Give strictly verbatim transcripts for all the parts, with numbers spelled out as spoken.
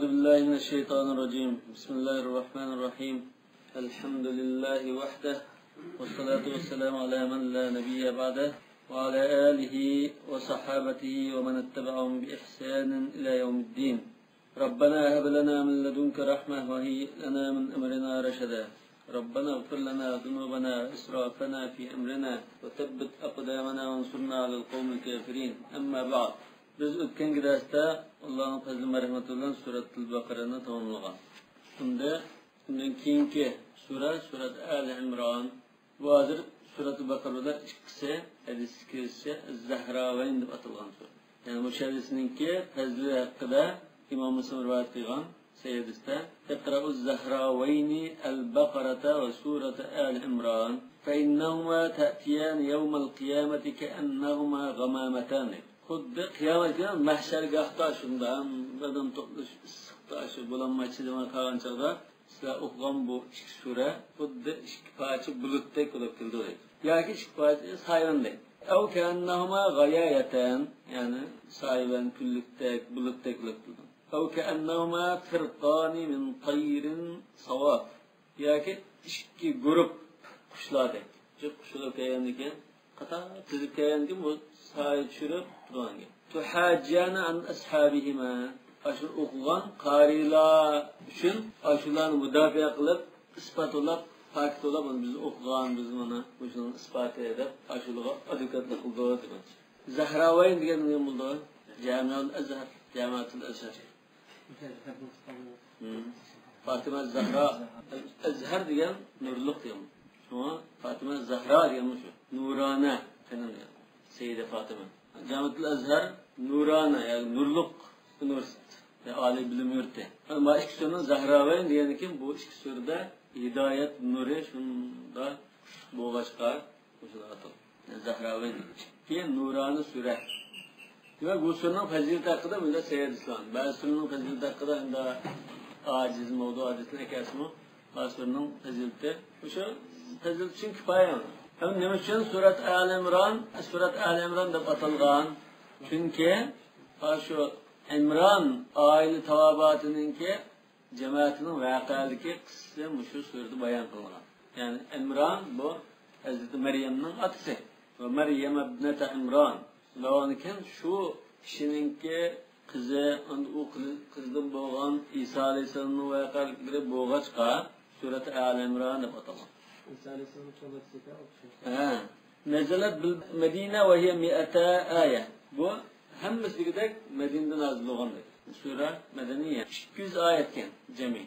بسم الله الرحمن الرحيم. الحمد لله وحده، والصلاة والسلام على من لا نبي بعده، وعلى آله وصحابته ومن اتبعهم بإحسان إلى يوم الدين. ربنا هب لنا من لدنك رحمة وهيئ لنا من أمرنا رشدا. ربنا اغفر لنا ذنوبنا وإسرافنا في أمرنا وثبت أقدامنا وانصرنا على القوم الكافرين. أما بعد. بىز ئۆتكەنكى دەرستە ئاللانىڭ پەزلى مەرھىمىتى بىلەن سۈرەتۇل بەقەرەنى تاماملىغان. ئەمدى ئۇندىن كېيىنكى سۈرە، سۈرەت ئالى ئىمران. بۇ ھازىر سۈرەتۇل بەقەرە بىلەن ئىككىسى، ھەدىستە كېلىشىچە، زەھراۋەين دەپ ئاتالغان سۈرە. يەنى مۇشۇ ھەدىسنىڭكى پەزلى ھەققىدە ئىمام مۇسلىم رىۋايەت قىلغان سەھىھ ھەدىستە، اقرأوا الزهراوين البقرة وسورة آل عمران فإنهما تأتيان يوم القيامة كأنهما غمامتان. خۇددى قىيامەت كۈنى مەھشەرگاھتا شۇنداق بىردەم توپلىشىپ ئىسسىقتا شۇ بولالماي چىدىماي قالغان چاغدا سىلەر ئوقۇغان بۇ ئىككى سۈرە خۇددى ئىككى پارچە بۇلۇتتەك بولۇپ كېلىدۇ دەيدۇ. ياكى ئىككى پارچە سايۋاندەك. أو كأنهما غيايتان، يەنى سايۋان، كۈنلۈكتەك، بۇلۇتتەك بولۇپ كېلىدۇ. أو كأنهما فرقان من طير صواف. ياكى ئىككى گۇرۇپ قۇشلاردەك. جىق قۇش بولۇپ كەلگەندىكىن، قاتار تىزىپ كەلگەندىكىن بۇ سايە چۈشۈرۈپ تۇرغان گەپ. تحاجان عن أصحابهما. ئاشۇ ئوقۇغان قارىيلار ئۈچۈن ئاشۇلارنى مۇداپىئە قىلىپ، ئىسپاتلاپ، پاكىتلاپ، مانا بىز ئوقۇغان، بىز مانا مۇشۇنىڭ ئىسپاتى دەپ ئاشۇلارغا ئادۋوكاتلىق قىلىدۇ دېمەكچى. زەھراۋەين دېگەن نېمە بولىدۇ؟ جامىئۇل ئەزھەر، جامىئەتۇل ئەزھەر. مم. فاتىمە زەھرا، ئەزھەر دېگەن نۇرلۇق دېگەن. شۇڭا فاتىمە زەھرا دېگەن مۇشۇ. نۇرانە، قېنىم دېگەن. سەييىدە فاتىمە. جامىئەتۇل ئەزھەر نۇرانە، يەنى نۇرلۇق ئۇنىۋېرسىتېت. يەنى ئالىي بىلىم يۇرتى. مانا ئىككى سۈرىنىڭ زەھراۋەين دېگەندىكىن بۇ ئىككى سۈرىدە ھىدايەت نۇرى شۇنداق كۈچلۈك بولغاچقا، مۇشۇنداق ئاتالغان. زەھراۋەين ئىككى نۇرانە سۈرە. دېمەك، بۇ سۈرىنىڭ پەزىلىتى ھەققىدە مۇنداق سەھىھ ھەدىسلەر بار. بەزى سۈرىنىڭ پەزىلىتى ھەققىدە ئەمدى ئاجىز، مەۋدۇ ئاجىزنى ئەكەلسىمۇ، بەزى سۈرىنىڭ پەزىلىتى مۇشۇ پەزىلىتى ئۈچۈن كۇپايە. ھەم نېمە ئۈچۈن سۈرەت ئالى ئىمران، سۈرەت ئالى ئىمران دەپ ئاتالغان؟ چۈنكى شۇ ئىمران ئائىلە تاۋابىئاتىنىڭكى جەمەتىنىڭ ۋەقەلىكى قىسسىسى مۇشۇ سۈرىدە بايان قىلىنغان. يەنى ئىمران بۇ ھەزرىتى مەريەمنىڭ ئاتىسى. ۋە مەريەم ئىبنەتە ئىمران. شۇنداق بولغاندىكىن شۇ كىشىنىڭكى قىزى، ئەمدى ئۇ قىز-، قىزدىن بولغان ئىسا ئەلەيھىسسالامنىڭ ۋەقەلىكلىرى بولغاچقا، سۈرەت ئالى ئىمران دەپ ئاتالغان. ئىسا ئەلەيھىسسالام توغرىسىدا ئوقۇش. ھە. نەزەلەت بىل مەدىنە ۋە ھىيە مىئەتە ئايە. بۇ ھەممىسى دېگۈدەك مەدىنىدە نازىل بولغان دەيدۇ. سۈرە مەدەنىيە. ئىككى يۈز ئايەتكەن جەمئىي.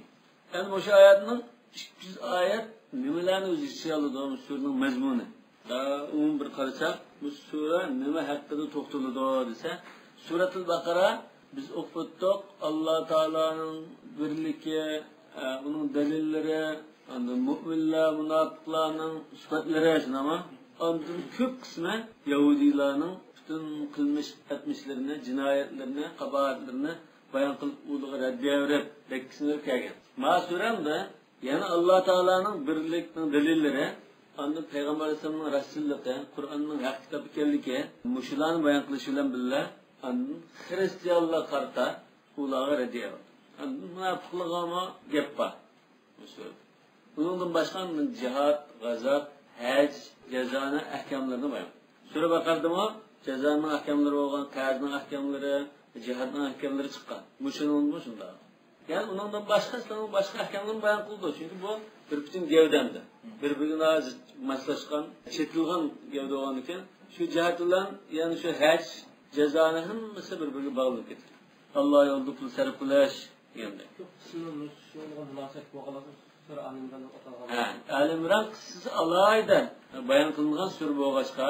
ئەمدى مۇشۇ ئايەتنىڭ ئىككى يۈز ئايەت نېمىلەرنى ئۆز ئىچىگە ئالىدۇ، سۈرىنىڭ مەزمۇنى؟ ئومۇمىي بىر قارىساق، بۇ سۈرە نېمە ھەققىدە توختىلىدۇ دېسە، سۈرەتۇل بەقەرە بىز ئوقۇپ ئۆتتۇق، ئاللا تائالانىڭ بىرلىكى، ئە، ئۇنىڭ دەلىللىرى، ئاندىن مۆمىنلەر، مۇناپىقلارنىڭ سۈپەتلىرى، شۇنداقمۇ؟ ئاندىن كۆپ قىسمى يەھۇدىيلارنىڭ پۈتۈن قىلمىش ئەتمىشلىرىنى، جىنايەتلىرىنى، قاباھەتلىرىنى بايان قىلىپ، ئۇلارغا رەددىيە بېرىپ، دەككىسىنى بېرىپ كەلگەن. ما سۈرەمدە يەنە ئاللا تائالانىڭ بىرلىكىنىڭ دەلىللىرى، ئاندىن پەيغەمبەر ئەلەيھىسسالامنىڭ رەسۇللۇقى، قۇرئاننىڭ ھەق كىتاب ئىكەنلىكى، مۇشۇلارنى بايان قىلىش بىلەن بىللە، ئاندىن خىرىستىيانلارغا قارىتا ئۇلارغا رەددىيە بار. ئاندىن مۇناپىقلارغىمۇ گەپ بار. ئۇنىڭدىن باشقا جىھاد، غازات، ھەج، جازانىڭ ئەھكاملىرىنى بايان قىلدى. سۈرە بەقەرىدىمۇ جازانىڭ ئەھكاملىرى بولغان، قەرزنىڭ ئەھكاملىرى، جىھادنىڭ ئەھكاملىرى چىققان. مۇشۇنىڭدىمۇ شۇنداق. يەنى ئۇنىڭدىن باشقا ئىسلامنىڭ باشقا ئەھكاملىرىنى بايان قىلىدۇ. چۈنكى بۇ بىر پۈتۈن گەۋدەمدە. بىر-بىرىگە ناھايىتى ماسلاشقان، چېتىلغان گەۋدە بولغاندىكىن، شۇ جەھەت بىلەن يەنە شۇ ھەج، جازانىڭ ھەممىسى بىر-بىرىگە باغلىنىپ كېتىدۇ. ئاللا يولىدا پۇل سەرپ قىلىش دېگەندەك. شۇ قىسسىنىڭ مۇشۇ شۇنىڭغا مۇناسىۋەت بولغانلىقى سۈرە ئالى ئىمران دەپ ئاتالغان. ھە، ئالى ئىمران قىسسىسى ئالاھىدە بايان قىلىنغان سۈرە بولغاچقا،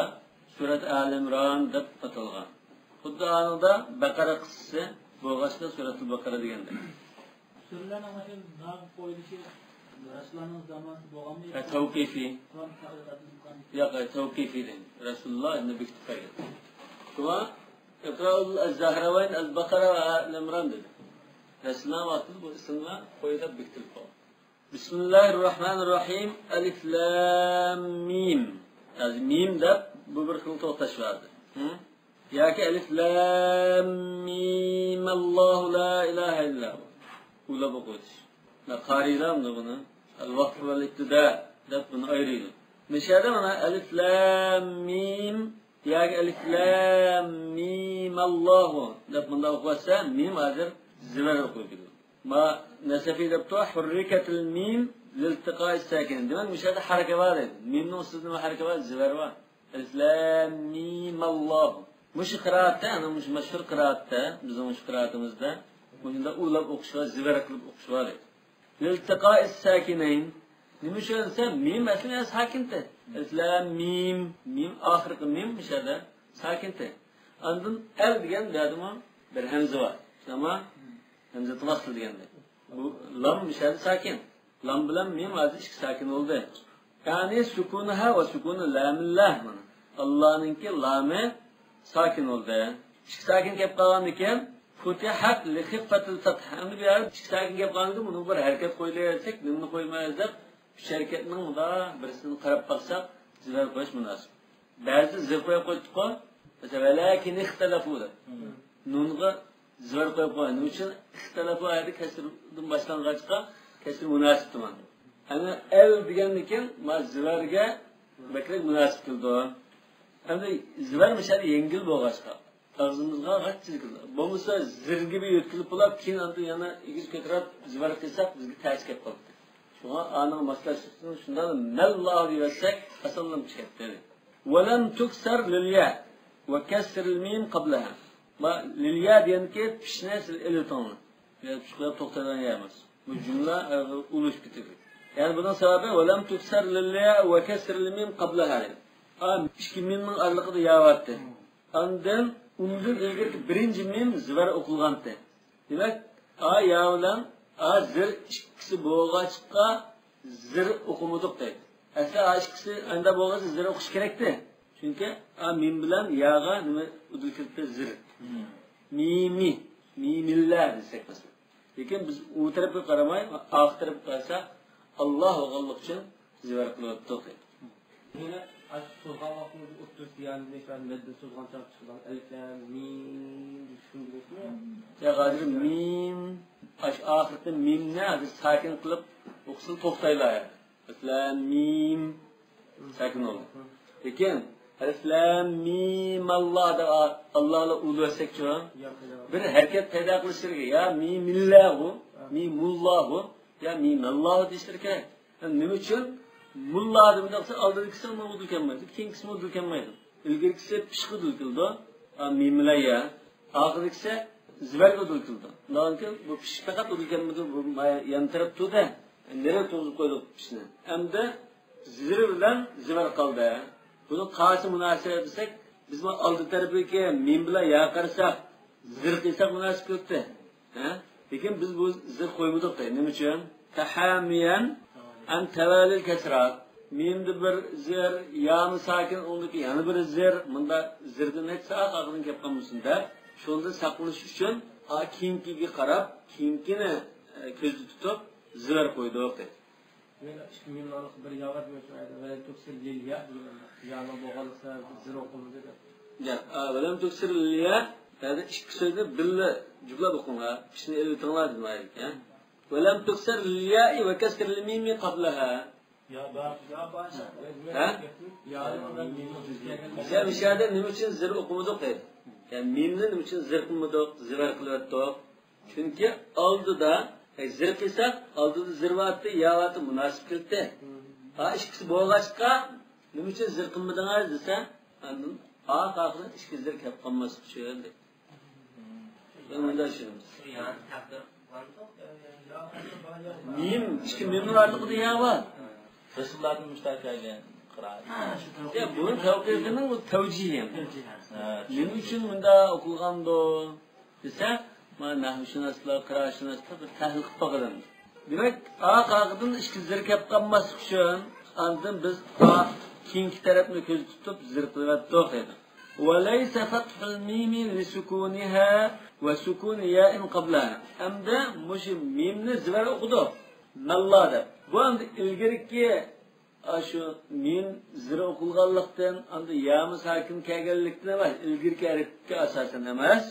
سۈرەت ئالى ئىمران دەپ ئاتالغان. خۇددى ئانىڭدا بەقەرە قىسسىسى بولغاچقا، سۈرەتۇل بەقەرە دېگەندەك. سۈرىلەرنىڭ مۇشۇ نام قويۇلۇشى رەسۇلۇللانىڭ زامانىسى بولغانمۇ؟ ھە، تەۋقىفىي. قۇرئان تەۋقىفىي. ياق، ھە، تەۋقىفىي دەيمىز. رەسۇلۇللا ئەمدى بېكىتىپ قويغان. شۇڭا ئىقرائۇل زەھراۋەين ئەل بەقەرە ۋە ئال ئىمران دېدى. رەسۇلۇللا ۋاقتىدا بۇ ئىسىملار قويۇلۇپ بېكىتىلىپ قالغان. بىسمىللاھىررەھمانىررەھىم. ئەلىف لام مىم. ھازىر مىم دەپ بۇ بىر خىل توختاش بار. ھە؟ ياكى ئەلىف لام مىم، ئاللاھۇ لا ئىلاھە ئىللا ھۇ. ئۇلاپ ئوقۇۋېتىش. قارىيلار بۇنى ئەل ۋەقف ۋەل ئىبتىدا دەپ بۇنى ئايرىيدۇ. مۇشۇ يەردە مانا ئەلىف لام مىم ياكى ئەلىف لام مىم ئاللاھۇ دەپ مۇنداق ئوقۇۋاتسا، مىم ھازىر زىبەر ئوقۇلۇپ كېتىدۇ. ما نەسەفى دەپتۇ، ھۇررىكەتىل مىم لىلتىقائىس ساكىنەين. دېمەك، مۇشۇ يەردە ھەرىكە بار دەيدۇ. مىمنىڭ ئۈستىدە نېمە ھەرىكە بار؟ زىبەر بار. ئەلىف لام مىم ئاللاھۇ. مۇشۇ قىرائەتتە، ئەنە مۇشۇ مەشھۇر قىرائەتتە، بىزنىڭ مۇشۇ قىرائىتىمىزدە مۇشۇنداق ئۇلاپ ئوقۇش بار، زىبەر قىلىپ ئوقۇش بار دەيدۇ. لىلتىقائىس ساكىنەين. نېمە ئۈچۈن دېسە، مىم ئەسلى يەنە ساكىنتى. ئەلىف لام مىم، مىم ئاخىرقى مىم مۇشۇ يەردە ساكىنتى. ئاندىن ئەل دېگەن بۇ يەردىمۇ بىر ھەمزە بار. شۇنداقمۇ؟ ھەمزە تىل ئەسلى دېگەندە. بۇ لام مۇشۇ يەردە ساكىن. لام بىلەن مىم ھازىر ئىككى ساكىن بولدى. يەنى سۇكۇنىھا ۋە سۇكۇنى لامىللاھ. مانا ئاللانىڭكى لامى ساكىن بولدى. ئىككى ساكىن كەپ قالغاندىكىن، فۇتىھەت لىخىففەتىل فەتھ. ئەمدى بۇ يەردە ئىككى ساكىن كەپ قالغاندىكىن، بۇنىڭغا بىر ھەرىكەت قويىلى دېسەك، نېمىنى قويىمىز دەپ، ئۈچ ھەرىكەتنىڭ مۇنداق بىرسىنى قاراپ باقساق، زىبەر قويۇش مۇناسىپ. بەزىدە زىر قويۇپ قويدۇققۇ. مەسىلەن، ۋەلەكىن ئىختەلەفۇ دەپ. نۇنغا زىبەر قويۇپ قويغان. نېمە ئۈچۈن؟ ئىختەلەفۇ ئايەتتە كەسىردىن باشلانغاچقا، كەسىر مۇناسىپتىمۇ. ئەنە ئەل دېگەندىكىن، ما زىبەرگە بەكرەك مۇناسىپ كېلىدۇ. ئەمدى زىبەر مۇشۇ يەنگىل بولغاچقا، ئاغزىمىزغا غەتچىل كېلىدۇ. بولمىسا زىرگە بىر يۆتكىلىپ بولاپ، كېيىن ئاندىن يەنە ئېگىز كۆتۈرۈپ زىبەر قىلساق، بىزگە تەس كەپ قاپتۇ. شۇڭا ئانىڭ ماسلاشتۇرۇشىنى شۇنداق مەللاھۇ دېيىۋەتسەك، ئاسانلا چىقىپ كەتتى. ۋەلەم تۇكسەر لىل يا ۋە كەسرىل مىم قەبلەھا. ما لىل يا دېگەنكى پىشنى سىز ئېلىۋېتىڭلار. يا پىشقىلار توختايدىغان يەر ئەمەس. بۇ جۈملە ئۇلىشىپ كېتىدۇ. يەنى بۇنىڭ سەۋەبى ۋەلەم تۇكسەر لىل يا ۋە كەسرىل مىم قەبلەھا دېدى. ئا، ئىككى مىمنىڭ ئارىلىقىدا يا بارتى. ئاندىن ئۇندىن ئىلگىرىكى بىرىنچى مىم زىبەر ئوقۇلغانتى. دېمەك، ئا يا بىلەن ئا زىر ئىككىسى بولغاچقا زىر ئوقۇمىدۇق دەيدۇ. ئەسلى ئا ئىككىسى ئاندا بولغاچقا زىر ئوقۇش كېرەكتى. چۈنكى ئا مىم بىلەن ياغا نېمە ئۇدۇل كىرىپتۇ؟ زىر. مىمى، مىمىللا دېسەك مەسىلەن. لېكىن بىز ئۇ تەرەپكە قارىماي، ئارقا تەرەپكە قارىساق، ئاللا بولغانلىقى ئۈچۈن زىبەر قىلىۋەتتۇق دەيدۇ. يەنە ئاشۇ سوزغان ۋاقتىمىزدا ئوتتۇرىسى يەنى مەددە سوزغان چاغ چىقىدىغان ئەلىف لام مىم دېيىش مۇمكىنمۇ؟ يا ھازىر مىم، ئاشۇ ئاخىرقى مىمنى ھازىر ساكىن قىلىپ ئوقۇسىلا توختايلا. ئەلىف لام مىم ساكىن بولدى. لېكىن ئەلىف لام مىم ئاللا دەپ ئاللا ئۇلىۋەتسەكچۇ؟ بىر ھەرىكەت پەيدا قىلىشلىرى كېرەك. يا مىمىللاھۇ، مىمۇللاھۇ، يا مىمەللاھۇ دېيىشلىرى كېرەك. نېمە ئۈچۈن؟ مۇللا دېمىدى دېسە، ئالدىدىكىسى ئۇدۇل كەلمەيدۇ، كېيىنكىسى ئۇدۇل كەلمەيدۇ. ئىلگىرىكىسى پىشقا ئۇدۇل كېلىدۇ، مىملەيە. ئاخىرىدىكىسى زىبەرگە ئۇدۇل كېلىدۇ. ئۇنداقكەن بۇ پىش پەقەت ئۇدۇل كەلمىدى، بۇ يان تەرەپ تۇردى. نېرى تۇرغۇزۇپ قويدۇق پىشنى. ئەمدى زىر بىلەن زىبەر قالدى. بۇنىڭ قايسى مۇناسىۋەت دېسەك، بىز بۇ ئالدى تەرىپىدىكى مىم بىلەن يا قارىساق، زىر قىلساق مۇناسىپ كۆرۈندى. ھە؟ لېكىن بىز بۇ زىر قويمىدۇق دەيدۇ. نېمە ئۈچۈن؟ تەھامىيەن ئەن تەۋەلىل كەسرا. مىمدە بىر زىر، يامۇ ساكىن، ئۇندىكى يەنە بىر زىر. مۇندا زىردىن ھېچ ساق ئاغزىدىن كەپ قالمىسۇن دەپ، شۇندىن ساقلىنىش ئۈچۈن، ئا، كېيىنكىگە قاراپ، كېيىنكىنى، ئە، كۆزدە تۇتۇپ، زىبەر قويدۇق دەيدۇ. مەن ئىككى مىمنىڭ ئارىسىدا بىر يا بار دېمەكچى ئىدىم. ۋەلەم تۇكسىر لىل يا دېگەن. يانىڭ بولغانلىقى سەۋەبىدىن زىر ئوقۇلمىدى دەپ. يا، ئا، ۋەلەم تۇكسىر لىل يا. يەنى ئىككى سۆزنى بىللە جۈپلەپ ئوقۇڭلار. پىشنى ئېلىۋېتىڭلار دېدىم ئايەتكە. ۋەلەم تۇكسىر لىل يائى ۋە كەسرىل مىمى قەبلەھا. يا بار. يا بار. ھە؟ يا بار. مىمنى بىز يەردە نېمە ئۈچۈن زىر ئوقۇمىدۇق دەيدۇ. يەنى مىمنى نېمە ئۈچۈن زىر قىلمىدۇق، زىبەر قىلىۋەتتۇق. چۈنكى ئالدىدا، ئەي، زىر قىلساق، ئالدىدا زىر بارتى، يا بارتى، مۇناسىپ كېلىتتى. ھا، ئىككىسى بولغاچقا، نېمە ئۈچۈن زىر قىلمىدىڭىز دېسە، ئاندىن ئا قاقىدىن ئىككى زىر كەپ قالماسلىق ئۈچۈن دەيدۇ. مەن مۇنداق چۈشىنىمىز. مىم، ئىككى مىمنىڭ ئارىلىقىدا يا بار. رەسۇلۇللاھتىن مۇشتەق كەلگەن قىرائەت. يا، بۇنىڭ تەۋقىفىنىڭ بۇ تەۋجىھى. ھە. نېمە ئۈچۈن مۇنداق ئوقۇلغاندۇ؟ دېسە، مانا نەھۋشۇناسلار، قىرائەتشۇناسلار بىر تەھلىل قىلىپ باقىدۇ. دېمەك، ئا قاقىدىن ئىككى زىر كەپ قالماسلىق ئۈچۈن، ئاندىن بىز ئا كېيىنكى تەرەپنى كۆزدە تۇتۇپ زىر قىلىۋەتتۇق دەيدۇ. ۋەلەيسە فەتھۇل مىمى لىسۇكۇنىھا ۋە سۇكۇنى يائىن قەبلەھا. ئەمدى مۇشۇ مىمنى زىبەر ئوقۇدۇق. مەللا دەپ. بۇ ئەمدى ئىلگىرىكى ئاشۇ مىم زىر ئوقۇلغانلىقتىن، ئاندىن يامۇ ساكىن كەلگەنلىكتىن ئەمەس، ئىلگىرىكى ھەرىكەتكە ئاساسەن ئەمەس.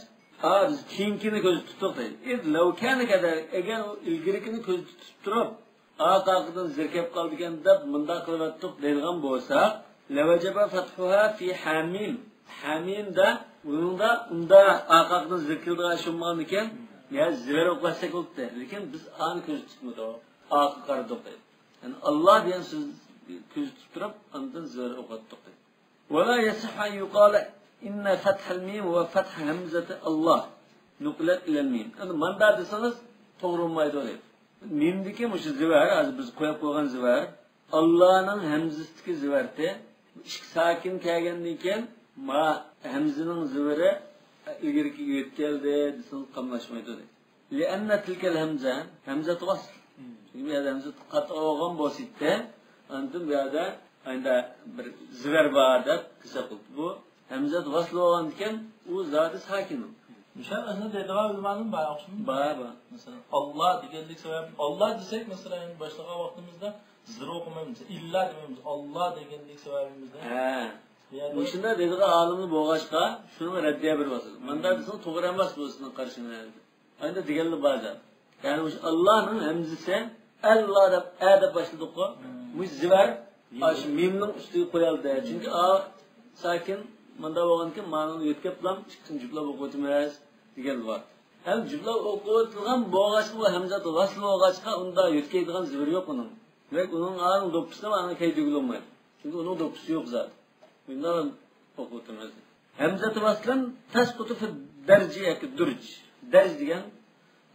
ئا، بىز كېيىنكىنى كۆزدە تۇتتۇق دەيدۇ. إذ لو كان كذلك، ئەگەر ئۇ ئىلگىرىكىنى كۆزدە تۇتۇپ تۇرۇپ، ئارقا-ئارقىدىن زېرىكىپ قالىدىكەن دەپ مۇنداق قىلىۋەتتۇق دەيدىغان بولساق، لوجب فتحها في حم. ھامىمدا، بۇنىڭدا ئۇندا ئارقا-ئارقىدىن زېرىكىلىدىغان ئىش بولمىغاندىكىن، يا زىۋەر ئوقۇۋەتسەك بولدى. لېكىن بىز ئانى كۆزدە تۇتمىدۇق، ئارقا قارىدۇق دەيدۇ. يەنى ئاللا دېگەن سۆز كۆزدە تۇتۇپ تۇرۇپ، ئاندىن زىۋەر ئوقۇۋەتتۇق دەيدۇ. ولا يصح أن يقال إن فتح الميم وفتح همزة الله نقلت إلى الميم. ئەمدى ماندا دېسىڭىز توغرا بولمايدۇ دەيدۇ. مىمدىكى مۇشۇ زىۋەر، ھازىر بىز قويۇپ قويغان زىۋەر، ئاللانىڭ ھەمزىسىدىكى زىۋەرتى، ئىككى ساكىن كەلگەندىن كېيىن ما ھەمزىنىڭ زىۋىرى ئىلگىرىكىگە يۆتكەلدى دېسىڭىز قاملاشمايدۇ دەيدۇ. لأن تلك الهمزة همزة وصل. چۈنكى بۇ يەردە ھەمزە قاتئىي بولغان بولسا ئىدى، ئاندىن بۇ يەردە ئەندە بىر زىۋەر بار دەپ ھېساب قىلىپتۇ. بۇ ھەمزە ۋەسل بولغاندىكىن ئۇ زادى ساكىن. مۇشۇ ئەسلىدە دەيدىغان ئۆلىمانىڭ بار ئوخشىمامدۇ؟ بار، بار. مەسىلەن، ئاللا دېگەنلىك سەۋەبى، ئاللا دېسەك، مەسىلەن، باشلىغان ۋاقتىمىزدا زىر ئوقۇمايمىز، ئىللا دېمەيمىز. ئاللا دېگەنلىك سەۋەبىمىزدە ھە. بۇ يەردە مۇشۇنداق دەيدىغان ئالىملار بولغاچقا، شۇنىڭغا رەددىيە بېرىۋاتىدۇ. مانداق دېسىڭىز توغرا ئەمەس، بۇ سىزنىڭ قارىشىڭىز. ئەمدى دېگەنلەر بار زادى. يەنى مۇشۇ ئاللانىڭ ھەمزىسى ئەللا دەپ، ئە دەپ باشلىدۇققۇ. مۇشۇ زىۋەر ئاشۇ مىمنىڭ ئۈستىگە قويالدى. چۈنكى ئا ساكىن ماندا بولغاندىكىن مانىڭ يۆتكەپلام ئىككىسىنى جۈپلەپ ئوقۇۋېتىمىز دېگەنلەر بار. ھەم جۈپلەپ ئوقۇۋېتىلغان بولغاچقا، بۇ ھەمزە ۋەسل بولغاچقا، ئۇندا يۆتكەيدىغان زىۋىر يوق ئۇنىڭ. دېمەك، ئۇنىڭ ئانىڭ دوپپىسىنى مانىڭ كەيدۈگىلى بولمايدۇ. چۈنكى ئۇنىڭ دوپپىسى يوق زادى. بۇنداق ئوقۇۋاتىمىز. ھەمزە ۋەسلەن تەسقۇتۇ فى دەرجى ياكى دۇرج. دەرج دېگەن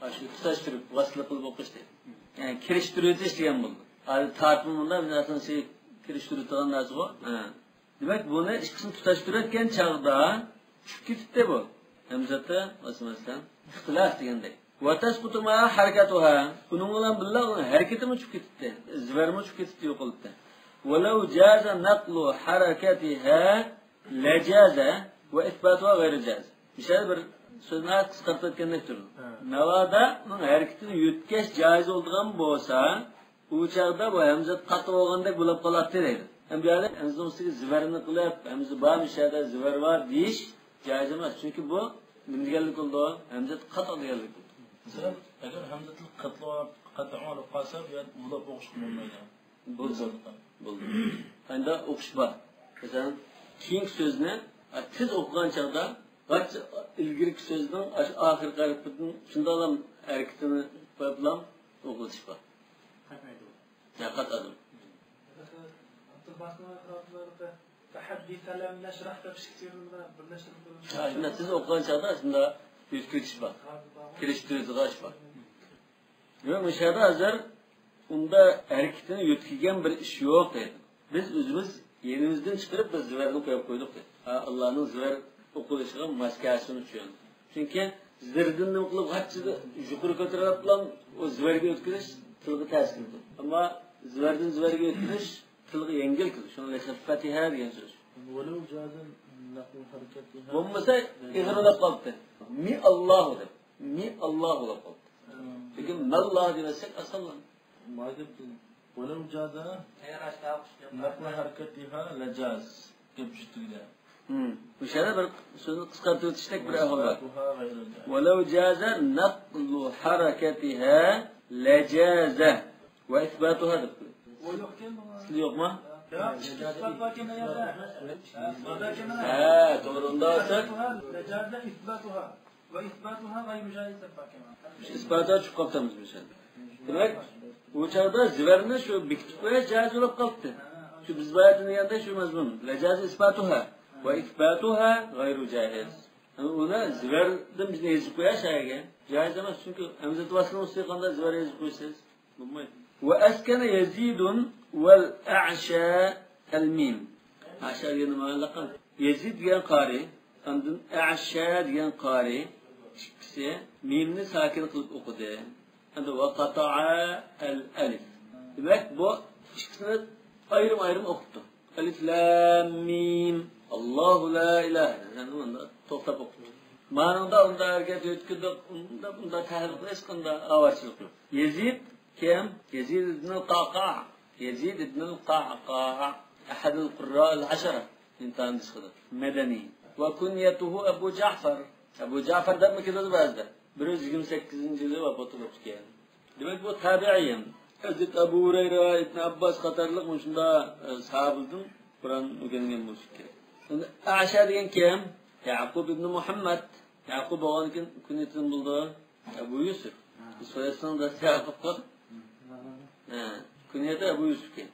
ئاشۇ تۇتاشتۇرۇپ ۋەسلى قىلىپ ئوقۇش دەيدۇ. يەنى كىرىشتۈرۈۋېتىش دېگەن بولىدۇ. ھازىر تارتما بۇنداق بىز ئاساسىي كىرىشتۈرۈۋېتىدىغان نەرسە بۇ. ھە. دېمەك، بۇنى ئىككىسىنى تۇتاشتۇرۇۋەتكەن چاغدا چۈشۈپ كېتىپتى بۇ. ھەمزەتتە، مەسىلەن، ئىختىلاف دېگەندەك. ۋە تەسقۇتۇ مەئەھا ھەرىكەتۇھا. ئۇنىڭ بىلەن بىللە ئۇنىڭ ھەرىكىتىمۇ چۈشۈپ كېتىپتى. زىۋەرمۇ چۈشۈپ كېتىپتى، يوقىلىپتى. ۋەلەۋ جازە نەقلۇ ھەرىكەتىھا لەجازە ۋە ئىسباتۇھا غەيرۇ جائىز. مىسال بىر سۆزنى قىسقارتىۋەتكەندەك تۇرىدۇ. ھە. ناۋادا ئۇنىڭ ھەرىكىتىنى يۆتكەش جائىز بولىدىغان بولسا، ئۇ چاغدا بۇ ھەمزە قاتتىق بولغاندەك بولۇپ قالاتتى دەيدۇ. ھەم بۇ يەردە ھەمزىنىڭ ئۈستىگە زىۋەرنى قىلىپ، ھەمزە بار، مۇشۇ يەردە زىۋەر بار دېيىش جائىز ئەمەس. چۈنكى بۇ نېمە دېگەنلىك بولىدۇ؟ ھەمزە قاتتىق دېگەنلىك بولىدۇ. مەسىلەن، ئەگەر ھەمزە قاتتىق، قاتتىق بولۇپ قالسا، بۇ يەردە بۇلاپ ئوقۇشقا بولمايدۇ. بولدى. بولدى. ئەمدى ئوقۇش بار. مەسىلەن، كېيىنكى سۆزنى، ئە، تېز ئوقۇغان چاغدا، غاچ ئىلگىرىكى سۆزنىڭ ئاشۇ ئاخىرقى ھەرپىدىن شۇنداقلا ھەرىكىتىنى قويۇپلا ئوقۇۋېتىش بار. قاتنايدۇ. يا، قاتنىدىم. ئابدۇلباسىتنىڭ تەھەددى سەلەم نەشرەھ دەپ ئىككى تېمىدا بىرلەشتۈرۈپ قويۇلغان. ھە، شۇنداق تېز ئوقۇغان چاغدا شۇنداق يۆتكىۋېتىش بار. كىرىشتۈرىدىغان ئىش بار. ياق، مۇشۇ يەردە ھازىر ئۇندا ھەرىكىتىنى يۆتكىگەن بىر ئىش يوق دەيدۇ. بىز ئۆزىمىز يېنىمىزدىن چىقىرىپ بىر زىۋەرنى قويۇپ قويدۇق دەيدۇ. ھا، ئاللانىڭ زىۋەر ئوقۇلۇشىغا ماس كەلسۇن ئۈچۈن. چۈنكى زىردىن نېمە قىلىپ غاچچىدا يۇقىرى كۆتۈرۈۋېلىپلا ئۇ زىۋەرگە ئۆتكۈزۈش تىلغا تەس كېلىدۇ. ئەمما زىۋەردىن زىۋەرگە ئۆتكۈزۈش تىلغا يەڭگىل كېلىدۇ. شۇڭا لىخىففەتىھا دېگەن سۆز. ولو جاز نقل حركتها. بولمىسا ئېغىرلاپ قالدى. مىئاللاھۇ دەپ. مىئاللاھۇ بولۇپ قالدى. لېكىن مەللاھۇ دېمەسەك ئاسانلا. ماجىد ولو جاز نقل حركتها لجاز. گەپ شۇ تۈگىدى. ھىم. مۇشۇ يەردە بىر سۆزنى قىسقارتىۋېتىشتەك بىر ئەھۋال بار. ولو جاز نقل حركتها لجاز. ۋە ئىسباتۇھا دەپ قويدى. سىزدە يوقما؟ ھە، توغرا، ئۇنداق بولسا. ئىسباتۇھا چۈشۈپ قاپتىمىز مىسال. دېمەك، ئۇ چاغدا زىۋەرنى شۇ بېكىتىپ قويۇش جائىز بولۇپ قاپتۇ. شۇ بىز باياتىن دېگەندە شۇ مەزمۇن. لەجازە ئىسباتۇھا. ۋە ئىسباتۇھا غەيرۇ جائىز. ئۇنى زىۋەردىن بىزنى يېزىپ قويۇش جائىز ئەمەس. چۈنكى ھەمزە ۋەسلىنىڭ ئۈستىگە قانداق زىۋەر يېزىپ قويىسىز؟ بولمايدۇ. ۋە ئەسكەنە يەزىدۇن ۋەل ئەشە ئەل مىم. ئەشە دېگەن نېمە؟ يەزىد دېگەن قارى، ئاندىن ئەشە دېگەن قارى، ئىككىسى مىمنى ساكىن قىلىپ ئوقۇدى. ئەمدى ۋە قاتائە ئەل ئەلىف. دېمەك، بۇ ئىككىسىنى ئايرىم-ئايرىم ئوقۇپتۇ. ئەلىف لام مىم. ئاللاھۇ لا ئىلاھە. يەنى ئۇندا توختاپ ئوقۇپتۇ. مانىڭدا ئۇندا ھەرىكەت يۆتكىدۇق، ئۇندا، ئۇندا تەھرىر قىلىش، ئۇندا ئاۋارىچىلىك يوق. يەزىد كىم؟ يەزىد ئىبنۇل قەقەئ. يەزىد ئىبنۇل قەقەئ. ئەھەدۇل قۇررائىل ئەشەرە. ئىمتىھان نۇسخىدا. مەدەنىي. ۋە كۇنيەتۇھۇ ئەبۇ جەئفەر. ئەبۇ جەفەر دەپمۇ كېلىدۇ بەزىدە. بىر يۈز يىگىرمە سەككىزىنچى يىلى ۋاپات بولۇپتىكەن. دېمەك، بۇ تابىئىي. ھەزرىتى ئەبۇ ھۇرەيرە، ئىبن ئابباس قاتارلىق مۇشۇنداق، ئە، ساھابىدىن قۇرئان ئۆگەنگەن بولۇشى كېرەك. ئەمدى ئەشە دېگەن كىم؟ يەقۇب ئىبن مۇھەممەد. يەقۇب بولغاندىكىن كۇنيىتى نېمە بولىدۇ؟ ئەبۇ يۈسۈپ. ھە. سوياسىنىڭ دادىسى يەقۇبقا. ھە. كۇنيىتى ئەبۇ يۈسۈپكەن.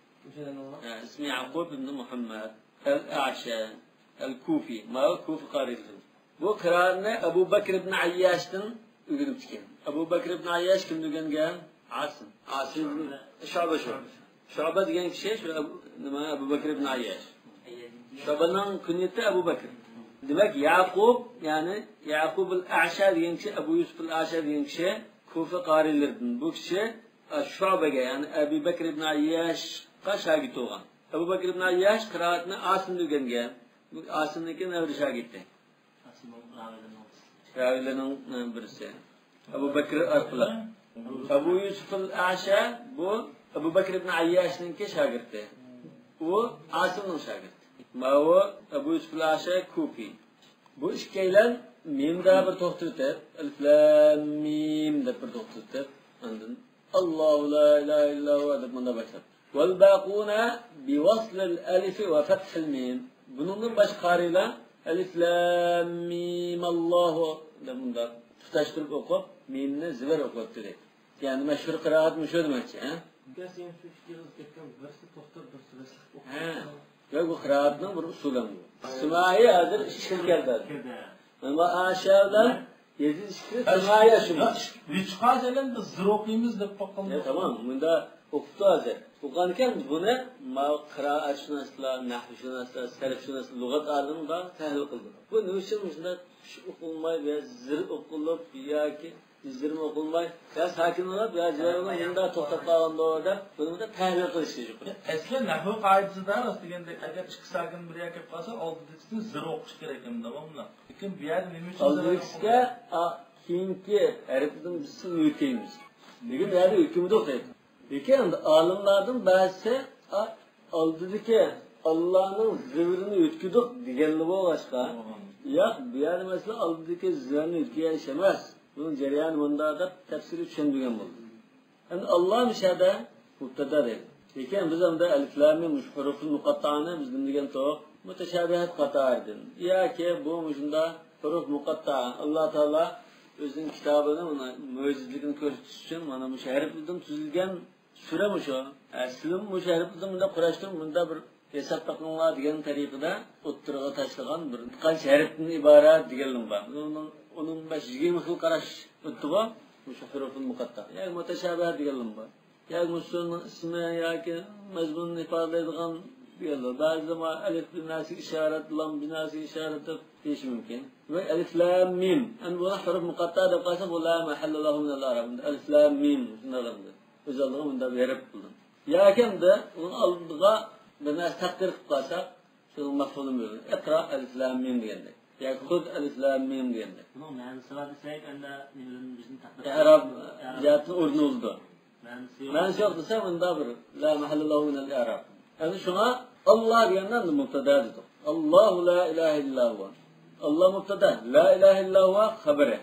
ھە، ئىسمى يەقۇب ئىبن مۇھەممەد ئەل ئەشە ئەل كۇفى. ماۋۇ كۇفە قارىيلىرى. بۇ قىرائەتنى ئەبۇ بەكر ئىبن ئەيياشتىن ئۆگىنىپتىكەن. ئەبۇ بەكر ئىبن ئەيياش كىمدىن ئۆگەنگەن؟ ئاسىم. ئاسىم ئىبن شۇبە شۇ. شۇبە دېگەن كىشى شۇ ئەبۇ، نېمە، ئەبۇ بەكر ئىبن ئەيياش. شۇبەنىڭ كۇنيىتى ئەبۇ بەكر. دېمەك، يەقۇب، يەنى يەقۇبۇل ئەشە دېگەن كىشى، ئەبۇ يۈسۈپۇل ئەشە دېگەن كىشى كۇفە قارىيلىرىدىن. بۇ كىشى، ئە، شۇبەگە، يەنى ئەبۇ بەكر ئىبن ئەيياشقا شاگىرت بولغان. ئەبۇ بەكر ئىبن ئەيياش قىرائەتنى ئاسىمدىن ئۆگەنگەن. بۇ ئاسىمنىڭكى نەۋرە شاگىرتى. راۋىلىرىنىڭ، ئە، بىرسى. ئەبۇ بەكر ئارقىلىق. ئەبۇ يۈسۈفۇل ئەشە، بۇ ئەبۇ بەكر ئىبن ئەيياشنىڭكى شاگىرتى. ئۇ ئاسىمنىڭ شاگىرتى. ماۋۇ ئەبۇ يۈسۈفۇل ئەشە كۇفى. بۇ ئىككىيلەن مىمدا بىر توختىتىپ، ئەلىف لام مىم دەپ بىر توختىتىپ، ئاندىن ئاللاھۇ لا ئىلاھە ئىللا ھۇۋا دەپ مۇنداق باشلاپ. ۋەل باقۇنە بىۋەسلىل ئەلىفى ۋە فەتھىل مىم. بۇنىڭدىن باشقا قارىيلار ئەلىف لام مىم ئاللاھۇ دەپ مۇنداق تۇتاشتۇرۇپ ئوقۇپ، مىمنى زىبەر ئوقۇپ دېدى. يەنى مەشھۇر قىرائەت مۇشۇ دېمەكچى، ھە؟ گەرچە يەنە شۇ ئىككى قىز كەتكەن بىرسى توختاپ، بىرسى بەسلىك ھە. ئوقۇپ. ياق، بۇ قىرائەتنىڭ بىر ئۇسۇلى بۇ. سىمائىي ھازىر ئىككى خىل كەلدى. كەلدى. ئەمما ئاشەۋلەر يېزىش ئىككى خىل سىمائىي شۇ. ھېچ قايسى ئەلەندە زىر ئوقۇيمىز دەپ باققان. يا، تامام، مۇندا ئوقۇپتۇ ھازىر. ئوقۇغانكەن بۇنى ما قىرائەتشۇناسلار، نەھۋشۇناسلار، سەرفشۇناسلار، لۇغەت ئالىمى بار تەھلىل قىلدى. بۇ نېمە ئۈچۈن مۇشۇنداق چۈش ئوقۇلماي ۋە زىر ئوقۇلۇپ ياكى يۈزلىرىمۇ ئوقۇلماي، يا ساكىن بولۇپ، يا جىلالىنىڭ مۇنداق توختاپ قالغاندۇ دەپ، بۇنى بۇنداق تەھلىل قىلىش يۈكى. ئەسلى نەھۋ قائىدىسىدە راست دېگەندەك، ئەگەر ئىككى ساكىن بىر يەرگە كېلىپ قالسا، ئالدىدىكىسىنى زىر ئوقۇش كېرەك ئەمدى، داۋاملىق. لېكىن بۇ يەردە نېمە ئۈچۈن زىر ئالدىدىكىسىگە، ئوقۇلمايدۇ؟ ئا، كېيىنكى ھەرپىدىن بىز ئۆتەيمىز. لېكىن بۇ يەردە ھۆكۈمى يوق دەيدۇ. لېكىن ئالىملاردىن بەزىسى، ئا، ئالدىدىكى ئاللانىڭ زىبىرىنى ئۆتكۈدۇق دېگەنلا بولغاچقا، ياق، بۇ يەردە مەسىلە ئالدىدىكى زىبىرنى ئۆتكۈگەن ئىش ئەمەس. بۇنىڭ جەريانى مۇنداق دەپ تەپسىرىي چۈشەندۈرگەن بولدى. ئەمدى ئاللا مۇشەدە مۇبتەدا دەيدۇ. لېكىن بىز ئەمدى ئەلىف لام مىم مۇشۇ ھۇرۇفۇل مۇقەتتانى بىز نېمە دېگەنتۇق؟ مۇتەشابىھەت قاتارىدىن. ياكى بۇ مۇشۇنداق ھۇرۇف مۇقەتتا. ئاللا تائالا ئۆزىنىڭ كىتابىنى، ئۇنى مۆجىزىلىكىنى كۆرسىتىش ئۈچۈن مانا مۇشۇ ھەرپلەردىن تۈزۈلگەن سۈرە مۇشۇ. ئە، سىلىمۇ مۇشۇ ھەرپلەردىن مۇنداق قۇراشتۇرۇپ، مۇنداق بىر ھېساب بېقىڭلار دېگەن تەرىقىدە ئوتتۇرىغا تاشلىغان بىر قانچە ھەرپتىن ئىبارەت دېگەنلىرىم بار. ئۇنىڭ، ئۇنىڭ بەش، يىگىرمە خىل قاراش ئۆتتىغۇ. مۇشۇ ھۇرۇفۇل مۇقەتتا. يا مۇتەشابىھ دېگەنلىرىم بار. يا مۇشۇنىڭ ئىسمى ياكى مەزمۇنىنى ئىپادىلەيدىغان دېگەنلەر. بەزىلەر ما ئەلىف بىر نەرسىگە ئىشارەت، لام بىر نەرسىگە ئىشارەت دەپ دېيىشى مۇمكىن. ۋە ئەلىف لام مىم. ئەمدى بۇنى ھۇرۇف مۇقەتتا دەپ قالسا، بۇ لا مەھەللە لەھۇ مىنەل ئىراب. ئەلىف لام مىم. شۇنداق دەمدى. ئۆز ئالدىغا مۇنداق بېرىپ قىلدىم. ياكى ئەمدى ئۇنىڭ ئالدىغا بىر نەرسە تەقدىر قىلىپ قالساق، شۇنىڭ مەفئۇلىنى بىلىمىز. ئىقرا ئەلىف لام مىم دېگەندەك. ياكى خۇد ئەلىف لام مىم دېگەندەك. بۇنىڭ مەنىسى بار دېسەك، ئەمدى نېمىدىن بىزنى تەقدىر ئىئراب قىلىمىز؟ ئىئراب. جەھەتتىن ئورنى بولىدۇ. مەنىسى يوق. مەنىسى يوق دېسە، مۇندا بىر لا مەھەللە لەھۇ مىنەل ئىئراب. ئەمدى شۇڭا ئاللا دېگەندە ئەمدى مۇبتەدا دېدۇق. ئاللاھۇ لا ئىلاھە ئىللا ھۇۋا. ئاللا مۇبتەدا، لا ئىلاھە ئىللا ھۇۋا خەبىرى.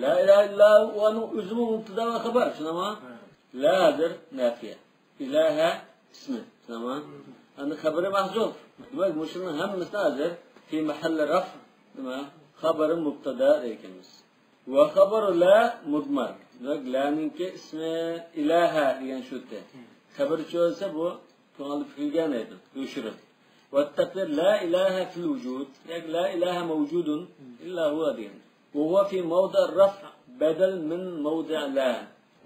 لا ئىلاھە ئىللا ھۇۋانىڭ ئۆزىمۇ مۇبتەدا ۋە خەبەر، شۇنداقمۇ؟ ھە. لا ھازىر نافىيە. ئىلاھە ئىسمى. تامام. ئەمدى خەبىرى مەھزۇپ. دېمەك، مۇشۇنىڭ ھەممىسى ھازىر في محل رفع. نېمە؟ خەبىرى مۇبتەدا دەيدىكەنمىز. ۋە خەبىرى لا مۇدمەر. دېمەك، لانىڭكى ئىسمى ئىلاھە دېگەن شۇتى. خەبىرى چۈشۈرسە بۇ كۆڭۈلدە پۈكۈلگەن ئىدى. يوشۇرۇن. ۋە تەقدىر لا ئىلاھە فىل ۋۇجۇد. ياكى لا ئىلاھە مەۋجۇدۇن ئىللا ھۇۋا دېگەن. ۋە ھۇۋا في موضع رفع بدل من موضع لا.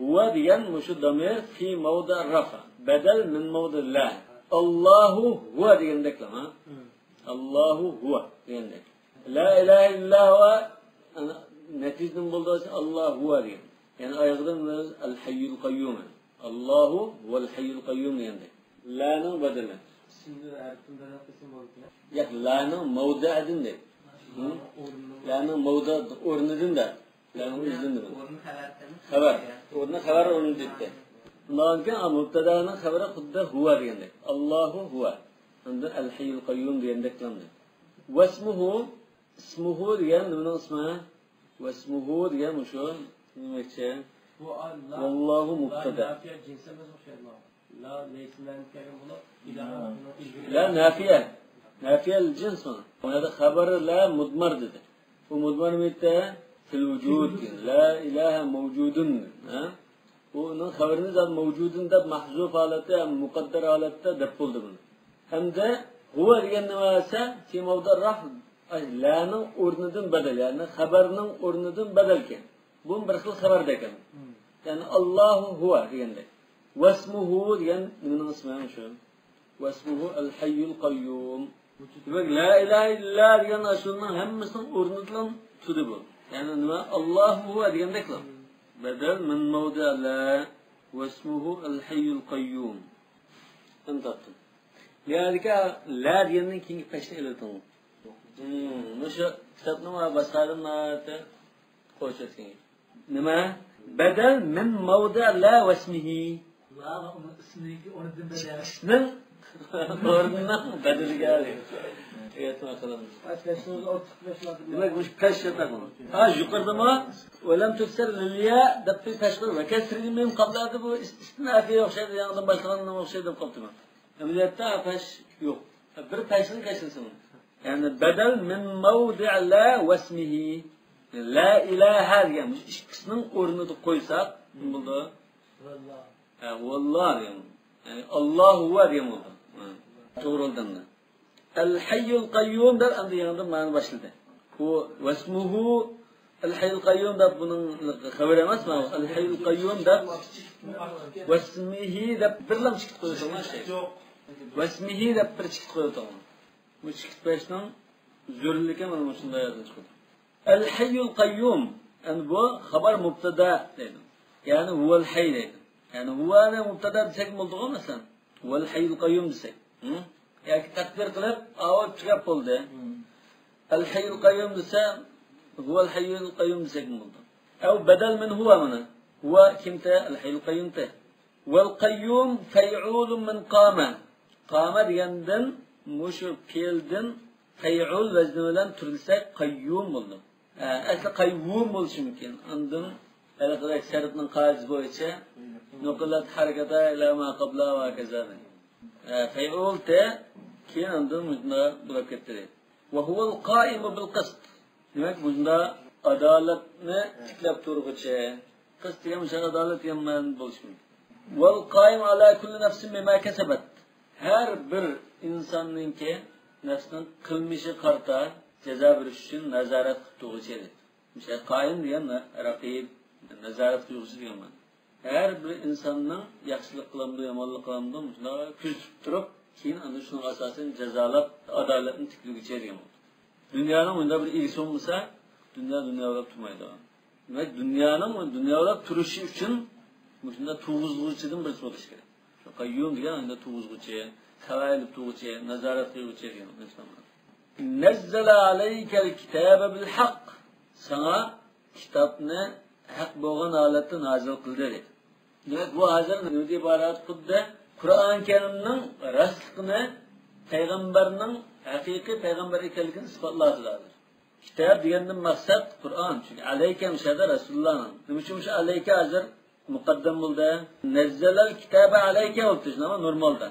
ھۇۋا دېگەن مۇشۇ دامىر في موضع رفع بدل من موضع لا. ئاللاھۇ ھۇۋا دېگەندەكلا، ھە؟ ئاللاھۇ ھۇۋا دېگەندەك. لا ئىلاھە ئىللا ھۇۋا، ئەنە، نەتىجىدىن بولدى دېسە، ئاللاھۇ ھۇۋا دېگەن. يەنى ئايىغىدىن بىز ئەل ھەييۇل قەييۇم. ئاللاھۇ ھۇۋەل ھەييۇل قەييۇم دېگەندەك. لانىڭ بەدىلى. ئىسىمدىن ھەرپتىن بىر ھەرپ قىلسىمۇ بولىدۇ. ياق، لانىڭ مەۋدىئىدىن دەپ. ھە؟ ئورنىنىڭ. لانىڭ مەۋدىئ ئورنىدىن دەپ. لەنۇ ئىزدىنىمىز. ئورنى خەۋەر. خەۋەر. ئورنى خەۋەر ئورنىدا دېدى. ئۇنداقكەن، مۇبتەدانىڭ خەۋىرى خۇددى ھۇۋا دېگەندەك. ئاللاھۇ ھۇۋا. ئاندىن ئەل ھەييۇل قەييۇم دېگەندەك قىلىندى. ۋەسمۇھۇ، ئىسمۇھۇ دېگەن نېمىنىڭ ئىسمى؟ ۋەسمۇھۇ دېگەن مۇشۇ نېمە دېمەكچى؟ ۋاللاھۇ مۇبتەدا. لا، لەيسە مەنىسى كەلگەن بولۇپ، ئىلاھە. لا، نافىيە. نافىيە جىنس مانا. ئۇ يەردە خەبىرى لا مۇدمار دېدى. بۇ مۇدمار نېمە دېدى؟ فىل ۋۇجۇد. لا ئىلاھە مەۋجۇدۇن. ھە؟ بۇنىڭ خەۋىرىنى زادى مەۋجۇدۇن دەپ مەھزۇف ھالەتتە، مۇقەددەر ھالەتتە دەپ بولدى بۇنى. ھەمدە ھۇۋا دېگەن نېمە دېسە، في موضع رفع، ئەي، لانىڭ ئورنىدىن بەدەل، يەنى خەبەرنىڭ ئورنىدىن بەدەلكەن. بۇ بىر خىل خەۋەردەكەن. يەنى ئاللاھۇ ھۇۋا دېگەندەك. ۋەسمۇھۇ دېگەن نېمىنىڭ ئىسمى شۇ؟ ۋەسمۇھۇ ئەل ھەييۇل قەييۇم. دېمەك، لا ئىلاھە ئىللا دېگەن ئاشۇنىڭ ھەممىسىنىڭ ئورنىدىن تۇردى بۇ. يەنى نېمە؟ ئاللاھۇ ھۇۋا دېگەندەكلا. بەدەل مىن مەۋدىئە لا ۋەسمۇھۇ ئەل ھەييۇل قەييۇم. ئەمدى تاپتىم. بۇ يەردىكى لا دېگەندىن كېيىنكى پەشنى ئېلىۋېتىڭ. مم، مۇشۇ كىتابنىڭ باشقا ئادەم ناھايىتى قوشۇۋەتكەن. نېمە؟ بەدەل مىن مەۋدىئە لا ۋەسمىھى. لا ئۇنىڭ ئىسمىنىڭكى ئورنىدىن بەدەل. ئىسمىنىڭ ئورنىنىڭ بەدىلىگە. دېمەك، مۇشۇ پەش ياتاق. ھا، يۇقىرىدىمۇ ۋەلەم تۇكسەر لىليا دەپ بىر پەش قويۇپ، ۋەكەسرىل مىم قابلىدا بۇ ئىس-، ئىستىنافىگە ئوخشايدۇ، يېڭىدىن باشلىغانغا ئوخشايدۇ دەپ قاپتىمەن. ئەمەلىيەتتە پەش يوق. بىر پەشنى كەچۈرسىڭىز. يەنى بەدەل مىن مەۋدىئە لا ۋەسمىھى. لا ئىلاھە دېگەن مۇشۇ ئىككىسىنىڭ ئورنىدا قويساق، نېمە بولىدۇ؟ ھە، ھۇۋاللا دېگەن. يەنى ئاللاھۇ ھۇۋا دېگەن بولىدۇ. ھە. توغرا بولدى ئەمدى. ئەل ھەييۇل قەييۇم دەپ ئەمدى يېڭىدىن مانا باشلىدى. بۇ ۋەسمۇھۇ ئەل ھەييۇل قەييۇم دەپ بۇنىڭ خەۋىرى ئەمەس، مانا ئەل ھەييۇل قەييۇم دەپ ۋەسمىھى دەپ بىرلا چىقىت قويۇۋېتىڭلار شەي. ۋەسمىھى دەپ بىر چىقىت قويۇۋېتىڭلار. بۇ چىقىت بەشنىڭ زۆرۈرلۈكى مانا مۇشۇنداق يەردىن چىقىدۇ. ئەل ھەييۇل قەييۇم. يەنى بۇ خەۋەر مۇبتەدا دەيدۇ. يەنى ھۇۋەل ھەي دەيدۇ. يەنى ھۇۋەنى مۇبتەدا دېسەك بولىدىغۇ مەسىلەن. ھۇۋەل ھەييۇل قەييۇم دېسەك. ھە؟ ياكى تەقدىر قىلىپ ئاۋۇ تۈگەپ بولدى. ئەل ھەييۇل قەييۇم دېسە، ھۇۋەل ھەييۇل قەييۇم دېسەكمۇ بولىدۇ. ئەۋ بەدەل مىن ھۇۋە مانا. ھۇۋە كىمتى؟ ئەل ھەييۇل قەييۇمتى. ۋەل قەييۇم فەيئۇلۇن مىن قامە. قامە دېگەندىن، مۇشۇ پېئىلدىن فەيئۇل ۋەزنى بىلەن تۈرلىسەك قەييۇم بولىدۇ. ئە، ئەسلى قەيۋۇم بولۇشى مۇمكىن. ئاندىن ھېلىقىدەك سەرپنىڭ قائىدىسى بويىچە نۇقىلەت ھەرىكەتە ئىلە ما قابلە ۋە كەزا. ئە، فەيئۇل تە، كېيىن ئاندىن مۇشۇنداق بولۇپ كەتتى. ۋە ھۇۋەل قائىمۇ بىل قىست. دېمەك، مۇشۇنداق ئادالەتنى تىكلەپ تۇرغۇچى. قىست دېگەن مۇشۇ ئادالەت دېگەن مەنىدە بولۇشى مۇمكىن. ۋەل قائىم ئالا كۇللى نەفسىن بىما كەسەبەت. ھەر بىر ئىنساننىڭكى نەپسىنىڭ قىلمىشىغا قارىتا جازا بېرىش ئۈچۈن نازارەت قىلىپ تۇرغۇچى ئىدى. مۇشۇ قائىم دېگەن رەقىب، نازارەت قىلغۇچى دېگەن مەنە. ھەر بىر ئىنساننىڭ ياخشىلىق قىلامدۇ، يامانلىق قىلامدۇ، مۇشۇنداق كۆزىتىپ تۇرۇپ، كېيىن ئاندىن شۇنىڭغا ئاساسەن جازالاپ، ئادالەتنى تىكلىگۈچى دېگەن بولىدۇ. دۇنيانىڭ مۇنداق بىر ئىگىسى بولمىسا، دۇنيا دۇنيا بولۇپ تۇرمايدۇ. دېمەك، دۇنيانىڭ دۇنيا بولۇپ تۇرۇشى ئۈچۈن مۇشۇنداق تۇرغۇزغۇچىدىن بىرسى بولۇش كېرەك. شۇ قەييۇم دېگەن ئەمدى تۇرغۇزغۇچى، تەۋەلىپ تۇرغۇچى، نازارەت قىلغۇچى دېگەن مەنىسى بار. نەززەلە ئەلەيكەل كىتابە بىل ھەق. ساڭا كىتابنى ھەق بولغان ھالەتتە نازىل قىلدى دېدى. دېمەك، بۇ ھازىر نېمىدىن ئىبارەت؟ خۇددى قۇرئان كەرىمنىڭ راستلىقىنى، پەيغەمبەرنىڭ ھەقىقىي پەيغەمبەر ئىكەنلىكىنى ئىسپاتلاۋاتىدۇ ھازىر. كىتاب دېگەندىن مەقسەت قۇرئان. چۈنكى ئەلەيكە مۇشۇ يەردە رەسۇلۇللانىڭ. نېمە ئۈچۈن مۇشۇ ئەلەيكە ھازىر مۇقەددەم بولدى؟ نەززەلەل كىتابە ئەلەيكە بولۇپتۇ، شۇنداقمۇ نورمالدا.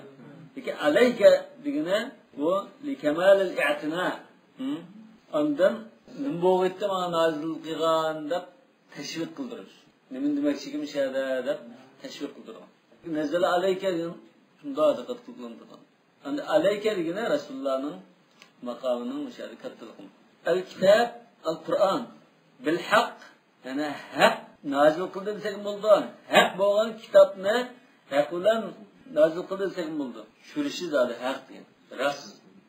لېكىن ئەلەيكە دېگىنى بۇ لىكەمالىل ئىئتىنا. ھە؟ ئاندىن نېمە بولغىيتتى ماڭا نازىل قىلغان دەپ تەشۋىق قىلدۇرۇش. نېمىنى دېمەكچىكىن مۇشۇ يەردە دەپ تەشۋىق قىلدۇرغان. نەززەلە ئەلەيكە دېگەن شۇنداق دىققەت قىلىنىدىغان. ئەمدى ئەلەيكە دېگىنى رەسۇلۇللانىڭ ماقامىنىڭ مۇشۇ يەردە كاتتىلىقى. ئەل كىتاب، ئەل قۇرئان، بىل ھەق، يەنى ھەق نازىل قىلدى دېسەكمۇ بولىدۇ. ھەق بولغان كىتابنى ھەق بىلەن نازىل قىلدى دېسەكمۇ بولىدۇ. چۈشۈرۈشى زادى ھەق دېگەن. راست،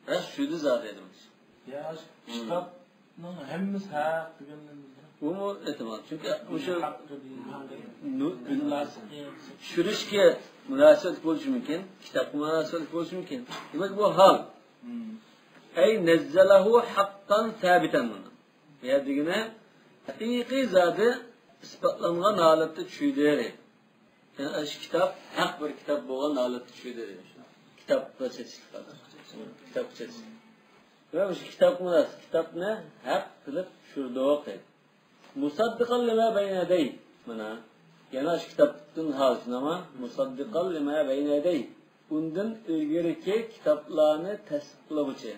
راست چۈشۈردى زادى دېمەكچى. يا، كىتابنىڭ ھەممىسى ھەق دېگەندىن بۇمۇ ئېھتىمال. چۈنكى مۇشۇ نۇ-، چۈشۈرۈشكە مۇناسىۋەتلىك بولۇشى مۇمكىن، كىتابقا مۇناسىۋەتلىك بولۇشى مۇمكىن. دېمەك، بۇ ھال. ئەي نەززەلەھۇ ھەققەن سابىتەن. بۇ يەردىكىنى ھەقىقىي زادى ئىسپاتلانغان ھالەتتە چۈشۈردى. يەنى ئاشۇ كىتاب ھەق بىر كىتاب بولغان ھالەتتە چۈشۈردى. كىتابقا چېتىشلىق. كىتابقا چېتىشلىق. ۋە مۇشۇ كىتابقا مۇناسىپ، كىتابنى ھەق قىلىپ چۈشۈردۇق دەيدۇ. مۇسەددىقەن لىما بەينە يەدەيھ. مانا، يەنە شۇ كىتابتىن ھال شۇنداقمۇ؟ مۇسەددىقەن لىما بەينە يەدەيھ. ئۇندىن ئىلگىرىكى كىتابلارنى تەستىقلىغۇچى.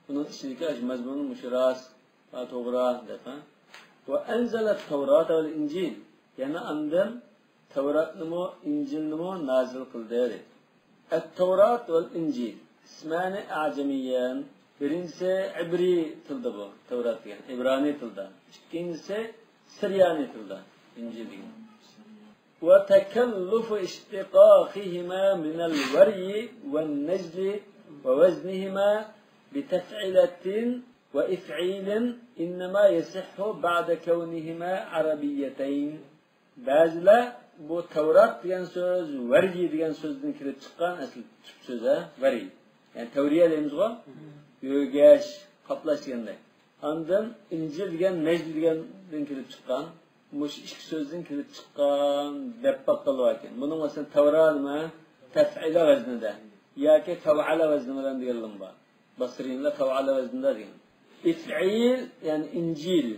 ئۇنىڭ ئىچىدىكى مەزمۇنى مۇشۇ راست، ھە، توغرا، دەپ، ھە. ۋە ئەنزەلەت تەۋراتە ۋەل ئىنجىل. يەنە ئاندىن تەۋراتنىمۇ، ئىنجىلنىمۇ نازىل قىلدى، دەيدۇ. ئەت-تەۋرات ۋەل ئىنجىل ئىسمانى ئەجەمىييەن. بىرىنچىسى ئىبرىي تىلدا بۇ، تەۋرات دېگەن، ئىبرانىي تىلدا. ئىككىنچىسى سىرىيانىي تىلدا، ئىنجىل دېگەن. وتكلف اشتقاقهما من الوري والنجل ووزنهما بتفعلة وإفعيل إنما يصح بعد كونهما عربيتين. بەزىلەر بۇ تەۋرات دېگەن سۆز ۋەريى دېگەن سۆزدىن كېلىپ چىققان، ئەسلى تۈپ سۆزى ۋەريى. يەنى تەۋرىيە دەيمىزغۇ؟ يۆگەش، قاپلاش دېگەندەك. ئاندىن ئىنجىل دېگەن نەجل دېگەندىن كېلىپ چىققان، مۇشۇ ئىككى سۆزدىن كېلىپ چىققان دەپ باققانلار باركەن. بۇنىڭ ئەسلى تەۋرا نېمە؟ تەفئىلە ۋەزنىدە ياكى تەۋئەلە ۋەزنى بىلەن دېگەنلىرىمۇ بار. باسرىيلار تەۋئەلە ۋەزنىدە دېگەن. ئىفئىل، يەنى ئىنجىل.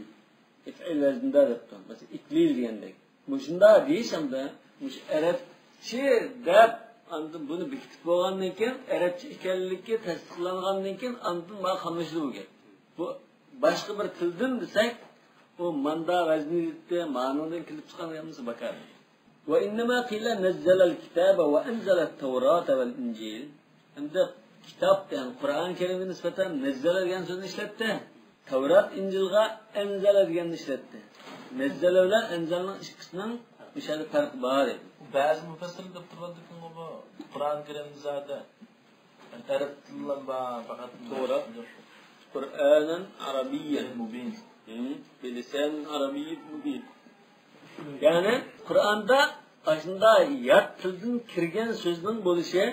ئىفئىل ۋەزنىدە دەپتۇ. مەسىلەن، ئىكلىل دېگەندەك. مۇشۇنداق دېيىش ھەمدە مۇشۇ ئەرەبچە دەپ، ئاندىن بۇنى بېكىتىپ بولغاندىن كېيىن، ئەرەبچە ئىكەنلىكى تەستىقلانغاندىن كېيىن، ئاندىن مانا قاملىشىدۇ بۇ گەپ. بۇ باشقا بىر تىلدىن دېسەك، ئۇ ماندا ۋەزنى دېيىلىپتۇ، مانىڭدىن كېلىپ چىققان دېگەن بولسا بىكار. وإنما قيل نزل الكتاب وأنزل التوراة والإنجيل. ئەمدى كىتاب، يەنى قۇرئان كەرىمگە نىسبەتەن نەززەلە دېگەن سۆزنى ئىشلەتتى. تەۋرات، ئىنجىلغا ئەنزەلە دېگەننى ئىشلەتتى. نەززەلە بىلەن ئەنزەلىنىڭ ئىككىسىنىڭ مۇشۇ يەردە پەرقى بار دەيدۇ. بەزى مۇپەسسىرلەر دەپ تۇرۇۋاتىدىكەنغۇ، بۇ قۇرئان كەرىمدە زادى ئەرەب تىلى بار پەقەت. توغرا. قۇرئانەن ئەرەبىييەن. مۇبىن. ھىم، بىلىسان ئەرەبىييىن مۇبىن. يەنى قۇرئاندا ئاشۇنداق يات تىلدىن كىرگەن سۆزنىڭ بولۇشى،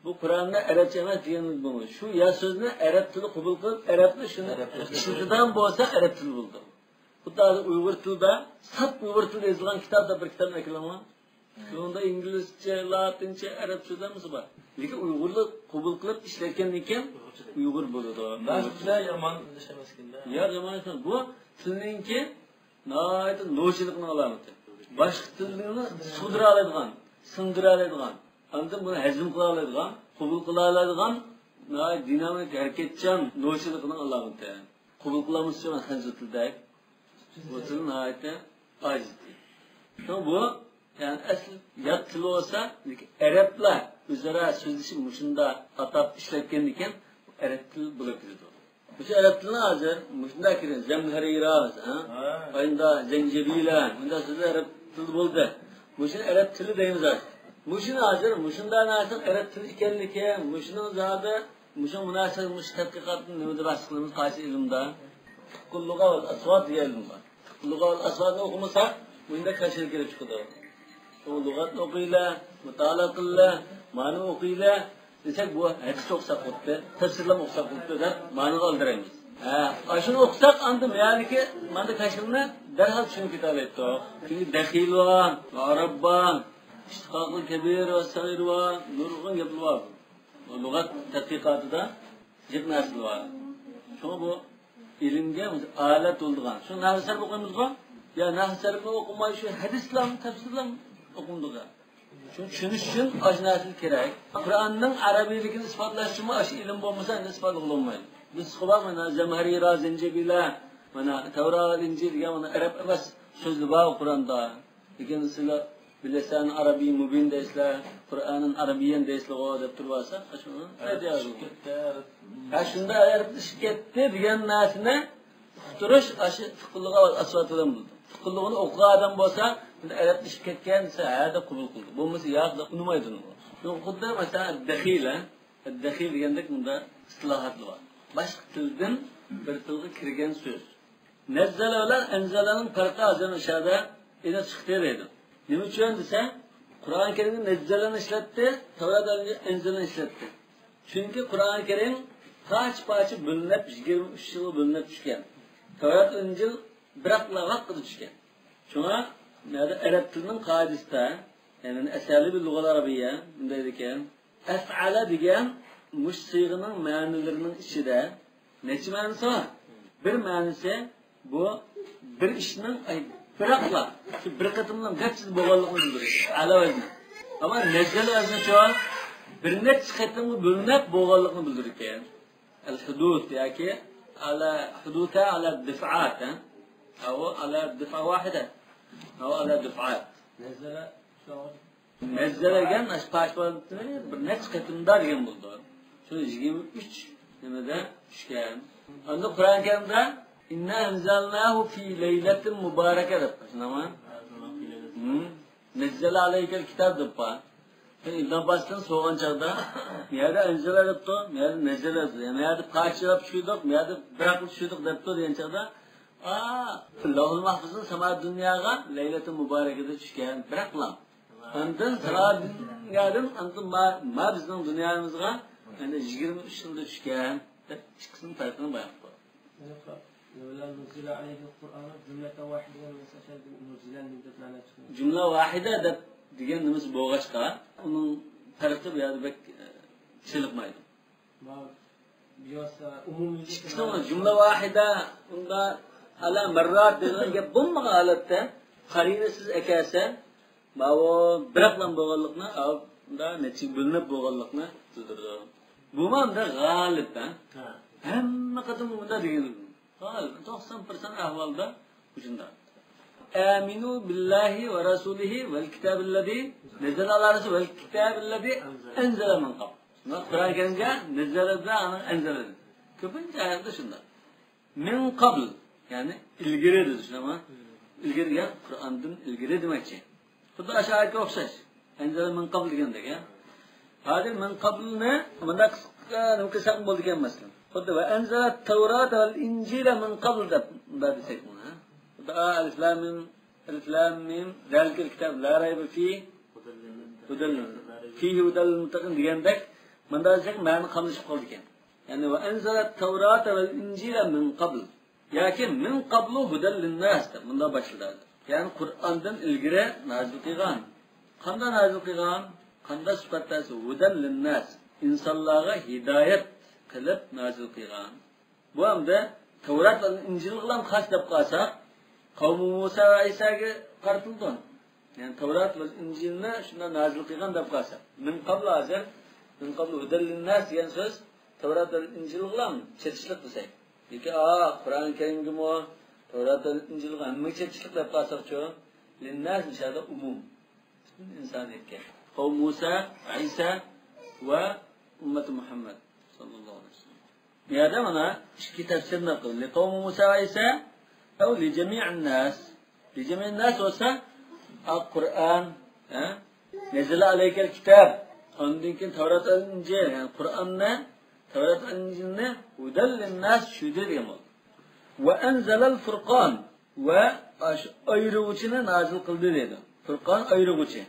بۇ قۇرئاندا ئەرەبچە ئەمەس دېگەنلىك بولمايدۇ. شۇ يات سۆزنى ئەرەب تىلى قوبۇل قىلىپ، ئەرەبلا شۇنى ئەرەب تىلى. ئىشلىتىدىغان بولسا، ئەرەب تىلى بولىدۇ. خۇددى ھازىر ئۇيغۇر تىلىدا، ساپ ئۇيغۇر تىلىدا يېزىلغان كىتاب دەپ بىر كىتابنى ئەكېلىڭلار. شۇنىڭدا ئىنگلىزچە، لاتىنچە، ئەرەب سۆزلەرمىسى بار. لېكىن ئۇيغۇرلار قوبۇل قىلىپ ئىشلەتكەندىن كېيىن ئۇيغۇر بولىدۇ. لاتىنچە يامان ئىش ئەمەسكەن-دە. يا، يامان ئىش ئەمەس. بۇ تىلنىڭكى ناھايىتى نوچىلىقنىڭ ئالامىتى. باشقا تىلنى سۇدۇرالايدىغان، سىڭدۇرالايدىغان، ئاندىن بۇنى ھەزىم قىلالايدىغان، قوبۇل قىلالايدىغان ناھايىتى دىنامىك، ھەرىكەتچان نوچىلىقىنىڭ ئالامىتى. قوبۇل قىلالمىسا خەنزۇ تىلدەك. بۇ تىل ناھايىتى ئاجىز تىل. شۇڭا بۇ، يەنى ئەسلى يات تىل بولسا، لېكىن ئەرەبلەر ئۆزئارا سۆزلىشىپ مۇشۇنداق ئاتاپ ئىشلەتكەندىكىن ئەرەب تىل بولۇپ كېتىدۇ. مۇشۇ ئەرەب تىلىنى ھازىر مۇشۇنداق كىرگەن، زەمھەرىرا، ھە؟ ھە. ئايندا زەنجەبىلە، مۇنداق سۆزلەر ئەرەب تىلىدا بولدى. مۇشۇنى ئەرەب تىلى دەيمىز ھازىر. مۇشۇنى ھازىر مۇشۇنداق نەرسىنىڭ ئەرەب تىلى ئىكەنلىكى، مۇشۇنىڭ زادى مۇشۇ مۇناسىۋەت، مۇشۇ تەتقىقاتنى نېمىدە بەھس قىلىمىز، قايسى ئىلىمدا؟ فىقھۇل لۇغە ۋەل ئەسۋات دېگەن ئىلىم بار. فىقھۇل لۇغە ۋەل ئەسۋاتنى ئوقۇمىساق، مۇنداق كاشىلا كېلىپ چىقىدۇ. ئۇ لۇغەتنى ئوقۇيلى، مۇتالىئە قىلىلى، مەنىنى ئوقۇيلى دېسەك، بۇ ھەدىس ئوقۇساق بولۇپتۇ، تەپسىرلەرنى ئوقۇساق بولۇپتۇ دەپ مەنىگە ئالدىرايمىز. ھە، ئاشۇنى ئوقۇساق، ئاندىن بۇ يەردىكى مانا كاشىلىنى دەرھال چۈشىنىپ كېتەلەيتتۇق. چۈنكى دەخىل بار، ئاراب بار، ئىشتىقاقۇل كەبىر ۋە سەغىر بار، نۇرغۇن گەپلەر بار. لۇغەت تەتقىقاتىدا جىق نەرسىلەر بار. شۇڭا بۇ ئىلىمگە ئالەت بولىدىغان. شۇ نەھۋ سەرپ ئوقۇيمىزغۇ؟ يا نەھۋ سەرپنى ئوقۇماي، شۇ ھەدىسلەرنى، تەپسىرلەرنى ئوقۇمدۇق. شۇنى چۈشىنىش ئۈچۈن ئاشۇ نەرسىلەر كېرەك. قۇرئاننىڭ ئەرەبىيلىكىنى ئىسپاتلاش ئۈچۈنمۇ ئاشۇ ئىلىم بولمىسا، ئەندى ئىسپاتلىغىلى بولمايدۇ. بىز سۇغا مانا زەمھەرىرا، زەنجەبىلە، مانا تەۋرا، ئىنجىل دېگەن مانا ئەرەب ئەمەس سۆزلەر بار قۇرئاندا. لېكىن سىلەر بىلىسان ئەرەبىي مۇبىن دەيسىلەر، قۇرئانەن ئەرەبىيەن دەيسىلەرغۇ دەپ تۇرۇۋالسا، ئاشۇنى ئەرەب تىلى چىقىپ كەتتى. ھە، شۇنداق ئەرەبلىشىپ كەتتى دېگەن نەرسىنى ئۇقتۇرۇش ئاشۇ فىقھۇل لۇغە ۋەل ئەسۋات بىلەن بولىدۇ. فىقھۇل لۇغىنى ئوقۇغان ئادەم بولسا، بۇنى ئەرەبلىشىپ كەتكەن دېسە، ھە دەپ قوبۇل قىلىدۇ. بولمىسا، ياق دەپ ئۇنىمايدۇ ئۇنىڭغا. شۇ خۇددى مەسىلەن، دەخىلە، دەخىل دېگەندەك مۇنداق ئىستىلاھاتلار بار. باشقا تىلدىن بىر تىلغا كىرگەن سۆز. نەززەلە بىلەن ئەنزەلەنىڭ پەرقى ھازىر مۇشۇ يەردە ئېنىق چىقتى دەيدۇ. نېمە ئۈچۈن دېسە، قۇرئان كەرىمدە نەززەلەنى ئىشلەتتى، تەۋرات ئەنزەلەنى ئىشلەتتى. چۈنكى قۇرئان كەرىم پارچە-پارچە بۆلۈنۈپ، يىگىرمە ئۈچ يىلغا بۆلۈنۈپ چۈشكەن. تەۋرات، ئىنجىل بىراقلا ۋاقتىدا چۈشكەن. شۇڭا، مۇنەدە ئەرەب تىلىنىڭ قائىدىسىدە، يەنى ئەسەلى بىر لۇغەل ئەرەبىيە، مۇنداق دەيدىكەن، ئەفئەلە دېگەن مۇشۇ سىيغىنىڭ مەنىلىرىنىڭ ئىچىدە نەچچە مەنىسى بار؟ بىر مەنىسى بۇ بىر ئىشنىڭ، ئەي، بىراقلا شۇ بىر قېتىملا گەپسىز بولغانلىقىنى بىلدۈرىدۇ. ئەلا ۋەزنى. ئەمما نەززەلە ۋەزنىچۇ؟ بىر نەچچە قېتىمغا بۆلۈنۈپ بولغانلىقىنى بىلدۈرىدىكەن. ئەل ھۇدۇد ياكى ئەلا ھۇدۇدە ئەلا دۇفئات، ھە؟ ئەۋۇ ئەلا دۇفئە ۋاھىدە. ئەۋۇ ئەلا دۇفئات. نەززەلە شۇ نەززەلە دېگەن ئاشۇ پارچە بىر نەچچە قېتىمدا دېگەن بولىدۇ. شۇ يىگىرمە ئۈچ نېمىدە چۈشكەن. ئەمدى قۇرئان كەرىمدە «ئىننا ئەنزەلناھۇ فى لەيلەتىن مۇبارەكە» دەپ، شۇنداقمۇ؟ ھىم. «نەززەلە ئەلەيكەل كىتاب» دەپ بار. سەن ئىبن ئابباستىن سورىغان چاغدا، بۇ يەردە «ئەنزەلە» دەپتۇ، بۇ يەردە «نەززەلە» دەپتۇ. يەنى بۇ يەردە پارچىلاپ چۈشۈردۇق، بۇ يەردە بىراقلا چۈشۈردۇق دەپتۇ دېگەن چاغدا، ئا، لەۋھۇل مەھفۇزدىن ساما دۇنياغا لەيلەتۇل مۇبارەكىدە چۈشكەن، بىراقلا. ئاندىن ساما دۇنيادىن، ئاندىن ما، ما بىزنىڭ دۇنيامىزغا، يەنى يىگىرمە ئۈچ يىلدا چۈشكەن، دەپ ئىككىسىنىڭ پەرقىنى بايان قىلدى. لولا نزل عليه القرآن جملة واحدة وليس أشد نزولا دەپ مەنە چىقىدۇ. جۈملە ۋاھىدە دەپ دېگەن نېمىسى بولغاچقا، ئۇنىڭ پەرقى بۇ يەردە بەك، ئە، چېلىقمايدۇ. ئىككىسىنىڭ جۈملە ۋاھىدە، ئۇندا ئەلا مەررات دېگەن گەپ بولمىغان ھالەتتە قەرىنىسىز ئەكەلسە، ماۋۇ بىراقلا بولغانلىقنى، ئۇندا نەچچىگە بۆلۈنۈپ بولغانلىقنى بىلدۈرىدۇ. بۇمۇ ئەمدى غالىب، ھە؟ ھە. ھەممە قېتىم مۇنداق دېگىلى بولمايدۇ. غالىب، توقسان پىرسەنت ئەھۋالدا مۇشۇنداق. آمنوا بالله ورسوله والكتاب الذي نزل على رسوله والكتاب الذي أنزل من قبل. شۇنداق قۇرئان كەرىمگە نەززەلە بىلەن ئاندىن ئەنزەلە. كۆپىنچە ئايەتتە شۇنداق. من قبل، يەنى ئىلگىرى دېدى، شۇنداقمۇ؟ ئىلگىرى دېگەن قۇرئاندىن ئىلگىرى دېمەكچى. خۇددى ئاشۇ ئايەتكە ئوخشاش. ئەنزەلە من قبل دېگەندەك، ھە؟ ھازىر من قبلنى مۇنداق قىسقا نېمە قىلساقمۇ بولىدىكەن، مەسىلەن. خۇددى ۋە ئەنزەلەت تەۋراتە ۋەل ئىنجىلە من قبل دەپ مۇنداق دېسەك، ھە؟ خۇددى ئەلىف لام مىم، ئەلىف لام مىم، زالىكەل كىتاب لا رەيبە فىھ، ھۇدەل، فىھ ھۇدەل لىل مۇتتەقىن دېگەندەك، مۇنداق دېسەك مەنە قاملىشىپ قالىدىكەن. يەنى ۋە ئەنزەلەت تەۋراتە ۋەل ئىنجىلە من قبل. ياكى من قبل ھۇدەل لىنناس دەپ مۇنداق باشلىدى. يەنى قۇرئاندىن ئىلگىرى نازىل قىلغان. قانداق نازىل قىلغان؟ قانداق سۈپەتتە دېسە، ھۇدەل لىنناس، ئىنسانلارغا ھىدايەت قىلىپ نازىل قىلغان. بۇ ئەمدى تەۋرات ۋە ئىنجىلغىلا خاس دەپ قالساق، قەۋمى مۇسا ۋە ئەيساگە قارىتىلىدۇ. يەنى تەۋرات ۋە ئىنجىلنى شۇنداق نازىل قىلغان دەپ قالساق. من قبل ھازىر، من قبل ھۇدەل لىنناس دېگەن سۆز تەۋرات ۋە ئىنجىلغىلا چېتىشلىق دېسەك. لېكىن، ئا، قۇرئان كەرىمگىمۇ، تەۋرات ۋە ئىنجىلغا ھەممىگە چېتىشلىق دەپ قالساقچۇ؟ لىنناس مۇشۇ يەردە ئومۇم. پۈتۈن ئىنسانىيەتكە. قەۋم مۇسا، ئەيسا ۋە ئۈممەت مۇھەممەد ساللاللاھۇ ئەلەيھى ۋەسەللەم. بۇ يەردە مانا ئىككى تەپسىرنى قىلدى. لىقەۋمى مۇسا ۋە ئەيسا ئەۋ لىجەمىئىن ناس. لىجەمىئىن ناس بولسا، ئا، قۇرئان، ھە؟ نەززەلە ئەلەيكەل كىتاب. ئاندىن كېيىن تەۋرات ۋە ئىنجىل، يەنى قۇرئاننى، تەۋرات ۋە ئىنجىلنى ھۇدەل لىنناس چۈشۈردى دېگەن بولدى. ۋە ئەنزەلەل فۇرقان. ۋە ئاشۇ ئايرىغۇچىنى نازىل قىلدى دەيدۇ. فۇرقان ئايرىغۇچى.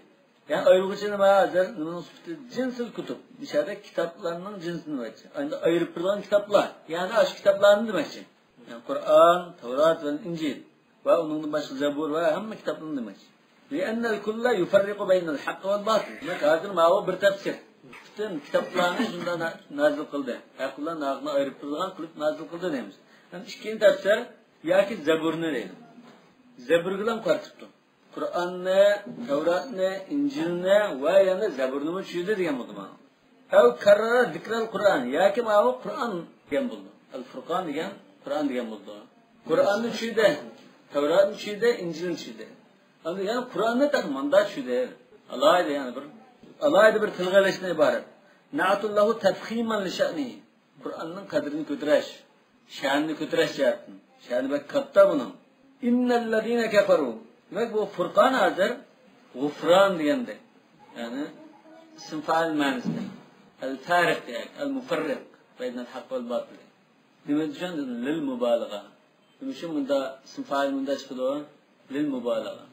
يەنى ئايرىغۇچى نېمە؟ ھازىر نېمىنىڭ سۈپىتى؟ جىنسىل كۇتۇب. مۇشۇ يەردە كىتابلارنىڭ جىنسىنى دېمەكچى. ئەمدى ئايرىپ تۇرىدىغان كىتابلار. يەنى ئاشۇ كىتابلارنى دېمەكچى. يەنى قۇرئان، تەۋرات ۋە ئىنجىل. ۋە ئۇنىڭدىن باشقا زەبۇر ۋە ھەممە كىتابلارنى دېمەكچى. لىئەننەل كۇللە يۇفەررىقۇ بەينەل ھەققى ۋەل باتىل. دېمەك، ھازىر ماۋۇ بىر تەپسىر. پۈتۈن كىتابلارنى شۇنداق نا-، نازىل قىلدى. ھەق بىلەن ناھەقنى ئايرىپ تۇرىدىغان قىلىپ نازىل قىلدى دەيمىز. ھەم ئىككىنچى تەپسىر ياكى زەبۇرنى دەيدۇ. زەبۇرگىلا قارىتىپتۇ. قۇرئاننى، تەۋراتنى، ئىنجىلنى ۋە يەنە زەبۇرنىمۇ چۈشۈردى دېگەن بولدى مانا. ئەۋ كەررەرە زىكرەل قۇرئان، ياكى ماۋۇ قۇرئان دېگەن بولدى. ئەل فۇرقان دېگەن قۇرئان دېگەن بولدى. قۇرئاننى چۈشۈردى، تەۋراتنى چۈشۈردى، ئىنجىلنى چۈشۈردى. ئەمدى يەنە قۇرئاننى تېخى ماندا چۈشۈردى. ئالاھىدە يەنە بىر، ئالاھىدە بىر تىلغا ئېلىشتىن ئىبارەت. نەئتۇللاھۇ تەفخىمەن لىشەئنىھى. قۇرئاننىڭ قەدرىنى كۆتۈرۈش، شەنىنى كۆتۈرۈش جەھەتتىن. شەنى بەك كاتتا بۇنىڭ. ئىننەللەزىنە كەفەرۇ. دېمەك، بۇ فۇرقان ھازىر غۇفران دېگەندەك. يەنى ئىسىم فائىل مەنىسىدە. ئەل فارىق دېگەن، ئەل مۇفەررىق بەينەل ھەقق ۋەل باتىل. نېمە ئۈچۈن؟ لىل مۇبالىغە. نېمە ئۈچۈن مۇندا ئىسىم فائىل مۇندا چىقىدۇ؟ لىل مۇبالىغە.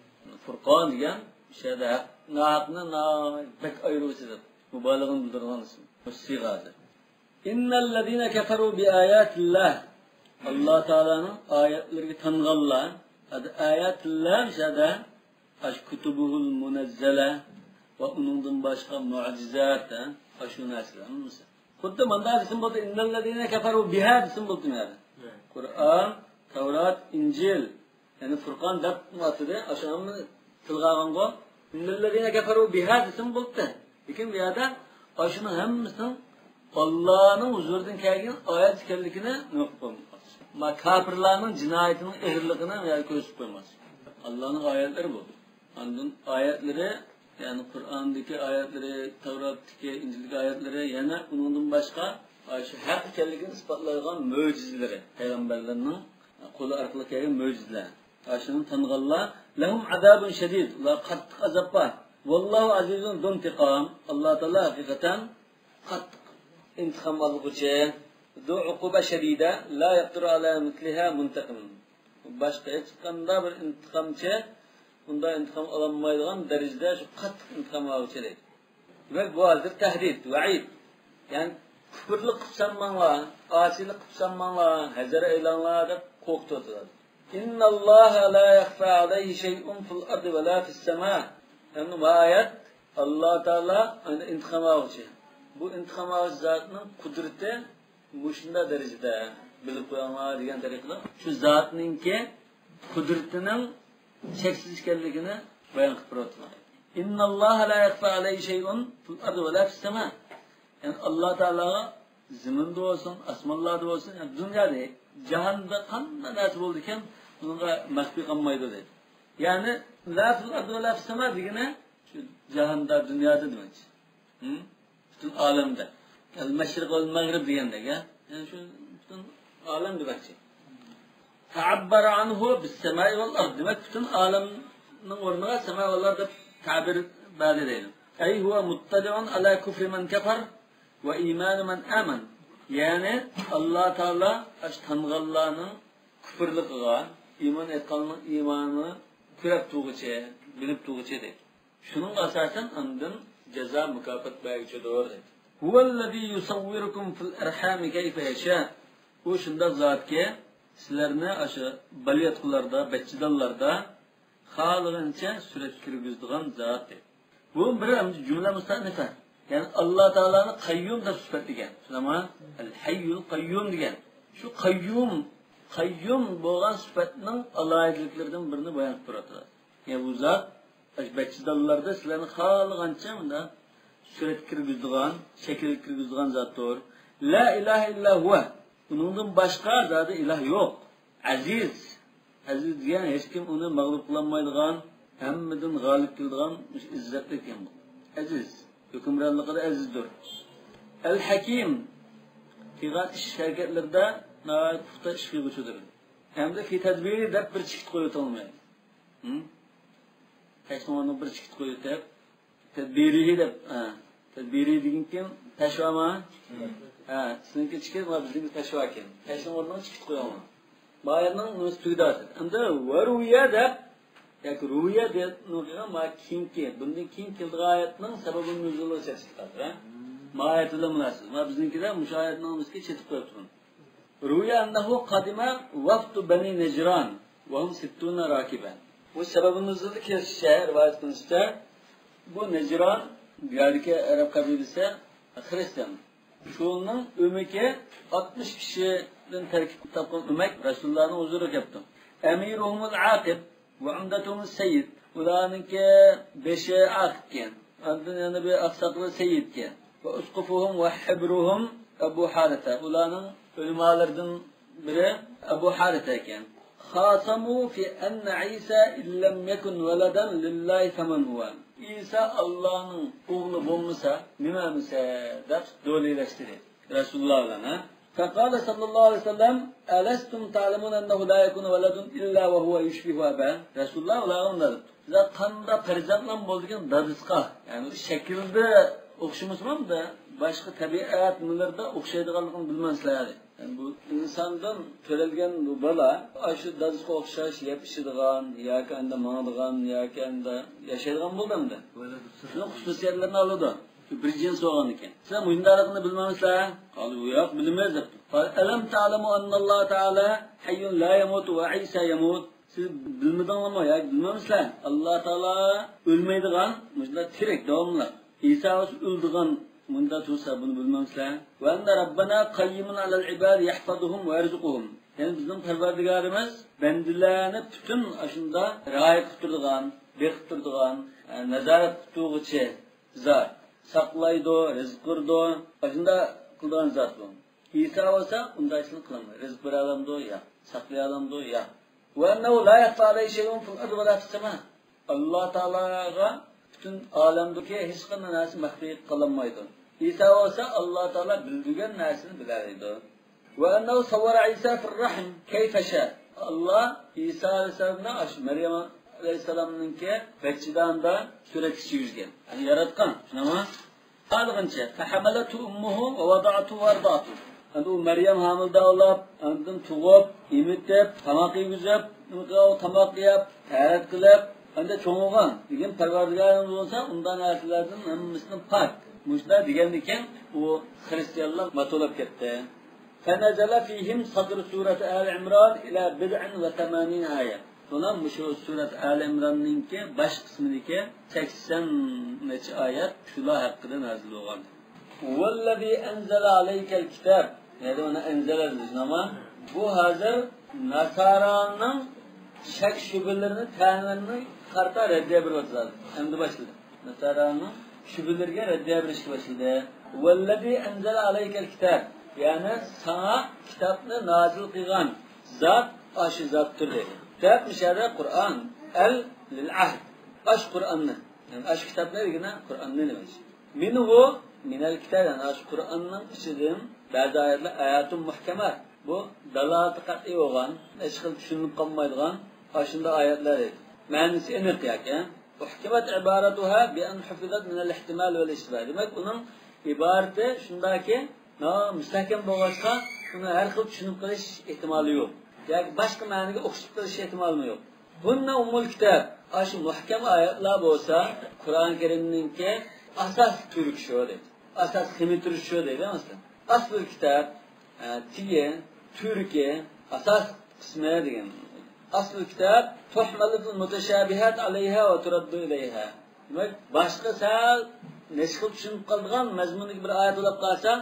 فۇرقان دېگەن شۇ يەردە ھەق، ناھەقنى ناھايىتى بەك ئايرىۋېتىدۇ. مۇبالىغىنى بىلدۈرىدىغان ئىسىم. مۇشۇ سىيغە ھازىر. ئىننەللەزىنە كەفەرۇ بىئاياتىللا. ئاللا تائالانىڭ ئايەتلىرىگە تانغانلار. ھەدە ئاياتىللا شۇ يەردە ئاشۇ كۇتۇبۇھۇل مۇنەززەلە ۋە ئۇنىڭدىن باشقا مۇئجىزات، ھە؟ ئاشۇ نەرسىلەر ھەممىسى. خۇددى ماندا دېسىمۇ بولدى، ئىننەللەزىنە كەفەرۇ بىھا دېسىمۇ بولدى مەنە. قۇرئان، تەۋرات، ئىنجىل. يەنى فۇرقان دەپ ئاتىدى. ئاشۇ ھەممىنى تىلغا ئالغانغۇ. إن الذين كفروا بها دېسىمۇ بولدى. لېكىن بۇ يەردە ئاشۇنىڭ ھەممىسىنىڭ ئاللانىڭ ھۇزۇرىدىن كەلگەن ئايەت ئىكەنلىكىنى نېمە قىلىپ قويمىغان. ما كاپىرلارنىڭ جىنايىتىنىڭ ئېغىرلىقىنى بۇ يەردە كۆرسىتىپ قويماس. ئاللانىڭ ئايەتلىرى بۇ. ئاندىن ئايەتلىرى، يەنى قۇرئاندىكى ئايەتلىرى، تەۋراتتىكى، ئىنجىلدىكى ئايەتلىرى، يەنە ئۇنىڭدىن باشقا شۇ ھەق ئىكەنلىكىنى ئىسپاتلايدىغان مۆجىزىلىرى، پەيغەمبەرلەرنىڭ قولى ئارقىلىق كەلگەن مۆجىزىلەر. ئاشۇنى تانىغانلار، لهم عذاب شديد، ئۇلارغا قاتتىق ئازاب بار. والله عزيز ذو انتقام، ئاللا تائالا ھەقىقەتەن قاتتىق ئىنتىقام ئالغۇچى. ذو عقوبة شديدة، لا يقدر على مثلها منتقم. باشقا ھېچقانداق بىر ئىنتىقامچى ئۇنداق ئىنتىقام ئالالمايدىغان دەرىجىدە شۇ قاتتىق ئىنتىقام ئالغۇچى دەيدۇ. دېمەك، بۇ ھازىر تەھدىت، ۋەئىد. يەنى، كۇپۇرلۇق قىلىپ سالماڭلار، ئاسىيلىق قىلىپ سالماڭلار، ھەزەر ئەيلەڭلار دەپ قورقۇتۇۋاتىدۇ. إن الله لا يخفى عليه شيء في الأرض ولا في السماء. ئەمدى بۇ ئايەت، ئاللا تائالا ئەمدى ئىنتىقام ئالغۇچى. بۇ ئىنتىقام ئالغۇچى زاتنىڭ قۇدرىتى مۇشۇنداق دەرىجىدە بىلىپ قويۇڭلار دېگەن تەرىقىدە شۇ زاتنىڭكى قۇدرىتىنىڭ چەكسىز ئىكەنلىكىنى بايان قىلىپ بېرىۋاتىدۇ. إن الله لا يخفى عليه شيء في الأرض ولا في السماء. يەنى ئاللا تائالاغا زېمىندا بولسۇن، ئاسمانلاردا بولسۇن، يەنى دۇنيادا، جاھاندا قانداق نەرسە بولىدىكەن، ئۇنىڭغا مەخپىي قالمايدۇ دەيدۇ. يەنى، لا في الأرض ولا في السماء دېگىنى شۇ جاھاندا، دۇنيادا دېمەكچى. ھە؟ پۈتۈن ئالەمدە. المشرق والمغرب دېگەندەك، ھە؟ يەنى شۇ پۈتۈن ئالەم دېمەكچى. تعبر عنه بالسماء والأرض. دېمەك، پۈتۈن ئالەمنىڭ ئورنىغا سەما ۋەلئەرز دەپ تەبىر بەردى دەيدۇ. أي هو مطلع على كفر من كفر وإيمان من آمن. يەنى، ئاللا تائالا ئاشۇ تانغانلارنىڭ كۇپۇرلۇقىغا، ئىمان ئېيتقاننىڭ ئىمانىنى كۆرۈپ تۇرغۇچى، بىلىپ تۇرغۇچى دەيدۇ. شۇنىڭغا ئاساسەن ئاندىن جازا، مۇكاپات بەرگۈچىدۇر، دەيدۇ. هو الذي يصوركم في الأرحام كيف يشاء. ئۇ شۇنداق زاتكى، سىلەرنى ئاشۇ بالىياتقۇلاردا، بەچچىدانلاردا خالىغىنىچە سۈرەتكە كىرگۈزىدىغان زات، دەيدۇ. بۇ بىر ئەمدى جۈملە مۇستەئنىفە. يەنى ئاللا تائالانى قەييۇم دەپ سۈپەتلىگەن. شۇنداقمۇ؟ ئەل ھەييۇل قەييۇم دېگەن. شۇ قەييۇم، قەييۇم بولغان سۈپەتنىڭ ئالاھىدىلىكلىرىدىن بىرىنى بايان قىلىپ بېرىۋاتىدۇ. يەنى بۇ زات، ئاشۇ بەچچىدانلاردا سىلەرنى خالىغانچە مۇنداق سۈرەتكە كىرگۈزىدىغان، شەكىلگە كىرگۈزىدىغان زاتتۇر. لا ئىلاھە ئىللا ھۇۋە. ئۇنىڭدىن باشقا زادى ئىلاھ يوق. ئەزىز. ئەزىز دېگەن ھېچكىم ئۇنى مەغلۇپ قىلالمايدىغان، ھەممىدىن غالىب كېلىدىغان ئىززەتلىك ئىكەن بۇ. ئەزىز. ھۆكۈمرانلىقىدا ئەزىزدۇر. ئەل ھەكىم. قىلغان ئىش ھەرىكەتلىرىدە ناھايىتى پۇختا ئىش قىلغۇچىدۇر. ھەمدە في تدبيره دەپ بىر چېكىت قويۇۋېتىڭلار. ھە؟ تەشنىڭ ئورنىغا بىر چېكىت قويۇۋېتىپ، تەدبىرىھى دەپ، ھە، تەدبىرىھى دېگەنكىن پەشۋامۇ؟ ھە، سىزنىڭكى چېكىت، ما بىزنىڭكى پەشۋا ئىكەن. پەشۋانىڭ ئورنىغا چېكىت قويۇڭلار. ما ئايەتنىڭ نېمىسى تۈگىدى ھازىر. ئەمدى ۋە رۇۋىيە دەپ، ياكى رۇۋىيە دېگەن ما كېيىنكى، بۇندىن كېيىن كېلىدىغان ئايەتنىڭ سەۋەبىنى نۇزۇلىغا چەتكىلىدى، ھە؟ ما ئايەت بىلەن مۇناسىۋەت. ما بىزنىڭكىدە مۇشۇ ئايەتنىڭ نېمىسىگە چېتىپ قويۇپ تۇرۇڭ. روي أنه قدم وفد بني نجران وهم ستون راكبا. بۇ سەۋەبى نۇزۇلدا كېلىشىچە، رىۋايەت قىلىنىشىچە، بۇ نەجران دىيارىدىكى ئەرەب قەبىلىسى خىرىستىيان. شۇنىڭ ئۆمىكى ئاتمىش كىشىدىن تەركىب تاپقان ئۆمەك رەسۇلۇللانىڭ ھۇزۇرىغا كەپتۇ. أميرهم العاقب وعمدتهم السيد. ئۇلارنىڭكى بېشى ئاقىبكەن. ئاندىن يەنە بىر ئاقساقىلى سەييىدكەن. وأسقفهم وحبرهم أبو حارثة. ئۇلارنىڭ ئۆلىمالىرىدىن بىرى ئەبۇ ھارىسە ئىكەن. خاصموا في أن عيسى إن لم يكن ولدا لله فمن هو. ئىسا ئاللانىڭ ئوغلى بولمىسا، نېمە ئەمىسە دەپ دۆلىلەشتى رەسۇلۇللا بىلەن، ھە؟ فقال صلى الله عليه وسلم: ألستم تعلمون أنه لا يكون ولد إلا وهو يشبه أباه؟ رەسۇلۇللا ئۇلارغا مۇنداق دەپتۇ: سىلەر قانداق پەرزەنتلەرمۇ بولىدىكەن دادىسىغا، يەنى شەكىلدە ئوخشىمىسىمۇ، باشقا تەبىئەت نېمىلىرىدە ئوخشايدىغانلىقىنى بىلمەمسىلەر؟ يەنى بۇ ئىنساندىن تۆرەلگەن بۇ بالا ئاشۇ دادىسىغا ئوخشاش يەپ ئىچىدىغان ياكى ئەمدى ماڭىدىغان ياكى ئەمدى ياشايدىغان بولدى ئەمدى. شۇنىڭ خۇسۇسىيەتلىرىنى ئالىدۇ. شۇ بىر جىنس بولغاندىكىن. سىلەر مۇشۇنداقلىقىنى بىلمەمسىلەر؟ قالدى، ياق، بىلمەيمىز دەپتۇ. قال: ألم تعلموا أن الله تعالى حي لا يموت وعيسى يموت؟ سىز بىلمىدىڭلارمۇ ياكى بىلمەمسىلەر؟ ئاللا تائالا ئۆلمەيدىغان، مۇشۇنداق تىرىك، داۋاملىق. ئىسا ئۆلىدىغان، مۇنداق تۇرسا، بۇنى بىلمەمسىلەر؟ وأن ربنا قيم على العباد يحفظهم ويرزقهم. يەنى بىزنىڭ پەرۋەردىگارىمىز بەندىلەرنى پۈتۈن ئاشۇنداق رىئايە قىلىپ تۇرىدىغان، بېقىپ تۇرىدىغان، ئە، نازارەت قىلىپ تۇرغۇچى زات. ساقلايدۇ، رىزىق بېرىدۇ، ئاشۇنداق قىلىدىغان زات بۇ. ئىسا بولسا ئۇنداق ئىشنى قىلالمايدۇ. رىزىق بېرەلەمدۇ؟ ياق. ساقلىيالامدۇ؟ ياق. وَأَنَّهُ لَا يَخْفَى عَلَيْهِ شَيْءٌ فِي الْأَرْضِ وَلَا فِي السَّمَاءِ. ئاللا تائالاغا پۈتۈن ئالەمدىكى ھېچقانداق نەرسە مەخپىي قالالمايدۇ. ئىسا بولسا ئاللا تائالا بىلىدىغان نەرسىنى بىلەلەيدۇ. وَأَنَّهُ صَوَّرَ عِيسَى فِي الرَّحْمِ كَيْفَ شَاءَ. ئاللا ئىسا ئەلەيھىسسالامنى ئاشۇ مەريەم ئەلەيھىسسالامنىڭكى بەچچىداندا سۈرەتكە چۈشۈرگەن. يەنى ياراتقان، شۇنداقمۇ؟ قالغىنىچە، فَحَمَلَتْهُ أُمُّهُ وَوَضَعَتْهُ وَأَرْضَعَتْهُ. ئەمدى ئۇ مەريەم ھامىلىدار بولۇپ، ئاندىن تۇغۇپ، ئېمىتىپ، تاماق يېگۈزۈپ، تاماق يەپ، تەرەت قىلىپ، ئەمدى چوڭ بولغان. لېكىن پەرۋەردىگارىمىز بولسا ئۇنداق نەرسىلەردىن ھەممىسىدىن پاك. مۇشۇنداق دېگەندىكىن ئۇ خرىستىيانلار ماتۇلۇپ كەتتى. فَنَزَلَ فِيهِمْ صَدْرُ سُورَةِ آلِ عِمْرَانَ إِلَى بِضْعٍ وَثَمَانِينَ آيَةً. بۇنىڭ مۇشۇ سۈرەت ئالى ئىمراننىڭكى باش قىسمىدىكى سەكسەن نەچچە ئايەت شۇلار ھەققىدە نازىل بولغان. هُوَ الَّذِي أَنْزَلَ عَلَيْكَ الْكِتَابَ. يەنى ئۇنى ئەنزەلە دېدۇق، ئەمما بۇ ھازىر ناسارانىڭ شەك شۈبھىلىرىنى، تەنلىرىنى قارىتا رەددىيە بېرىۋاتىدۇ. ئەمدى باشلىدى. ناسارانىڭ شۈبھىلىرىگە رەددىيە بېرىشكە باشلىدى. هُوَ الَّذِي أَنْزَلَ عَلَيْكَ الْكِتَابَ. يەنى ساڭا كىتابنى نازىل قىلغان زات ئاشۇ زاتتۇر دەيدۇ. كىتاب مۇشۇ يەردە قۇرئان، ئەل لىل ئەھد. ئاشۇ قۇرئاننى. يەنى ئاشۇ كىتابنى دېگىنى قۇرئاننى دېمەكچى. مىنھۇ، مىنەل كىتاب، يەنى ئاشۇ قۇرئاننىڭ ئىچىدىن بەزى ئايەتلەر ئاياتۇن مۇھكەمات. بۇ دالالىتى قەتئىي بولغان، ھېچ خىل چۈشىنىلىپ قالمايدىغان ئاشۇنداق ئايەتلەر دەيدۇ. مەنىسى ئېنىق ياكى. أُحْكِمَتْ عِبَارَتُهَا بِأَنْ حُفِظَتْ مِنَلِ الِاحْتِمَالِ وَالِاشْتِبَاهِ. دېمەك، ئۇنىڭ ئىبارىتى شۇنداكى، نا-، مۇستەھكەم بولغاچقا، ئۇنى ھەر خىل چۈشىنىپ قېلىش ئېھتىمالى يوق. ياكى باشقا مەنىگە ئوخشىتىپ قېلىش ئېھتىمالىمۇ يوق. هُنَّ أُمُّ الْكِتَابِ. ئاشۇ مۇھكەم ئايەتلەر بولسا، قۇرئان كەرىمنىڭكى ئاساسلىق تۈۋرۈكى شۇ دەيدۇ. ئاساسلىق خېمىتۈرۈشى شۇ دەيدۇ، مەسىلەن. أَصْلُ الْكِتَابِ، ئە، تېگى، تۈۋرۈكى، ئاساسلىق قىسمى دېگەن. أَصْلُ الْكِتَابِ تُحْمَلُ الْمُتَشَابِهَاتُ عَلَيْهَا وَتُرَدُّ إِلَيْهَا. دېمەك، باشقا سەل نەچچە خىل چۈشىنىپ قالىدىغان مەزمۇندىكى بىر ئايەت بولۇپ قالسا،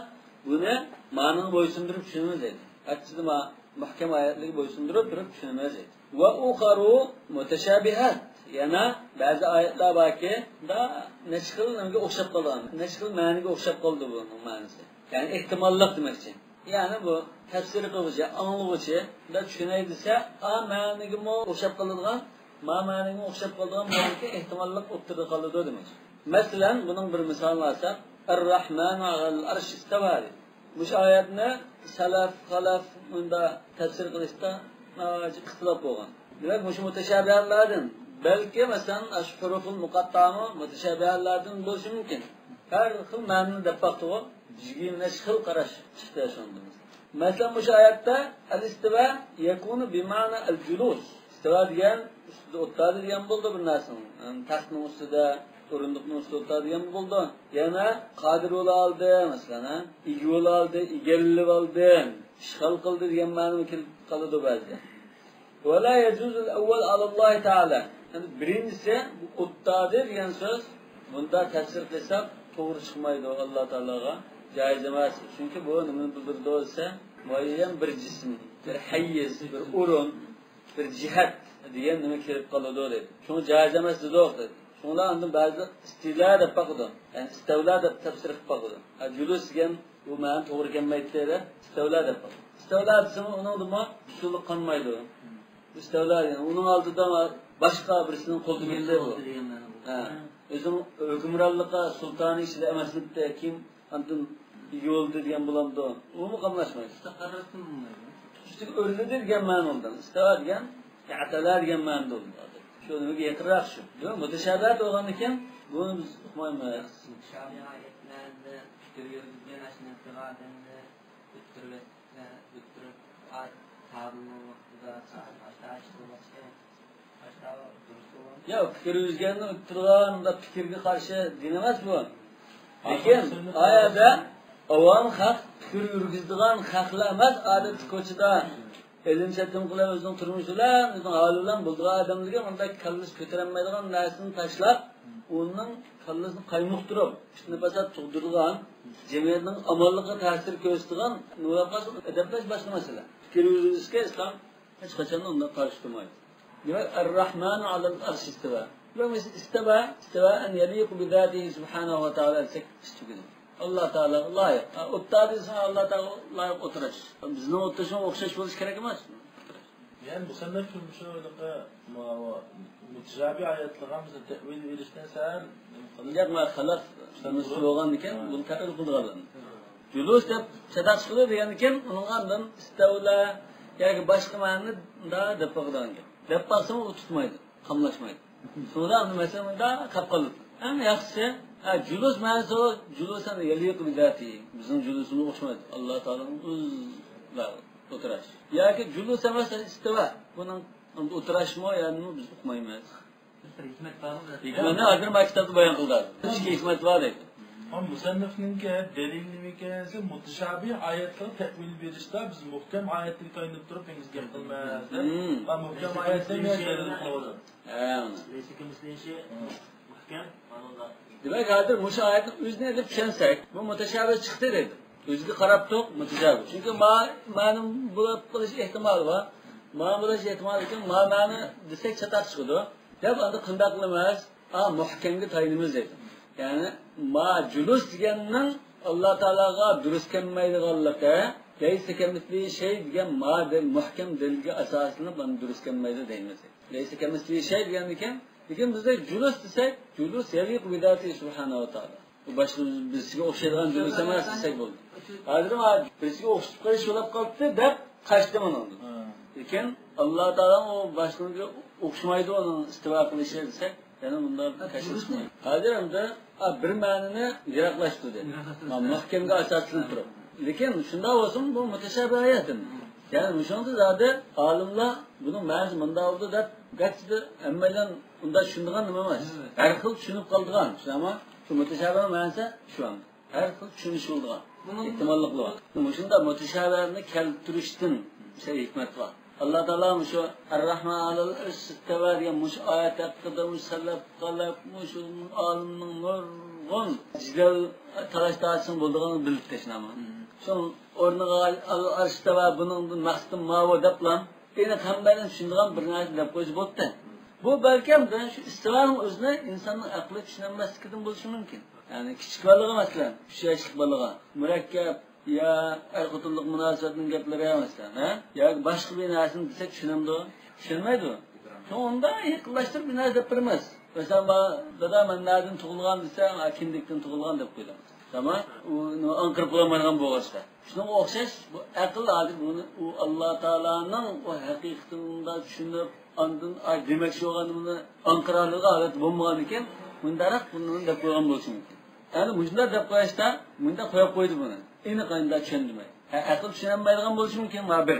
بۇنى مانىڭغا بويسۇندۇرۇپ چۈشىنىمىز دەيدۇ. ئەكسىدە ما-، مۇھكەم ئايەتلەرگە بويسۇندۇرۇپ تۇرۇپ چۈشىنىمىز دەيدۇ. وَأُخَرُ مُتَشَابِهَاتٌ. يەنە بەزى ئايەتلەر باركى، دا نەچچە خىل نېمىگە ئوخشاپ قالىدىغان، نەچچە خىل مەنىگە ئوخشاپ قالىدۇ بۇنىڭ مەنىسى. يەنى ئېھتىماللىق دېمەكچى. يەنى بۇ تەپسىر قىلغۇچى، ئاڭلىغۇچى، دا چۈشىنەي دېسە، ئا مەنىگىمۇ ئوخشاپ قالىدىغان، ما مەنىگىمۇ ئوخشاپ قالىدىغان بۇنىڭكى ئېھتىماللىق ئوتتۇرىدا قالىدۇ دېمەكچى. مەسىلەن، بۇنىڭ بىر مىسالىنى ئالساق، الرحمن على العرش استوى. مۇشۇ ئايەتنى سەلەف، خەلەف مۇنداق تەپسىر قىلىشتا ناھايىتى ئىختىلاپ بولغان. دېمەك، مۇشۇ مۇتەشابىھەتلەردىن، بەلكى، مەسىلەن، ئاشۇ ھۇرۇفۇل مۇقەتتامۇ مۇتەشابىھەتلەردىن بولۇشى مۇمكىن. ھەر خىل مەنىنى دەپ باقتىغۇ، يىگىرمە نەچچە خىل قاراش چىقتى شۇنىڭدىن. مەسىلەن، مۇشۇ ئايەتتە ئەل ئىستىۋا يەكۇنۇ بىمەنا ئەل جۇلۇس. ئىستىۋا دېگەن ئۈستىدە ئولتۇردى دېگەن بولىدۇ بىر نەرسىنىڭ. يەنى تەختنىڭ ئۈستىدە، ئورۇندۇقنىڭ ئۈستىدە ئولتۇردى دېگەن بولىدۇ. يەنە قادىر بولالدى، مەسىلەن، ھە؟ ئىگە بولالدى، ئىگىلىۋالدى، ئىشغال قىلدى دېگەن مەنىمۇ كېلىپ قالىدۇ بەزىدە. ولا يجوز الأول على الله تعالى. يەنى بىرىنچىسى، بۇ ئولتۇردى دېگەن سۆز، بۇنداق تەپسىر قىلساق توغرا چىقمايدۇ ئاللا تائالاغا. جائىز ئەمەس. چۈنكى بۇ نېمىنى بىلدۈرىدۇ دېسە، مۇئەييەن بىر جىسىم، بىر ھەيز، بىر ئورۇن، بىر جىھەت دېگەن نېمە كىرىپ قالىدۇ دەيدۇ. شۇڭا جائىز ئەمەس دېدۇق دەيدۇ. شۇڭلار ئاندىن بەزىلەر ئىستىلا دەپ باقىدۇ. يەنى ئىستەۋلا دەپ تەپسىر قىلىپ باقىدۇ. ھە، جۇلۇس دېگەن بۇ مەنە توغرا كەلمەيتتى دەپ ئىستەۋلا دەپ باقىدۇ. ئىستەۋلا دېسىمۇ ئۇنىڭدىمۇ ئۇسۇلى قالمايدۇ. ئىستەۋلا دېگەن ئۇنىڭ ئالدىدا باشقا بىرسىنىڭ قولتۇقىدا بۇ. ھە. ئۆزىنىڭ ھۆكۈمرانلىقى سۇلتانى ئىچىدە ئەمەسمىتتى، كىم ئاندىن يولدا دېگەن بولامدۇ؟ ئۇمۇ قاملاشمايدۇ. ئۈستىگە ئۆرلىدى دېگەن مەنىدە. ئىستاۋا دېگەن، ئەتەلا دېگەن مەنىدە بولىدۇ. شۇ نېمىگە يېقىنراق شۇ. دېمەك، مۇتەشابىھات بولغاندىكىن بۇنى بىز ئۇقمايمىز. مۇتەشابىھ ئايەتلەردە پىكىر يۈرگۈزگەن ئاشۇنداق بىر ئادەمنى ئۆتتۈرۈپ، ئۆتتۈرۈپ، ئاي، تابىمۇ ۋاقتىدا، ئاشۇنداق ئىش قىلماسكەن. ياق، پىكىر يۈرگۈزگەننى ئۇتتۇرغان، پىكىرگە قارشى دىن ئەمەس بۇ. لېكىن ئايەدە ئاۋام خەق، پىكىر يۈرگۈزىدىغان خەقلەر ئەمەس، ئادەتتە كوچىدا ئېلىم-سېتىم قىلىپ، ئۆزىنىڭ تۇرمۇشى بىلەن، ئۆزىنىڭ ھالى بىلەن بولىدىغان ئادەملەرگە مۇنداق كاللىسى كۆتۈرەلمەيدىغان نەرسىنى تاشلاپ، ئۇنىڭ كاللىسىنى قايمۇقتۇرۇپ، پىتنە-پاسات تۇغدۇرىدىغان، جەمئىيەتنىڭ ئامانلىقىغا تەسىر كۆرسىتىدىغان، نېمە بولۇپ قالسا، ئەدەپلەش باشقا مەسىلە. پىكىر يۈرگۈزۈشكە ئىسلام ھېچقاچان ئۇنداق قارشى تۇرمايدۇ. دېمەك، الرحمن على العرش استوى. بۇ ئىستىۋا، استوى أن يليق بذاته سبحانه وتعالى دېسەك، ئىش تۈگىدى. ئاللا تائالاغا لايىق. ھە، ئوتتا دېسە، ئاللا تائالاغا لايىق ئولتۇرۇش. بىزنىڭ ئولتۇرۇشىمىز ئوخشاش بولۇشى كېرەك ئەمەس. يەنى مۇسەننىپ شۇ، شۇ ھېلىقى مۇ-، مۇتىشابىھ ئايەتلەرگە بىز تەئۋىل بېرىشتىن سەل نېمە قىلىش. ياق، مانا خەلەف نۇسخا بولغاندىكىن، ھە، بۇنى تەئۋىل قىلىدىغانلار. ھە. جۇلۇس دەپ چاتاق چىقىدۇ دېگەندىكىن، ئۇنىڭغا ئاندىن ئىستەۋلا ياكى باشقا مەنىدە دەپ باقىدىغان گەپ. دەپ باقسىمۇ ئۇ تۇتمايدۇ، قاملاشمايدۇ. شۇڭا ئۇنى مەسىلەن مۇنداق قاپ قالىدۇ. ئەڭ ياخشىسى، ھە، جۇلۇس مەنىسى، جۇلۇس يليق بذاته. بىزنىڭ جۇلۇسىمىزغا ئوخشىمايدۇ. ئاللا تائالانىڭ ئۆزى ئولتۇراش. ياكى جۇلۇس ئەمەس، ئىستىۋا. بۇنىڭ ئولتۇراشمۇ يا نېمە بىز ئۇقمايمىز. بىر ھېكمەت بارمۇ؟ ھېكمەتنى ھازىر ما كىتابتا بايان قىلدى. ئىككى ھېكمەت بار دەيدۇ. ھە، مۇسەننىفنىڭكى دەلىلى نېمىكەن دېسە، مۇتىشابىھ ئايەتلەرگە تەئۋىل بېرىشتە بىز مۇھكەم ئايەتلەرگە تايىنىپ تۇرۇپ، ئىنگلىز گەپ قىلىمىز دەپ. مم. ھە، مۇھكەم ئايەتلەرنى دەلىل قىلىۋاتىدۇ. ھە. ليس كمثله شيء. مۇھكەم، مانىدا. دېمەك، ھازىر مۇشۇ ئايەتنىڭ ئۆزىنى ئېلىپ چۈشەنسەك، بۇ مۇتەشابىھ چىقتى دەيدۇ. ئۆزىگە قاراپ تۇرۇپ مۇتەشابىھ. چۈنكى ما-، مەنىم بولۇپ قېلىش ئېھتىمالى بار. ما بولۇش ئېھتىمالى ئىكەن، ما مەنى دېسەك چاتاق چىقىدۇ. دەپ ئاندا قانداق قىلىمىز؟ ئا، مۇھكەمگە تايىنىمىز دەيدۇ. يەنى ما جۇلۇس دېگەننىڭ ئاللا تائالاغا دۇرۇس كەلمەيدىغانلىقى، لەيسە كەمىسلىھى شەي دېگەن ما دەل-، مۇھكەم دەلىلگە ئاساسلىنىپ ئاندىن دۇرۇس كەلمەيدۇ دەيمىز. لەيسە كەمىسلىھى شەي دېگەندىكىن، لېكىن بىزدە جۇلۇس دېسەك، جۇلۇس يەلىقۇ بىزاتىھى سۇبھانەھۇ ۋە تائالا. بۇ باشقا بىرسىگە ئوخشايدىغان جۇلۇس ئەمەس دېسەك بولدى. ھازىر ما بىرسىگە ئوخشىتىپ قويۇش بولۇپ قاپتۇ دەپ قاچتى مۇنىڭدىن. ھە. لېكىن ئاللا تائالا ئۇ باشقىلارغا ئوخشىمايدۇ ئۇنىڭ ئىستىۋا قىلىشى دېسەك، يەنە بۇنداق ھە، كەچۈرۈش جۇلۇسنى. ھازىر ئەمدى، ئا، بىر مەنىنى يىراقلاشتۇردى. يىراقلاشتۇردى. ھا، مۇھكەمگە ئاساسلىنىپ تۇرۇپ. لېكىن شۇنداق بولسىمۇ بۇ مۇتەشابىھ ئايەت ئەمدى. يەنى مۇشۇنىڭدا زادى ئالىملار بۇنىڭ مەنىسى مۇنداق بولدى دەپ، گەرچە ھەممەيلەن ئۇنداق چۈشىنىدىغان نېمە ئەمەس. ھە. ھەر خىل چۈشىنىپ قالىدىغان، شۇنداقمۇ؟ شۇ مۇتەشابىھ مەنىسى شۇ ئەمدى. ھەر خىل چۈشىنىش بولىدىغان، بۇنىڭ ئېھتىماللىقلار بار. مۇشۇنداق مۇتەشابىھنى كەلتۈرۈشتىن شەرئىي ھېكمەت بار. ئاللا تائالا مۇشۇ ئەر-راھمان ئەلەل ئەرش ئىستەۋا دېگەن مۇشۇ ئايەت ھەققىدە مۇشۇ سەلەپ، خەلەپ، مۇشۇ ئالىمنىڭ نۇرغۇن جېدەل، تالاش-تارتىشىنىڭ بولىدىغانلىقىنى بىلدى تەشنامە. مم. شۇ ئورنىغا ئەل ئەرش ئىستەۋا، بۇنىڭدىن مەقسىتىم ماۋۇ دەپلا، ئېنىق ھەممەيلەن چۈشىنىدىغان بىر نەرسە دەپ قويسا بولاتتى. بۇ بەلكىم شۇ ئىستىۋانىڭ ئۆزىنى ئىنساننىڭ ئەقلى چۈشىنەلمەسلىكىدىن بولۇشى مۇمكىن. يەنى كىچىك بالىغا، مەسىلەن، ئۈچ ياشلىق بالىغا مۇرەككەپ يا ئەر-خوتۇنلۇق مۇناسىۋەتنىڭ گەپلىرى، مەسىلەن، ھە؟ ياكى باشقا بىر نەرسىنى دېسەك چۈشىنەمدۇ؟ چۈشەنمەيدۇ. شۇڭا ئۇنداق يېقىنلاشتۇرۇپ بىر نەرسە دەپ بېرىمىز. مەسىلەن، با-، دادا، مەن نەدىن تۇغۇلغان دېسە، «ھا، كىندىكتىن تۇغۇلغان» دەپ قويىدۇ. تامام؟ ئۇ ئاڭقىرىپ بولالمايدىغان بولغاچقا. شۇنىڭغا ئوخشاش، بۇ ئەقىل ھازىر بۇنى، ئۇ ئاللا تائالانىڭ ئۇ ھەقىقىتىنى چۈشىنىپ، ئاندىن، ئاي، دېمەكچى بولغان بۇنى ئاڭقىرالىغان ھالەت بولمىغاندىكىن، مۇنداقراق بۇنى دەپ قويغان بولۇشى مۇمكىن. يەنى مۇشۇنداق دەپ قويۇشتا، مۇنداق قويۇپ قويدى بۇنى. ئېنىق ئاينىدا چۈشەندۈرمەي. ھە، ئەقىل چۈشىنەلمەيدىغان بولۇشى مۇمكىن، ما بىر.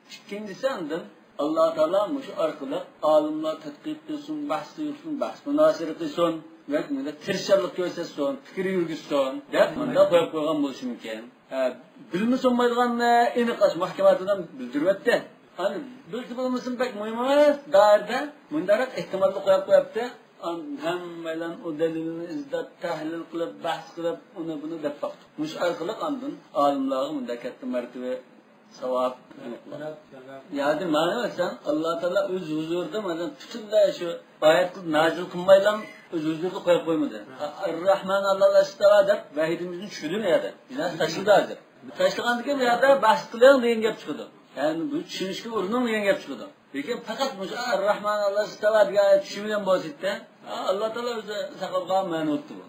ئىككىنچىسى ئاندىن، ئاللا تائالا مۇشۇ ئارقىلىق ئالىملار تەتقىق قىلسۇن، بەھس يۈرگۈزسۇن، بەھس مۇنازىرە قىلسۇن، دېمەك، مۇنداق تىرىشچانلىق كۆرسەتسۇن، پىكىر يۈرگۈزسۇن، دەپ مۇنداق قويۇپ قويغان بولۇشى مۇمكىن. ھە، بىلمىسە بولمايدىغاننى ئېنىق ئاشۇ مۇھكەمات بىلەن بىلدۈرۈۋەتتى. ئەنە، بىلسە بولمىسۇن بەك مۇھىم ئەمەس دائىرىدە مۇنداقراق ئېھتىمالنى قويۇپ قويۇپتى. ئاندىن ھەممەيلەن ئۇ دەلىلنى ئىزدەپ، تەھلىل قىلىپ، بەھس قىلىپ، ئۇنى بۇنى دەپ باقتۇق. مۇشۇ ئارقىلىق ئاندىن ئالىملارغا مۇنداق كاتتا مەرتىۋە، ساۋاب. يا، ھازىر مانا مەسىلەن، ئاللا تائالا ئۆز ھۇزۇرىدا مانا پۈتۈنلەي شۇ ئايەت قىلىپ نازىل قىلمايلا ئۆز ھۇزۇرىدا قويۇپ قويمىدى. ئەر-راھمان ئەلەل ئەرش ئىستەۋا دەپ ۋەھىيدىن بىزنى چۈشۈردى يا دەپ. بىناسى تاشلىدى ھازىر. تاشلىغاندىن كېيىن بۇ يەردە بەھس قىلىڭ دېگەن گەپ چىقىدۇ. يەنى بۇ چۈشىنىشكە ئۇرۇنۇڭ دېگەن گەپ چىقىدۇ. لېكىن پەقەت مۇشۇ ئەر-راھمان ئەلەل ئەرش ئىستەۋا دېگەن ئايەت چۈشىمىگەن بولسا ئىدى، ئاللا تائالا ئۆزى ساقلاپ قالغان مەنى بولاتتى بۇ.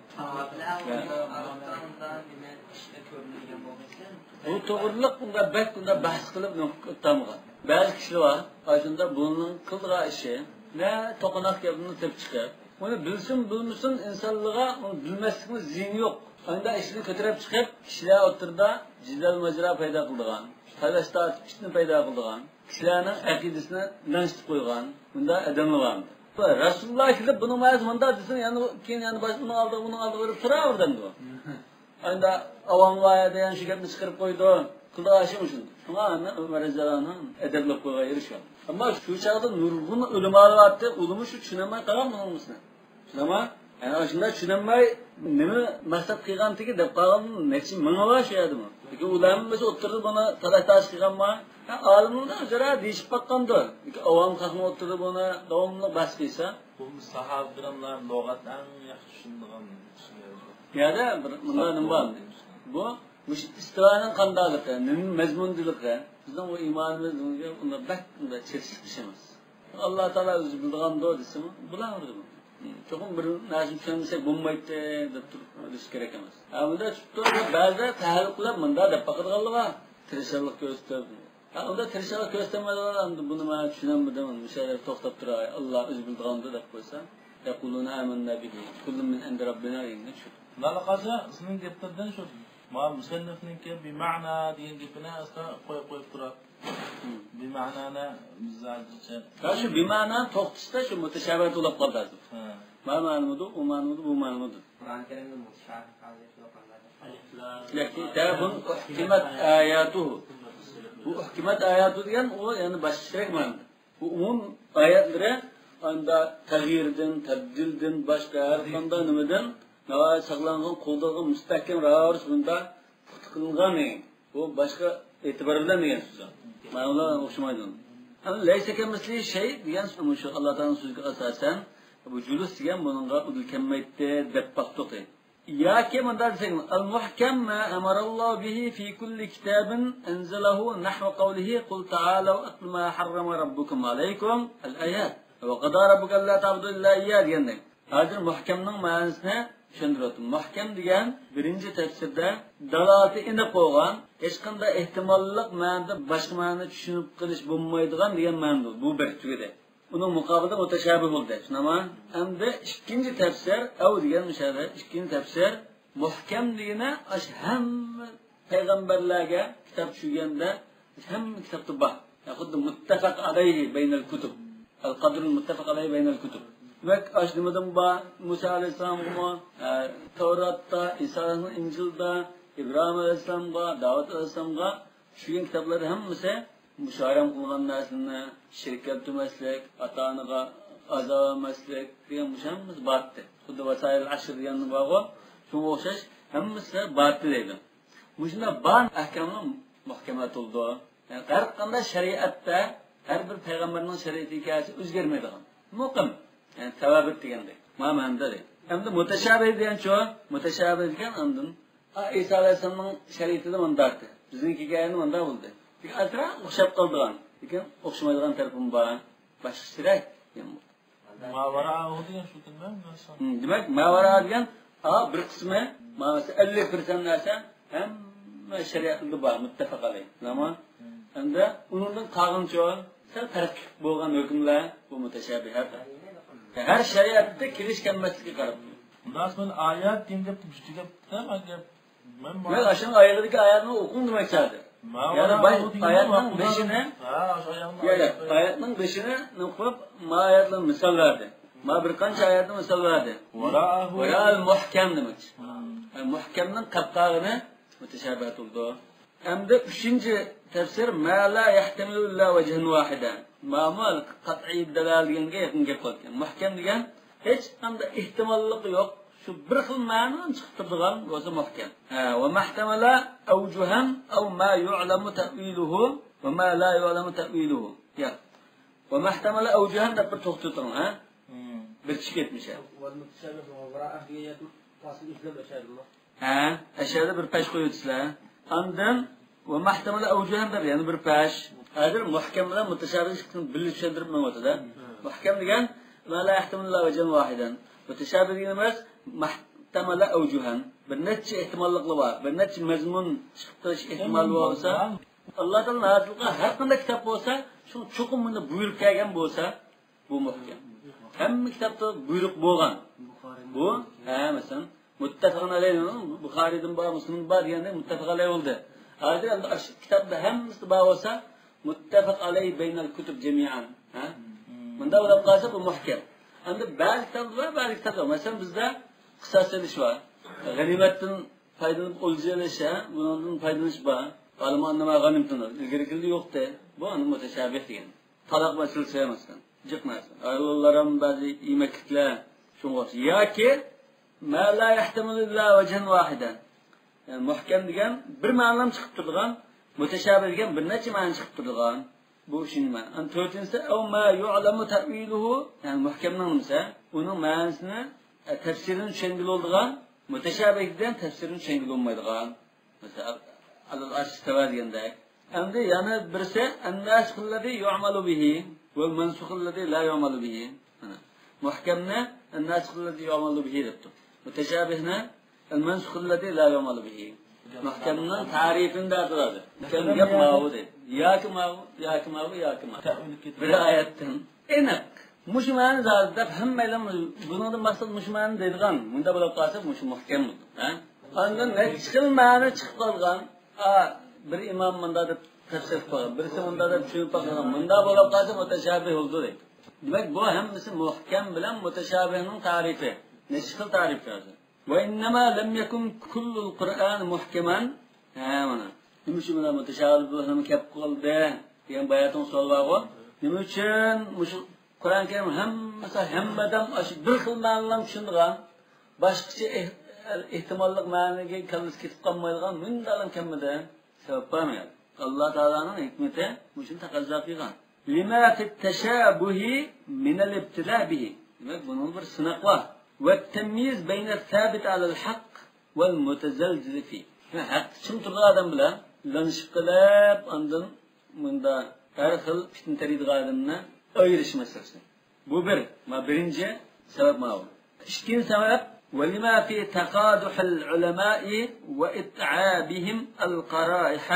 بۇ توغرىلىق ئۇنداق بەك ئۇنداق بەھس قىلىپ ئۆتەلمىگەن. بەزى كىشىلەر بار، ئاشۇنداق بۇنىڭ قىلىدىغان ئىشى، نە توقۇناق گەپنى تېپىپ چىقىپ، ئۇنى بىلسۇن بىلمىسۇن ئىنسانلارغا ئۇنى بىلمەسلىكنىڭ زىيىنى يوق. ئانداق ئىشنى كۆتۈرۈپ چىقىپ، كىشىلەر ئوتتۇرىدا جېدەل ماجىرا پەيدا قىلىدىغان، تالاش تارتىش پىتنە پەيدا قىلىدىغان، كىشىلەرنىڭ ئەقىدىسىنى لەنجىتىپ قويغان مۇنداق ئادەملەر بار. رەسۇلۇللا كېلىپ بۇنىڭ مەنىسى مۇنداق دېسۇن، يەنە كېيىن يەنە باشقا ئۇنىڭ ئالدىغا، ئۇنىڭ ئالدىغا بېرىپ تۇراۋېرىدۇ. ئەمدى ئاۋام ۋايەدە يەنە شۇ گەپنى چىقىرىپ قويىدۇ. قىلىدىغان ئىشى مۇشۇنداق. شۇڭا ئەمدى ئۆمەر رەزىياللاھۇ ئەنھۇ ئەدەپلەپ قويغان يېرى شۇ. ئەمما شۇ چاغدا نۇرغۇن ئۆلىمالار بارتتى، ئۇلىمۇ شۇ چۈشىنەلمەي قالغان بۇنىڭ نېمىسىنى. شۇنداقمۇ؟ يەنى ئاشۇنداق چۈشىنەلمەي، نېمە مەقسەت قىلغانتىكى دەپ قالغان نەچچە مىڭى بار شۇ يەردىمۇ. لېكىن ئۇلار ھەممىسى ئوتتۇرىدا بۇنى تالاش-تارتىش قىلغانمۇ؟ ھە، ئالىملار ئۆزئارا دېيىشىپ باققاندۇ. لېكىن ئاۋام خەقنىڭ ئوتتۇرىدا بۇنى داۋاملىق بەس قىلسا. بۇ ساھابە كىراملار لۇغەتنى ئەڭ ياخشى چۈشىنىدىغان كىشىلەر. يەنە بىر مۇنداق نېمە بار. بۇ مۇشۇ ئىستىۋانىڭ قانداقلىقى، نېمە مەزمۇندىلىقى، بىزنىڭ بۇ ئىمانىمىز بۇنىڭغا ئۇنداق بەك ئۇنداق چېلىشلىق ئىش ئەمەس. ئاللا تائالا ئۆزى بىلىدىغاندۇ دېسىمۇ، بىلەۋېرىدۇ. چوقۇم بىر نەرسىنى چۈشەنمىسەك بولمايتتى دەپ تۇرۇپ ئۆلۈش كېرەك ئەمەس. ھە، بۇنداق چۈشۈپ تۇرۇپ، بەزىدە تەھەللۇق قىلىپ مۇنداق دەپ باقىدىغانلار بار. تىرىشچانلىق كۆرسىتىپ. ھە، ئۇنداق تىرىشچانلىق كۆرسىتەلمەيدىغان، ئەمدى بۇنى مەن چۈشىنەلمىدىم، مۇشۇ يەردە توختاپ تۇراي، ئاللا ئۆزى بىلىدىغاندۇ دەپ قويسا، يەقۇلۇنە ئامەننا بىھى، كۇللۇن مىن ئىندى رەببىنا دېگەندە چۈشىدۇ. لالە قاجا، سېنىڭ گەپلىرىدىن شۇ، ما مۇسەننىفنىڭكى بىمەنا دېگەن گېپىنى ئاستا قويۇپ، قويۇپ تۇرۇپ. بىمەنانى بىز ھازىرچە. ھە، شۇ بىمەنانى توختىتىشتا شۇ مۇتەشابىھەت بولۇپ قالدى ھازىر. ھە. ما مەنىمىدۇ، ئۇ مەنىمىدۇ، بۇ مەنىمىدۇ. قۇرئان كەرىمدە مۇتەشابىھ ھازىر شۇ قانداق؟ كىتابۇن ئۇھكىمەت ئاياتۇھۇ. بۇ ئۇھكىمەت ئاياتۇ دېگەن ئۇ يەنە باشقىچىراق مەنىدە. بۇ ئومۇم ئايەتلىرى ئاندا تەغيىردىن، تەبدىلدىن، باشقا ھەر قانداق نېمىدىن ناھايىتى ساقلانغان، قولدۇرغان، مۇستەھكەم، راۋۇرۇس بۇندا پۇختا قىلىنغان دېگەن. بۇ باشقا ئېتىبار بىلەن دېگەن سۆز. مەنىلەر ئوخشىمايدۇ. ئەمدى لەيسە كەمىسلىھى شەي دېگەن شۇ ئاللا تائالانىڭ سۆزىگە ئاساسەن، بۇ جۇلۇس دېگەن بۇنىڭغا ئۇدۇل كەلمەيتتى دەپ باقتۇق. ياكى مۇنداق دېسەك، المحكم ما أمر الله به في كل كتاب أنزله نحو قوله قل تعالوا أتل ما حرم ربكم عليكم الآيات. وقضى ربك ألا تعبدوا إلا إياه دېگەندەك. ھازىر مۇھكەمنىڭ مەنىسىنى چۈشەندۈرۈۋاتىمەن. مۇھكەم دېگەن بىرىنچى تەپسىردە دالالىتى ئېنىق بولغان، ھېچقانداق ئېھتىماللىق مەنىدە باشقا مەنىنى چۈشىنىپ قېلىش بولمايدىغان دېگەن مەنىدۇر. بۇ بىر تۈگىدى. ئۇنىڭ مۇقابىلىدا مۇتەشابىھ بولدى. شۇنداقمۇ؟ ئەمدى ئىككىنچى تەپسىر، ئەۋ دېگەن مۇشۇ يەردە ئىككىنچى تەپسىر، مۇھكەم دېگىنى ئاشۇ ھەممە پەيغەمبەرلەرگە كىتاب چۈشۈرگەندە ھەممە كىتابتا بار. يا خۇددى مۇتتەپەق ئەلەيھى بەينەل كۇتۇب. ئەل قەدرۇل مۇتتەپەق ئەلەيھى بەينەل كۇتۇب. دېمەك، ئاشۇ نېمىدىن بار؟ مۇسا ئەلەيھىسسالامغىمۇ، ئە، تەۋراتتا، ئىسا ئەلەيھىسسالام ئىنجىلدا، ئىبراھىم ئەلەيھىسسالامغا، داۋۇت ئەلەيھىسسالامغا چۈشۈرگەن كىتابلاردا ھەممىسى مۇشۇ ھارام قىلغان نەرسىنى، شېرىك كەلتۈرمەسلىك، ئاتا-ئانىغا ئازا بەرمەسلىك دېگەن مۇشۇ ھەممىسى بارتتى. خۇددى ۋاسايىل ئەشر دېگەن بارغۇ، شۇنىڭغا ئوخشاش ھەممىسى بارتتى دەيدۇ. مۇشۇنداق بار ئەھكاملار مۇھكەمات بولىدۇ. يەنى ھەر قانداق شەرىئەتتە، ھەر بىر پەيغەمبەرنىڭ شەرىئىتىگە كەلسە ئۆزگەرمەيدىغان. مۇقىم. يەنى تەۋابىت دېگەندەك. ما مەنىدە دەيدۇ. ئەمدى مۇتەشابىھ دېگەنچۇ؟ مۇتەشابىھ دېگەن ئاندىن، ئا، ئىسا ئەلەيھىسسالامنىڭ شەرىئىتىدە مۇنداق. بىزنىڭكىگە ئەمدى مۇنداق بولدى. لېكىن ئازراق ئوخشاپ قالىدىغان، لېكىن ئوخشىمايدىغان تەرىپىمۇ بار. باشقىچىراق. ما ۋارائەھۇ دېگەن شۇ تىلمۇ؟ ھىم، دېمەك، ما ۋارائەھۇ دېگەن، ئا، بىر قىسمى، ما، مەسىلەن، ئەللىك پىرسەنت نەرسە ھەممە شەرىئەتلەردە بار، مۇتتەپەق ئەلەيھ. تامام. ئەمدى ئۇنىڭدىن قالغىنىچۇ سەل پەرقلىق بولغان ھۆكۈملەر بۇ مۇتەشابىھات. ھەر شەرىئەتتە كېلىش كەلمەسلىككە قاراپ. مۇناسىبەت ئايەت دېگەن گەپ، مۇشۇ گەپ، دېمەك، گەپ. مەن مۇشۇ ئاشۇنىڭ ئايىغىدىكى ئايەتنى ئوقۇڭ دېمەكچى ھازىر. يەنى باش ئايەتنىڭ بېشىنى، ياق، ياق، ئايەتنىڭ بېشىنى نوقۇپ، ما ئايەتلەر مىسال بەردى. ما بىر قانچە ئايەتنى مىسال بەردى. ۋارائەھۇ. ۋارائەل مۇھكەم دېمەكچى. مۇھكەمنىڭ قاپقاغىنى مۇتەشابىھات بولىدۇ. ئەمدى ئۈچىنچى تەپسىر، ما لا يەھتەمىلۇ ئىللا ۋەجھەن ۋاھىدەن. مامۇ قەتئىي دەلال دېگەنگە يېقىن گەپ قىلىدىكەن. مۇھكەم دېگەن ھېچقانداق ئېھتىماللىقى يوق، شۇ بىر خىل مەنىنى چىقىپ تۇرىدىغان بولسا مۇھكەم. ھە، ۋە مەھتەمەلە ئەۋجۇھەن ئەۋ ما يۇئلەمۇ تەئۋىلۇھۇ ۋە ما لا يۇئلەمۇ تەئۋىلۇھۇ. ياق. ۋە مەھتەمەلە ئەۋجۇھەن دەپ بىر توختىتىڭ، ھە؟ بىر چىقىپ كەتمىش. ھە، ئەشەدە بىر پەش قويۇۋېتىسىلەر. ئاندىن ۋە مەھتەمەلە ئەۋجۇھەن دەپ يەنە بىر پەش. ھازىر مۇھكەم بىلەن مۇتەشابىھ ئىككىسىنى بىللە چۈشەندۈرۈپ مېڭىۋاتىدۇ. مۇھكەم دېگەن ما لا يەھتەمىلۇ ئىللا ۋەجھەن ۋاھىدەن. مۇتەشابىھ دېگىنىمىز مەھتەمەلە ئەۋجۇھەن. بىر نەچچە ئېھتىماللىقلار بار، بىر نەچچە مەزمۇن چىقىپ تۇرۇش ئېھتىمالى بولسا، ئاللا تائالا نازىل قىلغان ھەر قانداق كىتاب بولسا، شۇ چوقۇم بۇنى بۇيرۇپ كەلگەن بولسا، بۇ مۇھكەم. ھەممە كىتابتا بۇيرۇق بولغان. بۇ، ھە، مەسىلەن، مۇتتەپەقۇن ئەلەيھ، بۇخارىيدىن بار، مۇسلىمدىن بار دېگەندە مۇتتەپەق ئەلەيھ بولدى. ھازىر ئەمدى ئاشۇ كىتابتا ھەممىسىدە بار بولسا، مۇتتەپەق ئەلەيھ بەينەل كۇتۇب جەمىئەن. ھە؟ مۇنداق بولۇپ قالسا، بۇ مۇھكەم. ئەمدى بەزى كىتابلار بار، بەزى كىتابلار. مەسىلەن، بىزدە قىساس ئېلىش بار. غەنىيمەتتىن پايدىلىنىپ ئولجا ئېلىش، ھە؟ بۇنىڭدىن پايدىلىنىش بار. ئالىم ئاننىما غەنىمتىن ئىلگىرىكىدە يوقتى. بۇ ئەمدى مۇتەشابىھ دېگەن. تالاق مەسىلىسى مەسىلەن، جىق نەرسە. ئاياللار ھەم بەزى يېمەكلىكلەر، شۇڭغا ياكى ما لا يحتمل إلا وجها واحدا. يەنى مۇھكەم دېگەن بىر مەنىلا چىقىپ تۇرىدىغان، مۇتەشابىھ دېگەن بىر نەچچە مەنە چىقىپ تۇرىدىغان. بۇ ئۈچىنچى مەنە. ئەنە تۆتىنچىسى، أو ما يعلم تأويله، يەنى مۇھكەمنىڭ نېمىسى؟ ئۇنىڭ مەنىسىنى، ئە، تەپسىرىنى چۈشەنگىلى بولىدىغان، مۇتەشابىھ دېگەن تەپسىرىنى چۈشەنگىلى بولمايدىغان. مەسىلەن، على العرش استوى دېگەندەك. ئەمدى يەنە بىرسى، الناسخ الذي يعمل به والمنسوخ الذي لا يعمل به. مانا، مۇھكەمنى الناسخ الذي يعمل به دەپتۇ. مۇتەشابىھنى المنسوخ الذي لا يعمل به. مۇھكەمنىڭ تەرىپىنى دەپ تۇرىدۇ. مۇھكەم گەپ ماۋۇ دەيدۇ. ياكى ماۋۇ، ياكى ماۋۇ، ياكى ماۋۇ. بىر ئايەتتىن ئېنىق. مۇشۇ مەنە زادى دەپ ھەممەيلەن بۇنىڭدىن مەقسەت مۇشۇ مەنە دەيدىغان. مۇنداق بولۇپ قالسا مۇشۇ مۇھكەم بولىدۇ. ھە؟ ئاندىن نەچچە خىل مەنە چىقىپ قالغان. ئا، بىر ئىمام مۇنداق دەپ تەپسىر قىلغان، بىرسى مۇنداق دەپ چۈشىنىپ قالغان. مۇنداق بولۇپ قالسا مۇتەشابىھ بولىدۇ دەيدۇ. دېمەك، بۇ ھەممىسى مۇھكەم بىلەن مۇتەشابىھنىڭ تەرىپى. نەچچە خىل تەرىپ ھازىر. وإنما لم يكن كل القرآن محكما. ھە، مانا. نېمە ئۈچۈن مانا مۇتەشابىھ بۇ ھەممە كەپ قالدى دېگەن باياتىڭ سوئال بارغۇ. نېمە ئۈچۈن مۇشۇ قۇرئان كەرىم ھەممىسى، ھەممە ئادەم ئاشۇ بىر خىل مەنىلەرنى چۈشىنىدىغان، باشقىچە ئېھ-، ئېھتىماللىق مەنىگە كاللىسى كېتىپ قالمايدىغان مۇنداقلام كەلمىدى؟ سەۋەب بارمۇ ياق؟ ئاللا تائالانىڭ ھېكمىتى مۇشۇنى تەقەززا قىلغان. لما في التشابه من الابتلاء به. دېمەك، بۇنىڭدا بىر سىناق بار. والتمييز بين الثابت على الحق والمتزلزل فيه. ھەقتە چىڭ تۇرىدىغان ئادەم بىلەن لانىشىپ قېلىپ، ئاندىن مۇندا ھەر خىل پىتنە تېرىيدىغان ئادەمنى ئايرىش مەسىلىسى. بۇ بىر، ما بىرىنچى سەۋەب ماۋۇ. ئىككىنچى سەۋەب، ولما في تقادح العلماء وإتعابهم القرائح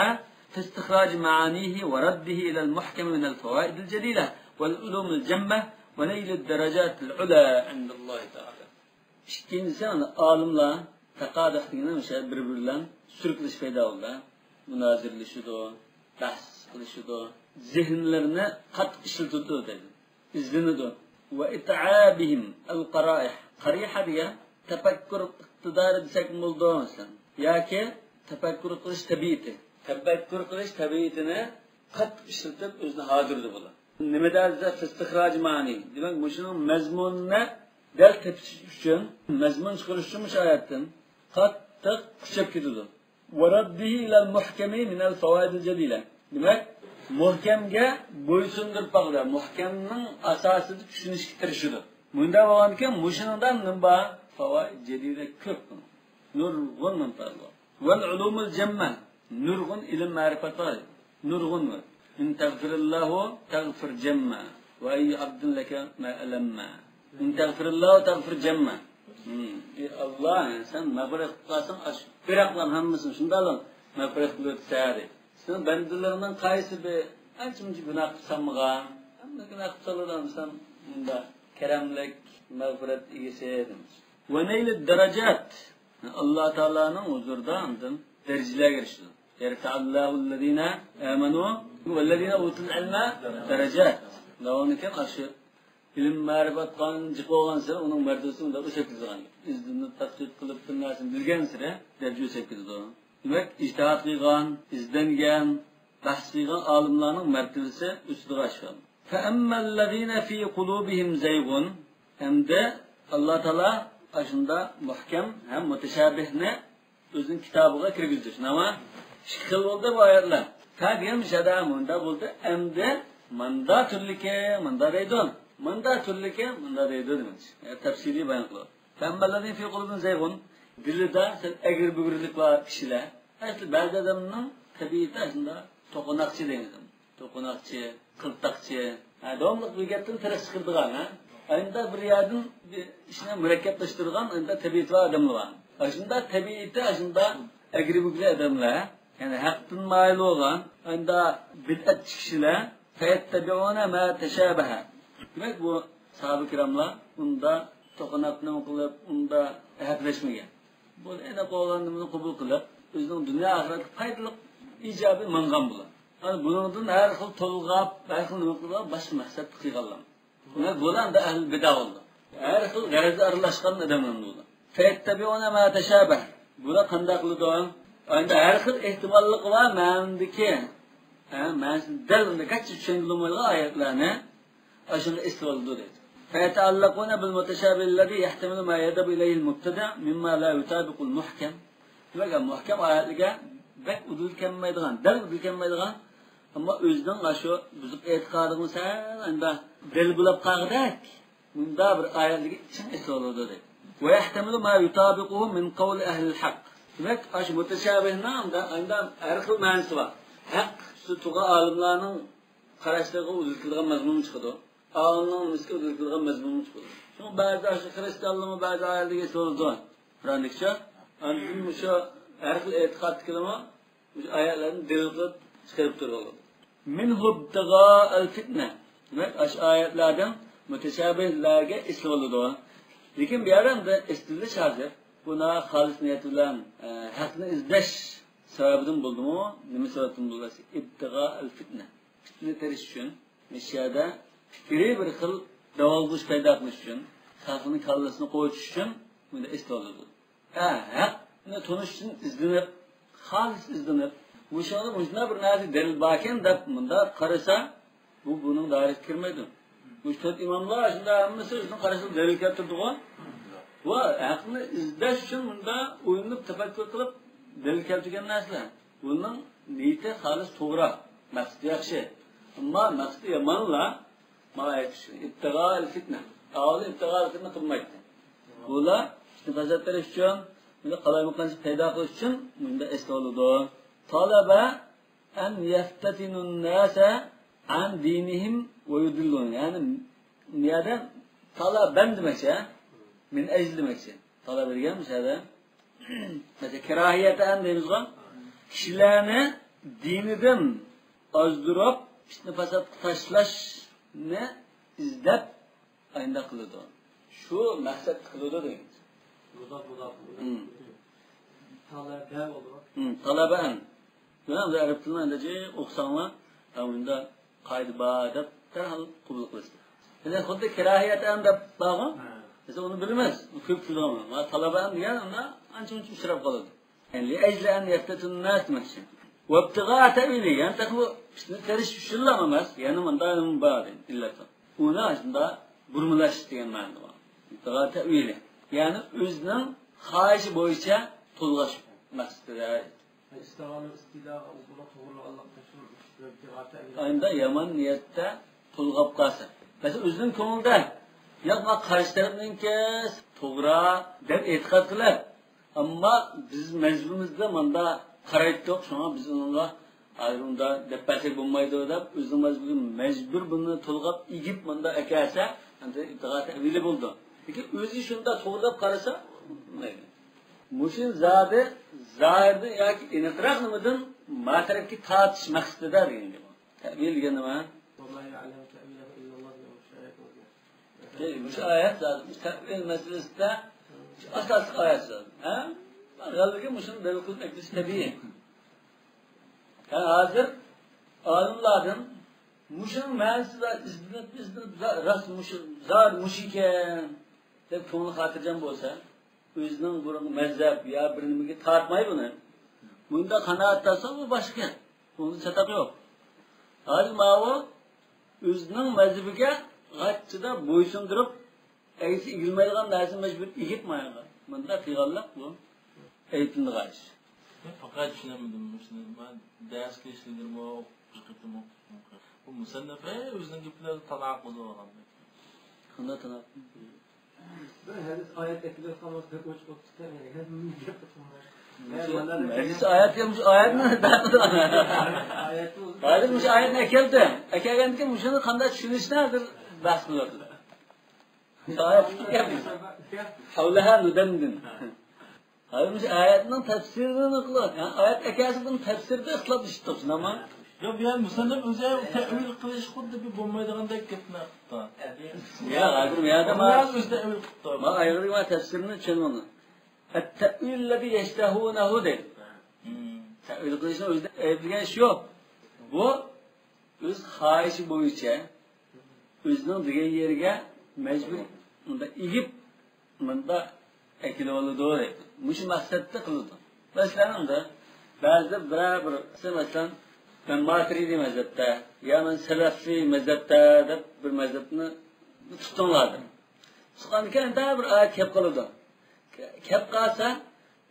في استخراج معانيه ورده إلى المحكم من الفوائد الجليلة والعلوم الجمة ونيل الدرجات العلى عند الله تعالى. ئىككىنچىسى، ئانا، ئالىملار تاقادۇھ دېگىنى ئوشۇ بىر-بىرى بىلەن سۈركىلىشىش پەيدا بولىدۇ. مۇنازىرىلىشىدۇ، بەھس قىلىشىدۇ. زېھىنلىرىنى قاتتىق ئىشلىتىدۇ دەيدۇ. ئىزدىنىدۇ. وإتعابهم القرائح. قارىھە دېگەن تەپەككۇر ئىقتىدارى دېسەكمۇ بولىدۇ، مەسىلەن. ياكى تەپەككۇر قىلىش تەبىئىتى. تەپەككۇر قىلىش تەبىئىتىنى قاتتىق ئىشلىتىپ، ئۆزىنى ھازىرلىدى بۇلار. نېمە دەپ دېسە، فىستىخراج مەنى. دېمەك، مۇشۇنىڭ مەزمۇنىنى دەل تېپىش ئۈچۈن، مەزمۇن چىقىرىش ئۈچۈن مۇشۇ ئايەتتىن قاتتىق كۈچەپ كېتىدۇ. ورده إلى المحكم من الفوائد الجليلة. دېمەك، مۇھكەمگە بويسۇندۇرۇپ باقىدۇ. مۇھكەمنىڭ ئاساسىدا چۈشىنىشكە تىرىشىدۇ. مۇنداق بولغاندىكىن، مۇشۇنىڭدا نېمە بار؟ فاۋائىد جەلىلە كۆپ. نۇرغۇن مەنپەئەت بار. والعلوم الجمة. نۇرغۇن ئىلىم مەرىپەت بار. نۇرغۇن بار. إن تغفر الله تغفر جمة. وأي عبد لك ما ألم. إن تغفر الله تغفر جمة. ھىم. ئى ئاللا، سەن مەغپىرەت قىلساڭ، ئاشۇ پىراقلارنىڭ ھەممىسىنى شۇنداقلا مەغپىرەت قىلىۋېتىسەن. سېنىڭ بەندىلىرىڭنىڭ قايسى بىر ئانچە-مۇنچە گۇناھ قىلسامغا، ھەممە گۇناھ قىلساڭلار، سەن مۇنداق كەرەملىك، مەغپىرەت ئىگىسى دېمىش. ونيل الدرجات. ئاللا تائالانىڭ ھۇزۇرىدا ئاندىن دەرىجىلەرگە ئېرىشىدۇ. يرفع الله الذين آمنوا والذين أوتوا العلم درجات. داۋاملىق ئاشۇ ئىلىم مەرىپەت قانچە بولغانسېرى ئۇنىڭ مەرتىۋىسى ئۇنداق ئۆسۈپ كېتىدىغان. ئىزدىنىپ، تەتقىق قىلىپ، بىر نەرسىنى بىلگەنسېرى دەرىجە ئۆسۈپ كېتىدۇ. دېمەك، ئىجتىھات قىلغان، ئىزدەنگەن، بەھس قىلغان ئالىملارنىڭ مەرتىۋىسى ئۆسىدىغان ئىش بار. فأما الذين في قلوبهم زيغ. ئەمدى ئاللا تائالا ئاشۇنداق مۇھكەم ھەم مۇتەشابىھنى ئۆزىنىڭ كىتابىغا كىرگۈزدى. شۇنداقمۇ؟ ئىككى خىل بولدى بۇ ئايەتلەر. فا دېگەن مۇشۇ يەردە مۇنداق بولدى. ئەمدى ماندا تۈرلۈكى مۇندا دەيدۇ. ماندا تۈرلۈكى مۇندا دەيدۇ دېمەكچى. يا، تەپسىلىي بايان قىلىۋاتىدۇ. فأما الذين في قلوبهم زيغ. دىلىدا سەل ئەگرى-بۈگرىلىك بار كىشىلەر. ئەسلى بەزى ئادەمنىڭ تەبىئىتى شۇنداق توقۇناقچى دەيمىز. توقۇناقچى، قىلتاقچى. ھە، داۋاملىق بىر گەپتىن تەرەت چىقىرىدىغان، ھە. ئاينىدا بىر يەردىن بىر ئىشنى مۇرەككەپلەشتۈرىدىغان، ئاينىدا تەبىئىتى بار ئادەملەر بار. ئاشۇنداق تەبىئىتى، ئاشۇنداق ئەگرى-بۈگرى ئادەملەر، يەنى ھەقتىن مايىل بولغان، ئاينىدا بىدئەتچى كىشىلەر، فيتبعون ما تشابه. دېمەك، بۇ ساھابە كىراملار ئۇندا توقۇناپ نېمە قىلىپ، ئۇندا ھەپىلەشمىگەن. بۇ ئېنىق بولغان نېمىنى قوبۇل قىلىپ، ئۆزىنىڭ دۇنيا ئاخىرەتكە پايدىلىق، ئىجابىي ماڭغان بۇلار. ئەنە بۇنىڭدىن ھەر خىل تولغاپ، ھەر خىل نېمە قىلغان، باشقا مەقسەتتە قىلغانلار. دېمەك، بۇلار ئەمدى ئەھلى بىدئە بولدى. ھەر خىل غەرەزلەر ئارىلاشقان ئادەملەر بۇلار. فيتبعون ما تشابه. بۇلار قانداق قىلىدۇ؟ ئەمدى ھەر خىل ئېھتىماللىقى بار مەنىدىكى، ھە، مەنىسىنى دەل ئۇنداق گەچچە چۈشەنگىلى بولمايدىغان ئايەتلەرنى ئاشۇنى ئېسىۋالىدۇ دەيدۇ. فيتعلقون بالمتشابه الذي يحتمل ما يذهب إليه المبتدع مما لا يطابق المحكم. دېمەك، مۇھكەم ئايەتلەرگە بەك ئۇدۇل كەلمەيدىغان، دەل ئۇدۇل كەلمەيدىغان، ئەمما ئۆزىنىڭ ئاشۇ بۇزۇق ئېتىقادىغىمۇ سەل ئەمدى دەل بولاپ قالغۇدەك مۇنداق بىر ئايەتلەرگە چىڭ ئېسىلىۋالىدۇ دەيدۇ. ويحتمل ما يطابقه من قول أهل الحق. دېمەك، ئاشۇ مۇتەشابىھنىڭ ئەمدى ھەر خىل مەنىسى بار. ھەق ئۈستىدە تۇرغان ئالىملارنىڭ قاراشلىرىغا ئۇدۇل كېلىدىغان مەزمۇنمۇ چىقىدۇ. ئالىمنىڭ نېمىسىگە ئۇدۇل كېلىدىغان مەزمۇنمۇ چىقىدۇ. شۇڭا بەزى ئاشۇ خىرىستىيانلارمۇ بەزى ئايەتلەرگە ئېسىلىۋالىدۇ. قۇرئاندىكىچە. ئاندىن مۇشۇ ھەر خىل ئېتىقادتىكىلەرمۇ مۇشۇ ئايەتلەرنى دەلىل قىلىپ چىقىرىپ تۇرۇۋالىدۇ. منه ابتغاء الفتنة. دېمەك، ئاشۇ ئايەتلەردىن مۇتەشابىھلەرگە ئېسىلىۋالىدۇ. لېكىن بۇ يەردە ئەمدى ئېسىلىش ھازىر. بۇ خالىس نىيەت بىلەن، ئە، ھەقنى ئىزدەش سەۋەبىدىن بولدىمۇ؟ نېمە سەۋەبتىن بولدى؟ ابتغاء الفتنة. پىتنە تېرىش ئۈچۈن. مۇشۇ يەردە پىكرىي بىر خىل داۋالغۇش پەيدا قىلىش ئۈچۈن، خەلقنىڭ كاللىسىنى قويۇش ئۈچۈن بۇنى ئېسىلىۋالىدۇ. ھە، ھەقنى تونۇش ئۈچۈن ئىزدىنىپ، خالىس ئىزدىنىپ، مۇشۇنىڭدا مۇشۇنداق بىر نەرسە دەلىل باركەن دەپ مۇنداق قارىسا، بۇ بۇنىڭ دائىرىسىگە كىرمەيدۇ. مۇشۇ تۆت ئىماملار شۇنداق ھەممىسى ئۆزىنىڭ قارىشىغا دەلىل كەلتۈردىغۇ. ۋە ھەقنى ئىزدەش ئۈچۈن مۇنداق ئويلىنىپ، تەپەككۇر قىلىپ دەلىل كەلتۈرگەن نەرسىلەر. بۇنىڭ نىيىتى خالىس توغرا، مەقسىتى ياخشى. ئەمما مەقسىتى يامانلا، ماۋۇ ئايەت ئۈچۈن. ابتغاء الفتنة. ئاۋۋال ابتغاء الفتنة قىلمايتتى. بۇلار پىتنە پاسات تېرىش ئۈچۈن، بۇنى قالايمىقانچىلىق پەيدا قىلىش ئۈچۈن مۇنداق ئېسىلىۋالىدۇ. طلب أن يفتتنوا الناس عن دينهم ويضلون. يەنى، بۇ يەردە طلبا دېمەكچى، ھە؟ من أجل دېمەكچى. طلب دېگەن مۇشۇ يەردە. مەسىلەن، كاراھىيەتەن دەيمىزغۇ. كىشىلەرنى دىنىدىن ئازدۇرۇپ، پىتنە پاساتقا تاشلاشنى ئىزدەپ، ئاينداق قىلىدۇ. شۇ مەقسەت قىلىدۇ دېگەن. مۇداپ، مۇداپ، مۇداپ. ھىم. تالەبە بولىدۇ. ھىم، تالەبەن. مانا بۇ ئەرەب تىلىنى ئەندىچە ئوقۇساڭلار، ھە، ئۇندا قائىدە بار دەپ دەرھال قوبۇل قىلىسىز. بىزدە خۇددى كىراھىيەتەن دەپ بارغۇ. ھە. بىز ئۇنى بىلىمىز. ئۇ كۆپ تىلغا. مانا تالەبەن دېگەن ئۇندا ئانچە-مۇنچە ئۇچراپ قالىدۇ. يەنى، لأجل أن يفتتنوا الناس دېمەكچى. وابتغاء تأويله، يەنى تېخى بۇ پىتنە تېرىش ئۈچۈنلا ئەمەس، يەنە مۇنداق نېمە بار دەيدۇ، ئىللەت. ئۇنى شۇنداق بۇرمىلاش دېگەن مەنىدە بار. ابتغاء تأويله. يەنى ئۆزىنىڭ خاھىشى بويىچە تولغاش مەقسىتىدە. ئىستىغانە، ئىستىلا، بۇنى توغرىلىغانلىقتا شۇ ئىبتىغا تەئۋىل. ئاينىدا يامان نىيەتتە تولغاپ قالسا. مەسىلەن، ئۆزىنىڭ كۆڭلىدە، ياق، مانا قارشى تەرەپنىڭكى توغرا دەپ ئېتىقاد قىلىپ، ئەمما بىز مەزھىپىمىزدە ماندا قارايتتۇق، شۇڭا بىز ئۇنىڭغا ھازىر ئۇنداق دەپ بەرسەك بولمايدۇ دەپ، ئۆزىنىڭ مەزھىپىگە مەجبۇر بۇنى تولغاپ ئېگىپ ماندا ئەكەلسە، ئەمدى ئىبتىغا تەئۋىلى بولىدۇ. لېكىن ئۆزى شۇنداق توغرا دەپ قارىسا، بولمايدۇ. مۇشۇ زادى زاھىردىن ياكى ئېنىقراق نېمىدىن ما تەرەپكە تارتىش مەقسىتىدە دېگەن گەپ. تەئۋىل دېگەن نېمە؟ وما يعلم تأويله إلا الله دېگەن مۇشۇ ئايەت. ئەي، مۇشۇ ئايەت زادى، مۇشۇ تەئۋىل مەسىلىسىدە مۇشۇ ئاساسلىق ئايەت زادى. ھە؟ غەلىبىگە مۇشۇنى دەلىل قىلىپ ئەكېلىش تەبىئىي. يەنى ھازىر ئالىملاردىن مۇشۇنىڭ مەنىسى ۋە ئىزدىنىپ، ئىزدىنىپ، زا-، راست مۇشۇ، زادى مۇشۇ ئىكەن دەپ كۆڭلى خاتىرجەم بولسا، ئۆزىنىڭ بۇرۇنقى مەزھەپ يا بىر نېمىگە تارتماي بۇنى. بۇندا قانائەت تاپسا، بۇ باشقا گەپ. بۇنىڭدا چاتاق يوق. ھازىر ماۋۇ ئۆزىنىڭ مەزھىپىگە غاچچىدا بويسۇندۇرۇپ، ئەگىسى ئېگىلمەيدىغان نەرسىنى مەجبۇر ئېگىپ ماڭغان. بۇندا قىلغانلىق بۇ. ئەيىبلىنىدىغان ئىش. مەن پەقەت چۈشىنەلمىدىم مۇشۇنى. مەن دەرسكە ئىشلىدىممۇ، بىر قېتىم ئوقۇدۇم. بۇ مۇسەننىپ، ھەي، ئۆزىنىڭ گېپى بىلەن تاناقۇز بولغان. قانداق تاناقۇز؟ بىر ھەدىس ئايەت ئەكېلىۋاتقان بولسا بەك ئوچۇق بولۇپ كېتەر. مەجلىس ئايەت، مۇشۇ ئايەتنى ھازىر مۇشۇ ئايەتنى ئەكەلدى. ئەكەلگەندىن كېيىن مۇشۇنى قانداق چۈشىنىشنى ھازىر بەھس قىلىۋاتىدۇ. مۇشۇ ئايەت ئەكەلدى. حولها ندندن. ھازىر مۇشۇ ئايەتنىڭ تەپسىرىنى قىلىۋاتىدۇ. ھە، ئايەت ئەكەلسە بۇنىڭ تەپسىرىدە ئىختىلاپلىشىپ تۇرسۇن، ئەمما. ياق، بۇ يەردە مۇسەننىپ ئۆزى تەئۋىل قىلىش خۇددى بىر بولمايدىغاندەك گەپنى قىپتۇ. ياق، ھازىر بۇ يەردە ما-، ئۆزى تەئۋىل قىپتۇ. ما ئايرىغىن ما تەپسىرىنى چۈشەنمىدىڭ. التأويل الذي يشتهونه دەيدۇ. تەئۋىل قىلىشنى ئۆزىدە ئەيىبلىگەن ئىش يوق. بۇ ئۆز خاھىشى بويىچە ئۆزىنىڭ دېگەن يېرىگە مەجبۇر مۇنداق ئېگىپ، مۇنداق ئەكېلىۋالىدۇ دەيدۇ. مۇشۇ مەقسەتتە قىلىدۇ. مەسىلەن، ئەمدى بەزىدە بىرەر بىر، مەسىلەن، مەن ماتۇرىدىي مەزھەپتە، يا مەن سەلەفىي مەزھەپتە دەپ بىر مەزھەپنى تۇتۇڭلار دەپ. تۇتقاندىكىن ئەمدى بىر ئايەت كەپ قالىدۇ. كەپ قالسا،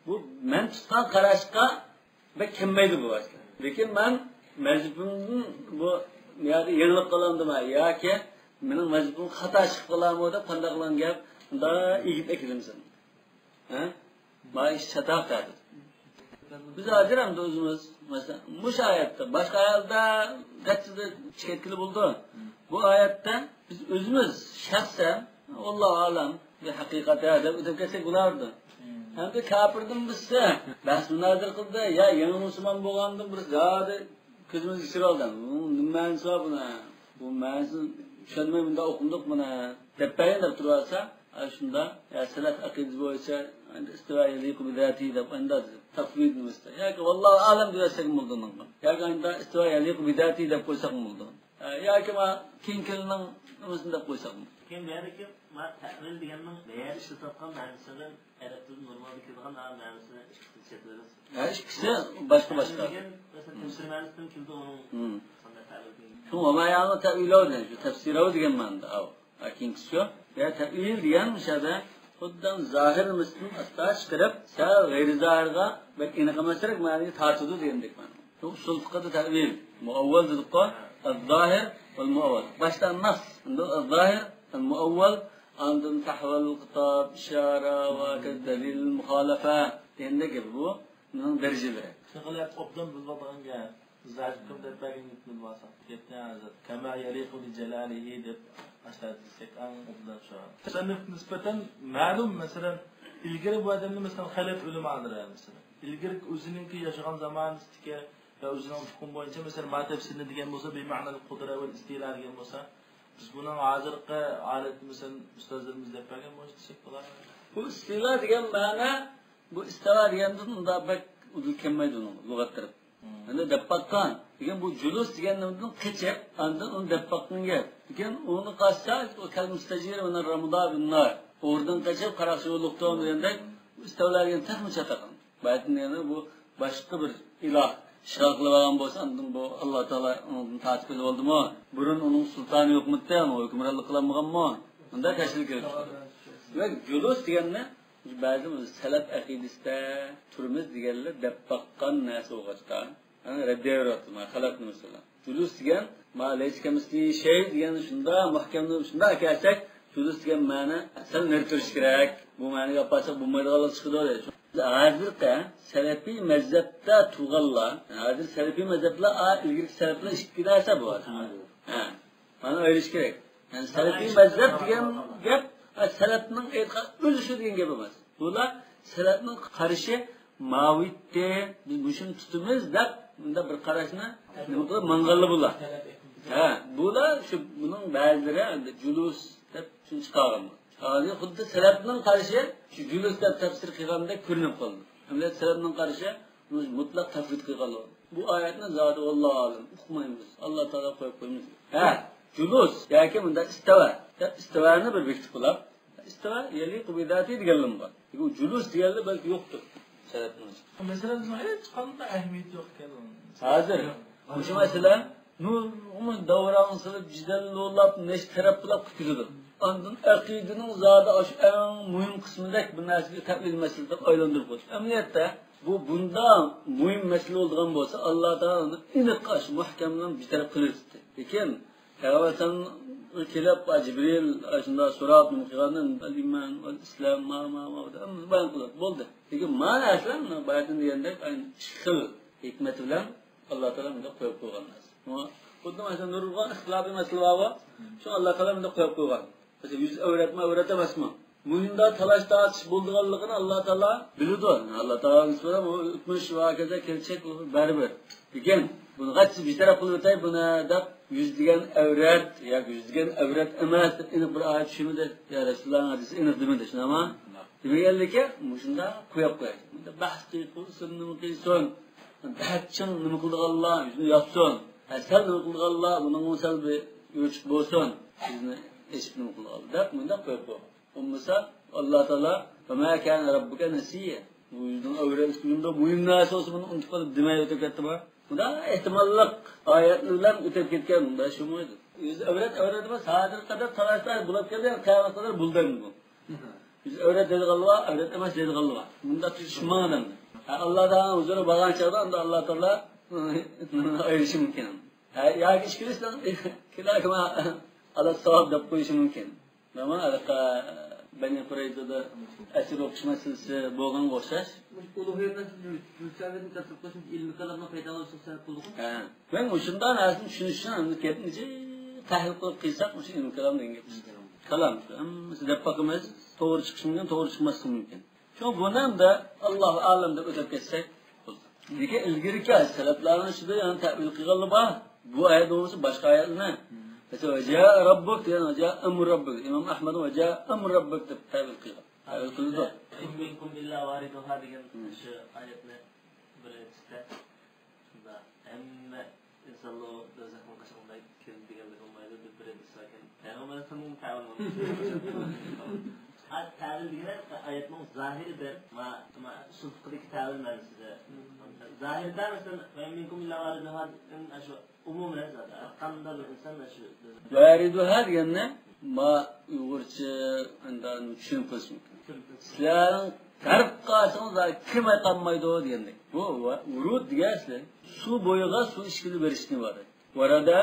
بۇ مەن تۇتقان قاراشقا بەك كەلمەيدۇ بۇ ئەسلى. لېكىن مەن مەزھىپىمدىن بۇ يەردە يېڭىلىپ قالامدىما ياكى مېنىڭ مەزھىپىم خاتا چىقىپ قالامۇ دەپ قانداق قىلغان گەپ؟ ئۇندا ئېگىپ ئەكېلىمسەن. ھە؟ مانا ئىش چاتاق تەتۈر. بىز ھازىر ئەمدى ئۆزىمىز، مەسىلەن، مۇشۇ ئايەتتە، باشقا ئايەتلەردە قەتئىي چىقىپ كەتكىلى بولىدۇ. بۇ ئايەتتە بىز ئۆزىمىز شەخسەن، ۋاللاھۇ ئەلەم، بىر ھەقىقەت دەپ ئۆتۈپ كەتسەك بولارىدى. ئەمدى كاپىردىن بىرسى بەھس مۇنازىرە قىلدى، يا يېڭى مۇسۇلمان بولغاندىن بىر زادى كۆزىمىزگە چۈشۈرۈۋالدى. بۇنىڭ نېمە مەنىسى بار بۇنىڭ؟ بۇ مەنىسىنى چۈشەنمەي مۇنداق ئوقۇمدۇق بۇنى دەپ بەرگەن دەپ تۇرۇۋالسا، ئەنە شۇنداق، يا سەلەف ئەقىدىسى بويىچە، ئەنە ئىستىۋا يەلىقۇ بىزاتىھى دەپ ئەنە تەفۋىد نېمىسىدە. ياكى ۋاللاھۇ ئەلەم دېۋەرسەكمۇ بولىدۇ ئۇنىڭغا. ياكى ئەنە ئىستىۋا يەلىقۇ بىزاتىھى دەپ قويساقمۇ بولىدۇ. ئە، ياكى ما كېيىن كېلىنىڭ نېمىسىنى دەپ قويساقمۇ. كېيىن بۇ يەردىكى ما تەئۋىل دېگەننىڭ بۇ يەردە ئىشلىتىۋاتقان مەنىسى بىلەن ئەرەب تىلىدا نورمالدا كېلىدىغان ھە مەنىسىنى ئىككىسىنى چەتلىۋېرىڭ. ھە، ئىككىسى باشقا باشقا. دېگەن مەسىلەن، تەپسىر مەنىسىدىن كېلىدۇ ئۇنىڭ. قانداق تەئۋىل دېگەن. شۇ ۋەما يەنى تەئۋىلەۋ دېگەن، شۇ تەپسىرەۋ دېگەن مەنىدە. ئاۋۇ. ھە، كېيىنكىسى شۇ. يا تەئۋىل دېگەن مۇشۇ يەردە خۇددى زاھىر مەسىلىدىن ئاستا چىقىرىپ، سەل غەيرىي زاھىرغا بەك ئېنىق ئەمەسرەك مەنىگە تارتىدۇ دېگەندەك مەنە. شۇ ئۇسۇل فىقھىدا تەئۋىل، مۇئەۋۋەل دېدۇققۇ، ئەززاھىر ۋەل مۇئەۋۋەل. باشتا نەس، ئاندىن ئەززاھىر ۋەل مۇئەۋۋەل، ئاندىن تەھۋىل خىتاب، ئىشارە ۋە دەلىل مۇخالىفە دېگەندەك گەپ بۇ. ئۇنىڭ دەرىجىلىرى. شۇنى قىلىپ ئوبدان بىلىۋالىدىغان گەپ. زاھىر قىلىپ دەپ بەرگەن گەپنى بىلىۋالساق. گەپنى ھازىر. كەما يەلىقۇ بىجالالىھى دەپ ئاشۇنداق دېسەك ئەڭ ئوبدان شۇ. مۇسەننىپ نىسبەتەن مەلۇم، مەسىلەن، ئىلگىرى بۇ ئادەمنى، مەسىلەن، خەلەف ئۆلىمالىرى، مەسىلەن، ئىلگىرى ئۆزىنىڭكى ياشىغان زامانىسىدىكى ۋە ئۆزىنىڭ ھۆكمى بويىچە، مەسىلەن، ما تەپسىرنى دېگەن بولسا، بىمەنەل قۇدرە ۋە ئىستىلا دېگەن بولسا، بىز بۇنىڭ ھازىرقى ھالەتتە، مەسىلەن، ئۇستازلىرىمىز دەپ بەرگەن بولسا دېسەك بولار. بۇ ئىستىلا دېگەن مەنە، بۇ ئىستاۋا دېگەندىن ئۇنداق بەك ئۇدۇل كەلمەيدۇ ئۇنىڭ لۇغەت تەرەپ. مم. ئەمدى دەپ باققان. لېكىن بۇ جۇلۇس دېگەن نېمىدىن قېچىپ، ئاندىن ئۇنى دەپ باققان گەپ. لېكىن ئۇنى قالسا، ئۇ كەل مۇستەجىر مىنەر رەمىدا بىننار. ئورنىدىن قېچىپ، قاراقچى بولۇقتۇ دېگەندەك، ئىستەۋلا دېگەن تېخىمۇ چاتاق. بەلكىم دېگەندە بۇ باشقا بىر ئىلاھ ئىشغال قىلىۋالغان بولسا، ئاندىن بۇ ئاللا تائالا ئۇنىڭدىن تارتىپ ئېلىۋالدىمۇ؟ بۇرۇن ئۇنىڭ سۇلتانى يوقمىدى، ئۇنىڭ ھۆكۈمرانلىق قىلالمىغانمۇ؟ بۇنداق تەشكىل كېلىپ چىقىدۇ. دېمەك، جۇلۇس دېگەننى بەزى سەلەف ئەقىدىسىدە تۇرىمىز دېگەنلەر دەپ باققان نەرسە بولغاچقا، يەنى رەددىيە بېرىۋاتىدۇ، مانا خەلەف نېمىسى بىلەن. جۇلۇس دېگەن، ما لەيسە كەمىسلىھى شەي دېگەن شۇنداق مەھكەمدىن شۇنداق ئەكەلسەك، جۇلۇس دېگەن مەنە سەل نېرى تۇرۇش كېرەك. بۇ مەنىگە ئاپارساق بولمايدىغانلىق چىقىدۇ دەيدۇ. ھازىرقى سەلەپىي مەزھەپتە تۇرغانلار، ھازىر سەلەپىي مەزھەپلەر، ئا، ئىلگىرىكى سەلەپلەر ئىككى نەرسە بۇ. ھە. مانا ئايرىش كېرەك. يەنى سەلەفىي مەزھەپ دېگەن گەپ، ھە، سەلەفنىڭ ئېيتقان ئۆزى شۇ دېگەن گەپ ئەمەس. بۇلار سەلەفنىڭ قارىشى ماۋۇيتتى، بىز مۇشۇنى تۇتىمىز دەپ، بۇنداق بىر قاراشنى نېمە قىلىپ ماڭغانلا بۇلار. ھە، بۇلار شۇ، بۇنىڭ بەزىلىرى ئەمدى جۇلۇس دەپ شۇنى چىقارغان. ھازىر خۇددى سەلەفنىڭ قارىشى شۇ جۇلۇس دەپ تەپسىر قىلغاندەك كۆرۈنۈپ قالدى. ئەمدى سەلەفنىڭ قارىشى مۇتلەق تەفۋىد قىلغانلار. بۇ ئايەتنى زادى ۋاللاھۇ ئەلەم ئۇقمايمىز. ئاللا تائالا قويۇپ قويمىسۇن. ھە، جۇلۇس ياكى مۇنداق ئىستەۋا دەپ ئىستەۋانى بىر بېكىتىپ قويۇپ، ئىستەۋا يەلىقۇ بىزاتى دېگەنلىرىمۇ بار. لېكىن جۇلۇس دېگەنلەر بەلكى يوقتۇر سەلەفنىڭ ئىچىدە. مەسىلەن، بىزنىڭ ھېچقانداق ئەھمىيىتى يوق ئىكەن. ھازىر مۇشۇ مەسىلە نۇرغۇن داۋراڭ سېلىپ، جېدەللەپ، نەچچە تەرەپ بىلەن قىلىپ كېتىدۇ. ئاندىن ئەقىدىنىڭ زادى ئاشۇ ئەڭ مۇھىم قىسمىدەك بىر نەرسىگە تەئۋىل مەسىلە دەپ ئايلاندۇرۇپ قويدى. ئەمەلىيەتتە بۇ بۇنداق مۇھىم مەسىلە بولىدىغان بولسا، ئاللا تائالا ئۇنى ئېنىق ئاشۇ مۇھكەم بىلەن بىر تەرەپ قىلىۋېتىپتۇ. لېكىن پەيغەمبەر ئەلەيھىسسالام كېلىپ، جىبرىل ئاشۇنداق سوراپ، نېمە قىلغاندا، ئەل ئىمان، ئەل ئىسلام، ما، ما، ما، دەپ ھەممىسىنى بايان قىلىپ بولدى. لېكىن مانا ئەسلى بايىتىن دېگەندەك، ئىككى خىل ھېكمەت بىلەن ئاللا تائالا مۇنداق قويۇپ قويغان نەرسە. خۇددى مانا شۇ نۇرغۇن ئىختىلاپىي مەسىلە بارغۇ، شۇ ئاللا تائالا مۇنداق قويۇپ قويغان. مەسىلەن، يۈز ئەۋرەتمۇ، ئەۋرەت ئەمەسمۇ؟ مۇشۇنداق تالاش تارتىش بولىدىغانلىقىنى ئاللا تائالا بىلىدۇ. ئاللا تائالا نىسبەتەن ئۇ ئۆتمۈش ۋە ھاكازا كېلىچەك بۇ بەرىبىر. لېكىن بۇنى قاچا بىر تەرەپ قىلىپ ئۆتەي بۇنى دەپ، يۈز دېگەن ئەۋرەت ياكى يۈز دېگەن ئەۋرەت ئەمەس دەپ ئېنىق بىر ئايەت چۈشۈرمىدى. يا رەسۇلۇللا ھەدىسى ئېنىق دېمىدى، شۇنداقمۇ؟ دېمىگەنلىكى مۇشۇنداق قويۇپ قوياي. بۇندا بەھس قىلسۇن، نېمە قىلسۇن. بەك چىڭ نېمە قىلىدىغانلار يۈزىنى ياپسۇن. ھە، سەل نېمە قىلىدىغانلار بۇنىڭغا سەل بىر ئۆچۈك بولسۇن. يۈزىنى ئېچىپ نېمە قىلىدىغانلار دەپ مۇنداق قويۇپ قويغان. بولمىسا، ئاللا تائالا، «ۋە ما كان رەببۇكە نەسىييە.» بۇ يۈزنىڭ ئەۋرەتلىكىنىڭ مۇھىم نەرسە بولسا، بۇنى ئۇنتۇپ قېلىپ دېمەي ئۆتۈپ كەتتىما؟ بۇنداق ئېھتىماللىق ئايەتلەر بىلەن ئۆتۈپ كەتكەن، بۇنداق شۇمۇ ئىدى. يۈز ئەۋرەت، ئەۋرەت ئەمەس، ھازىرغا قەدەر تالاش-تالاش بولۇپ كەلدى، قىيامەتكە قەدەر بولدى ئەمدى بۇ. يۈز ئەۋرەت دەيدىغانلار بار، ئەۋرەت ئەمەس دەيدىغانلار بار. مۇنداق تۇتۇشماڭ ئادەمنى. ھە، ئاللا تائالانىڭ ھۇزۇرىغا بارغان چاغدا ئەمدى ئاللا تائالا ئايرىشى مۇمكىن. ھە، ياكى ئىككىلىسىنىڭ كىلاكما ئالا ساۋاب دەپ قويۇشى مۇمكىن. نېمە، ھېلىقى بەنى قۇرەيزىدە ئەسىر ئوقۇش مەسىلىسى بولغانغا ئوخشاش. مۇشۇ ئۇلۇغ يەرلەر يۈرسەڭلار تەسىر قىلسۇن، ئىلمىي كالامنى پەيدا ئالسۇن سەۋەب بولىدۇ. ھە. مەن مۇشۇنداق نەرسىنى چۈشىنىش ئۈچۈن ئەمدى گەپنى جىق تەھلىل قىلىپ قىلساق، مۇشۇ ئىلمىي كالام دېگەن گەپ. كالام، ھەممىسى دەپ باقىمىز، توغرا چىقىشى مۇمكىن، توغرا چىقماسلىقى مۇمكىن. شۇڭا بۇنى ئەمدى ئاللاھۇ ئەلەم دەپ ئۆتۈپ كەتسەك بولدى. لېكىن ئىلگىرىكى سەلەپلەرنىڭ ئىچىدە يەنە تەۋىل قىلغانلار بار. بۇ ئايەت بولمىسا باشقا ئايەتلەرنى. مەسىلەن، ۋەجائە رەببۇك دېگەن ۋەجائە ئەمرۇ رەببىك. ئىمام ئەھمەد ۋەجائە ئەمرۇ رەببىك دەپ تەۋىل قىلغان. تەۋىل قىلىدۇ. ئىن مىنكۇم ئىللا ۋارىدۇھا دېگەن شۇ ئايەتنى بىر ئېيتسىلە. شۇنداق ھەممە ئىنسانلار دوزاخنىڭ قاچانغا كىرىدۇ دېگەندەك بولمايدۇ، دەپ بىر ھەدىس باركەن. پەيغەمبەرنىڭ تەۋىل بولمىدى. تەۋىل دېگەن ئايەتنىڭ زاھىرىدە، ما، ما، ئۇسۇل فىقھىدىكى تەۋىل مەنىسىدە. زاھىردا، مەسىلەن، ۋە مىنكۇم ئىللا ۋارىدۇھادىن ئاشۇ ئومۇمەن زادى. قانداق بىر ئىنسان ئاشۇ ۋارىدۇھا دېگەننى ما ئۇيغۇرچە ئەندى چۈشىنىپ قويۇش مۇمكىن. سىلەرنىڭ غەرق قالسىڭىز، كىرمەي قالمايدۇ دېگەندەك. بۇ ۋە-، ۋۇرۇد دېگەن ئەسلى سۇ بويىغا سۇ ئىچكىلى بېرىشنى ئىبارەت. ۋەرەدە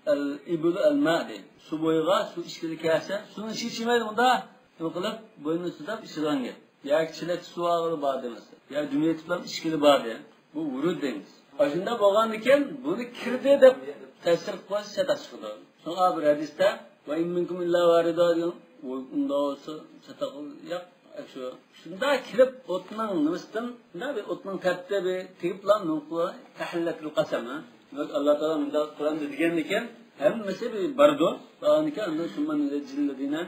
ئەل ئىبىلۇ ئەل ماء دەيدۇ. سۇ بويىغا سۇ ئىچكىلى كەلسە، سۇنى ئىچى ئىچمەيدۇ، مۇنداق نېمە قىلىپ، بوينىنى سىلاپ ئىچىدىغان گەپ. ياكى چېلەكتە سۇ ئالغىلى بار دېمەسلىك. يا دۈم ئېتىپلا ئىچكىلى بار دېگەن. بۇ ۋۇرۇد دەيمىز. ئاشۇنداق بولغاندىكىن، بۇنى كىردى دەپ تەپسىر قىلىپ قويسا چاتاق چىقىدۇ. شۇڭا بىر ھەدىستە، ۋە ئىن مىنكۇم ئىللا ۋارىدۇھا دېگەن، ئۇ ئۇنداق بولسا چاتاق ياق. شۇ، شۇنداق كىرىپ ئوتنىڭ نېمىسىدىن، شۇنداق بىر ئوتنىڭ تەپتى بىر تېگىپلا نۇقۇ تەھەللەتىل قەسەم، ھە؟ دېمەك، ئاللا تائالا مۇنداق قۇرئاندا دېگەندىكىن، ھەممىسى بىر باردۇ. بارغاندىكىن ئاندىن شۇممەن نۇنەججىللەزىنە،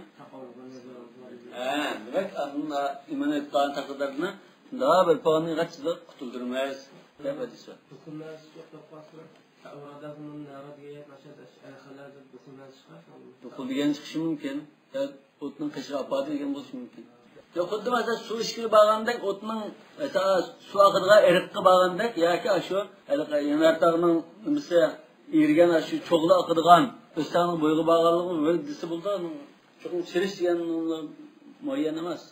ھە، دېمەك، ئاندىن ئىمان ئېيتقان تەقدىردە شۇنداق بىر پاغنى غەچچىدە قۇتۇلدۇرىمىز، دەپ ھەدىس بار. دۇخۇل مەنىسى يوق دەپ قالسىلا، تەۋرادەكىنىڭ نارا دېگەن ئاشۇ ئەلخەلەر دەپ دۇخۇل مەنىسى چىقار. دۇخۇل دېگەن چىقىشى مۇمكىن. يا ئوتنىڭ قېشىغا ئاپاردى دېگەن بولۇشى مۇمكىن. يا خۇددى مەسىلەن، سۇ ئىچكىلى بارغاندەك، ئوتنىڭ، مەسىلەن، سۇ ئاقىدىغان ئېرىققا بارغاندەك ياكى ئاشۇ ھېلىقى يانارتاغنىڭ نېمىسى، ئېرىگەن ئاشۇ چوغلا ئاقىدىغان، ئۆستەڭنىڭ بويىغا بارغانلىقى بىر دېسە بولىدۇ، چوقۇم چىرىش دېگەن مۇئەييەن ئەمەس.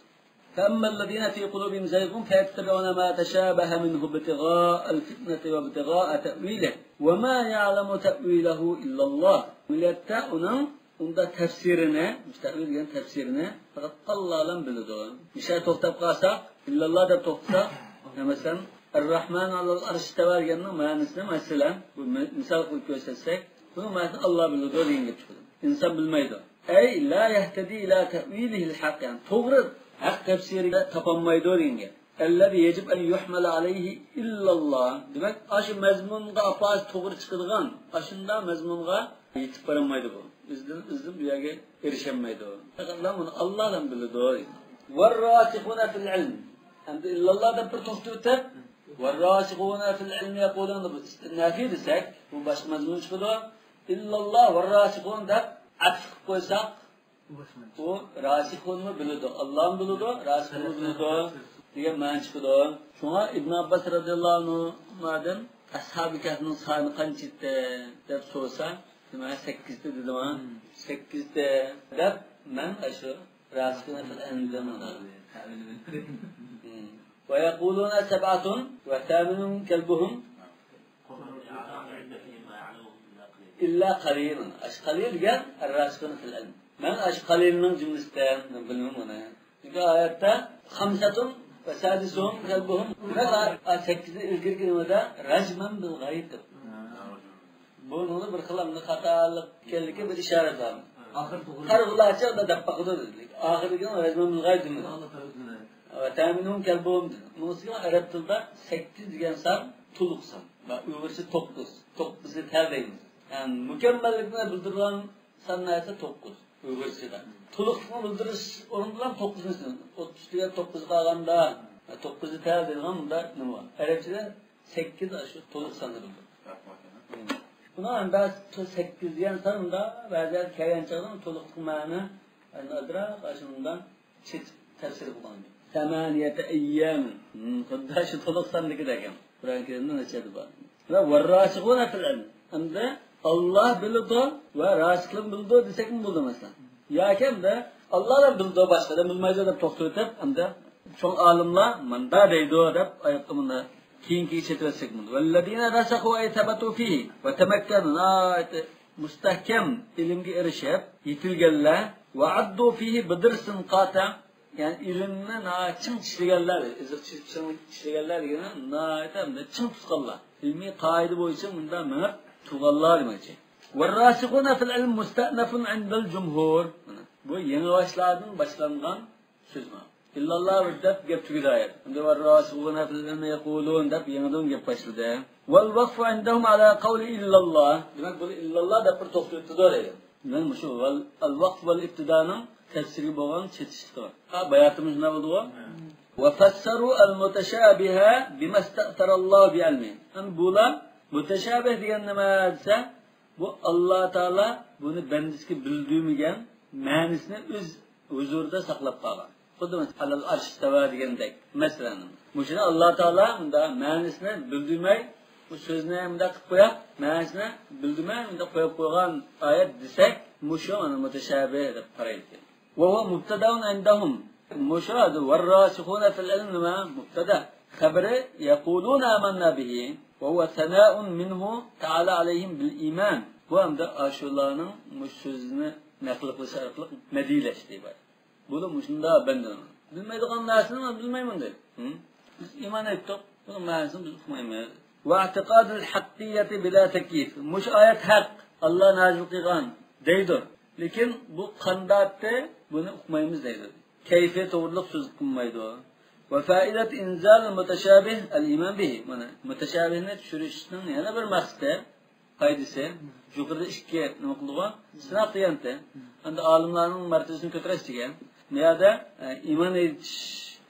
فأما الذين في قلوبهم زيغ فيتبعون ما تشابه منه ابتغاء الفتنة وابتغاء تأويله وما يعلم تأويله إلا الله. ئەمەلىيەتتە ئۇنىڭ ئۇندا تەپسىرىنى، مۇشۇ تەئۋىل دېگەن تەپسىرىنى پەقەت ئاللا بىلىدۇ. مۇشۇ يەردە توختاپ قالساق، ئىللاللا دەپ توختىساق، مەسىلەن، ئەررەھمان ئەلەل ئەرش ئىستەۋا دېگەننىڭ مەنىسىنى، مەسىلەن، بۇ مى-، مىسال قىلىپ كۆرسەتسەك، بۇنىڭ مەنىسىنى ئاللا بىلىدۇ دېگەن گەپ چىقىدۇ. ئىنسان بىلمەيدۇ. ئەي لا يەھتەدى ئىلا تەئۋىلىھىل ھەق، يەنى توغرا ھەق تەپسىرىگە تاپالمايدۇ دېگەن گەپ. ئەللەزى يەجىب ئەن يۇھمەلە ئەلەيھى ئىللاللا. دېمەك، ئاشۇ مەزمۇنغا ئاپارسا توغرا چىقىدىغان، ئاشۇنداق مەزمۇنغا يېتىپ بارالمايدۇ بۇ. ئىزدىنىپ، ئىزدىنىپ بۇ يەرگە ئېرىشەلمەيدۇ. پەقەتلا بۇنى ئاللا بىلىدۇ. ۋەرراسىخۇنە فىل ئىلم. ئەمدى ئىللاللا دەپ بىر توختىۋېتىپ، ۋەرراسىخۇنە فىل ئىلم يەقۇلۇن دەپ ئىستىنافى دېسەك، بۇ باشقا مەزمۇن چىقىدۇ. ئىللاللا ۋەرراسىخۇن دەپ ئەتىپ قىلىپ قويساق، ئۇ راسىخۇنمۇ بىلىدۇ، ئاللامۇ بىلىدۇ، راسىخۇنمۇ بىلىدۇ دېگەن مەنە چىقىدۇ. شۇڭا ئىبن ئابباس رەزىياللاھۇ ئەنھۇمادىن ئەسھابى كەھفنىڭ سانى قانچە ئىدى دەپ سورىسا، مەن سەككىز ئىدى دېدىم. سەككىز ئىدى دەپ مەن ئاشۇ راسىخۇن فىل ئىلم دېدىم. ۋە يەقۇلۇنە سەبئەتۇن ۋە سامىنۇھۇم كەلبۇھۇم. ئىللا قەلىلۇن. ئاشۇ قەلىل دېگەن ئەرراسىخۇنە فىل ئىلم. مەن ئاشۇ قەلىلنىڭ جۈملىسىدە، مەن بىلمەيمەن ئۇنى. چۈنكى ئايەتتە خەمسەتۇن ۋە سادىسۇھۇم كەلبۇھۇم. دېمەك، ئا-، ئا-، سەككىزدىن ئىلگىرىكى نېمىدە رەجمەن بىل غەيب دەپ. بۇنىڭدا بىر خىل ئەمدى خاتالىق ئىكەنلىكى بىر ئىشارەت بار. ئاخىر توغرا. قارىغۇلارچە دەپ باقىدۇ دېدى. ئاخىرىدىكى رەجمەن بىل غەيب دېمىدى. ئاللا تەئالە ئۆزىنى. ۋە سامىنۇھۇم كەلبۇھۇم دېدى. مۇنىڭ ئۈستىگە ئەرەب تىلىدا سەككىز دېگەن سان تولۇق سان. ۋە ئۇيغۇرچە توققۇز. توققۇزنى تەل دەيمىز. يەنى مۇكەممەللىكنى بىلدۈرىدىغان سان نەرسە توققۇز. ئۇيغۇرچىدا. تولۇقلۇقنى بىلدۈرۈش ئورنىدا توققۇزنى سان. ئوتتۇز دېگەن توققۇزغا قالغاندا، توققۇزنى تەل دەيدىغان مۇنداق نېمە بار؟ ئەرەبچىدە سەككىز ئاشۇ تولۇق ساننى بىلدۈرىدۇ. بۇنىڭ ئەمدى سەككىز دېگەن سان مۇنداق بەزىلەردە كەلگەن چاغدا تولۇقلۇق مەنە ئازراق ئاشۇنداق چېچىپ تەپسىر قىلغان گەپ. سامانىيەتە ئەييام. ھىم، خۇددى شۇ تولۇق ساندىكىدەك ھەم. قۇرئان كەرىمدە نەچچە ئادەت بار. ۋە ۋەرراسىخۇنە فىل ئىلم. ئەمدى ئاللا بىلىدۇ ۋە راسىخلىرىمۇ بىلىدۇ دېسەكمۇ بولىدۇ، مەسىلەن. ياكى ئەمدى ئاللا بىلىدۇ، باشقىلار بىلمەيدۇ دەپ توختىتىپ، ئەمدى چوڭ ئالىملار مۇندا دەيدۇ دەپ ئايەتنى مۇندا كېيىنكىگە چېتىۋەتسەك بولىدۇ. والذين رسخوا أي ثبتوا فيه وتمكنوا، ناھايىتى مۇستەھكەم ئىلىمگە ئېرىشىپ يېتىلگەنلەر، وعضوا فيه بضرس قاطع، يەنى ئىلىمنى ناھايىتى چىڭ چىشلىگەنلەر، ئېزىق چىشلىگەنلەر دېگىنى ناھايىتى ھەمدە چىڭ تۇتقانلار. ئىلمىي قائىدە بويىچە مۇنداق مېڭىپ تۇرغانلار دېمەكچى. والراسخون في العلم مستأنف عند الجمهور. مانا، بۇ يېڭىباشلاردىن باشلانغان سۆز بۇ. إلا الله دەپ گەپ تۈگىدى ئايەت. ئەمدى والراسخون في العلم يقولون دەپ يېڭىدىن گەپ باشلىدى. والوقف عندهم على قول إلا الله. دېمەك، بۇ إلا الله دەپ بىر توختىتىدۇ دەيدۇ. مەن مۇشۇ ۋەل، ئەل ۋەقف ۋەل ئىبتىدانىڭ تەپسىرگە بولغان چېتىشلىقى بار. ھا، باياتىمۇ شۇنداق بولدىغۇ. وفسروا المتشابه بما استأثر الله بعلمه. ئەمدى بۇلار مۇتەشابىھ دېگەن نېمە دېسە، بۇ ئاللا تائالا بۇنى بەندىسىگە بىلدۈرمىگەن مەنىسىنى ئۆز ھۇزۇرىدا ساقلاپ قالغان. خۇددى مەسىلەن، ئەلەل ئەرش ئىستەۋا دېگەندەك. مەسىلەن، مۇشۇنى ئاللا تائالا مۇنداق مەنىسىنى بىلدۈرمەي، بۇ سۆزنى مۇنداق قىلىپ قويۇپ، مەنىسىنى بىلدۈرمەي مۇنداق قويۇپ قويغان ئايەت دېسەك، مۇشۇ مانا مۇتەشابىھ دەپ قارايدىكەن. وهو مبتدأ عندهم. مۇشۇ ھازىر والراسخون في العلم نېمە؟ مۇبتەدا. خەبىرى يقولون آمنا به وهو ثناء منه تعالى عليهم بالإيمان. بۇ ئەمدى ئاشۇلارنىڭ مۇشۇ سۆزىنى نەقىل قىلىش ئارقىلىق مەدھىيلەشتى ئىبارەت. بۇلار مۇشۇنداق بەندىلەر. بىلمەيدىغان نەرسىنى مەن بىلمەيمەن دەيدۇ. ھە؟ بىز ئىمان ئېيتتۇق، بۇنىڭ مەنىسىنى بىز ئۇقمايمىز. واعتقاد الحقية بلا تكييف. مۇشۇ ئايەت ھەق، ئاللا نازىل قىلغان دەيدۇ. لېكىن بۇ قانداقتى، بۇنى ئۇقمايمىز دەيدۇ. كەيپى توغرىلىق سۆز قىلمايدۇ. وفائدة إنزال المتشابه الإيمان به. مانا، مۇتەشابىھنى چۈشۈرۈشنىڭ يەنە بىر مەقسىتى، پايدىسى، يۇقىرىدا ئىككى نېمە قىلدىغۇ؟ سىناق دېگەنتى. ئەمدى ئالىملارنىڭ مەرتىۋىسىنى كۆتۈرۈش دېگەن. بۇ يەردە، ئە، ئىمان ئېيتىش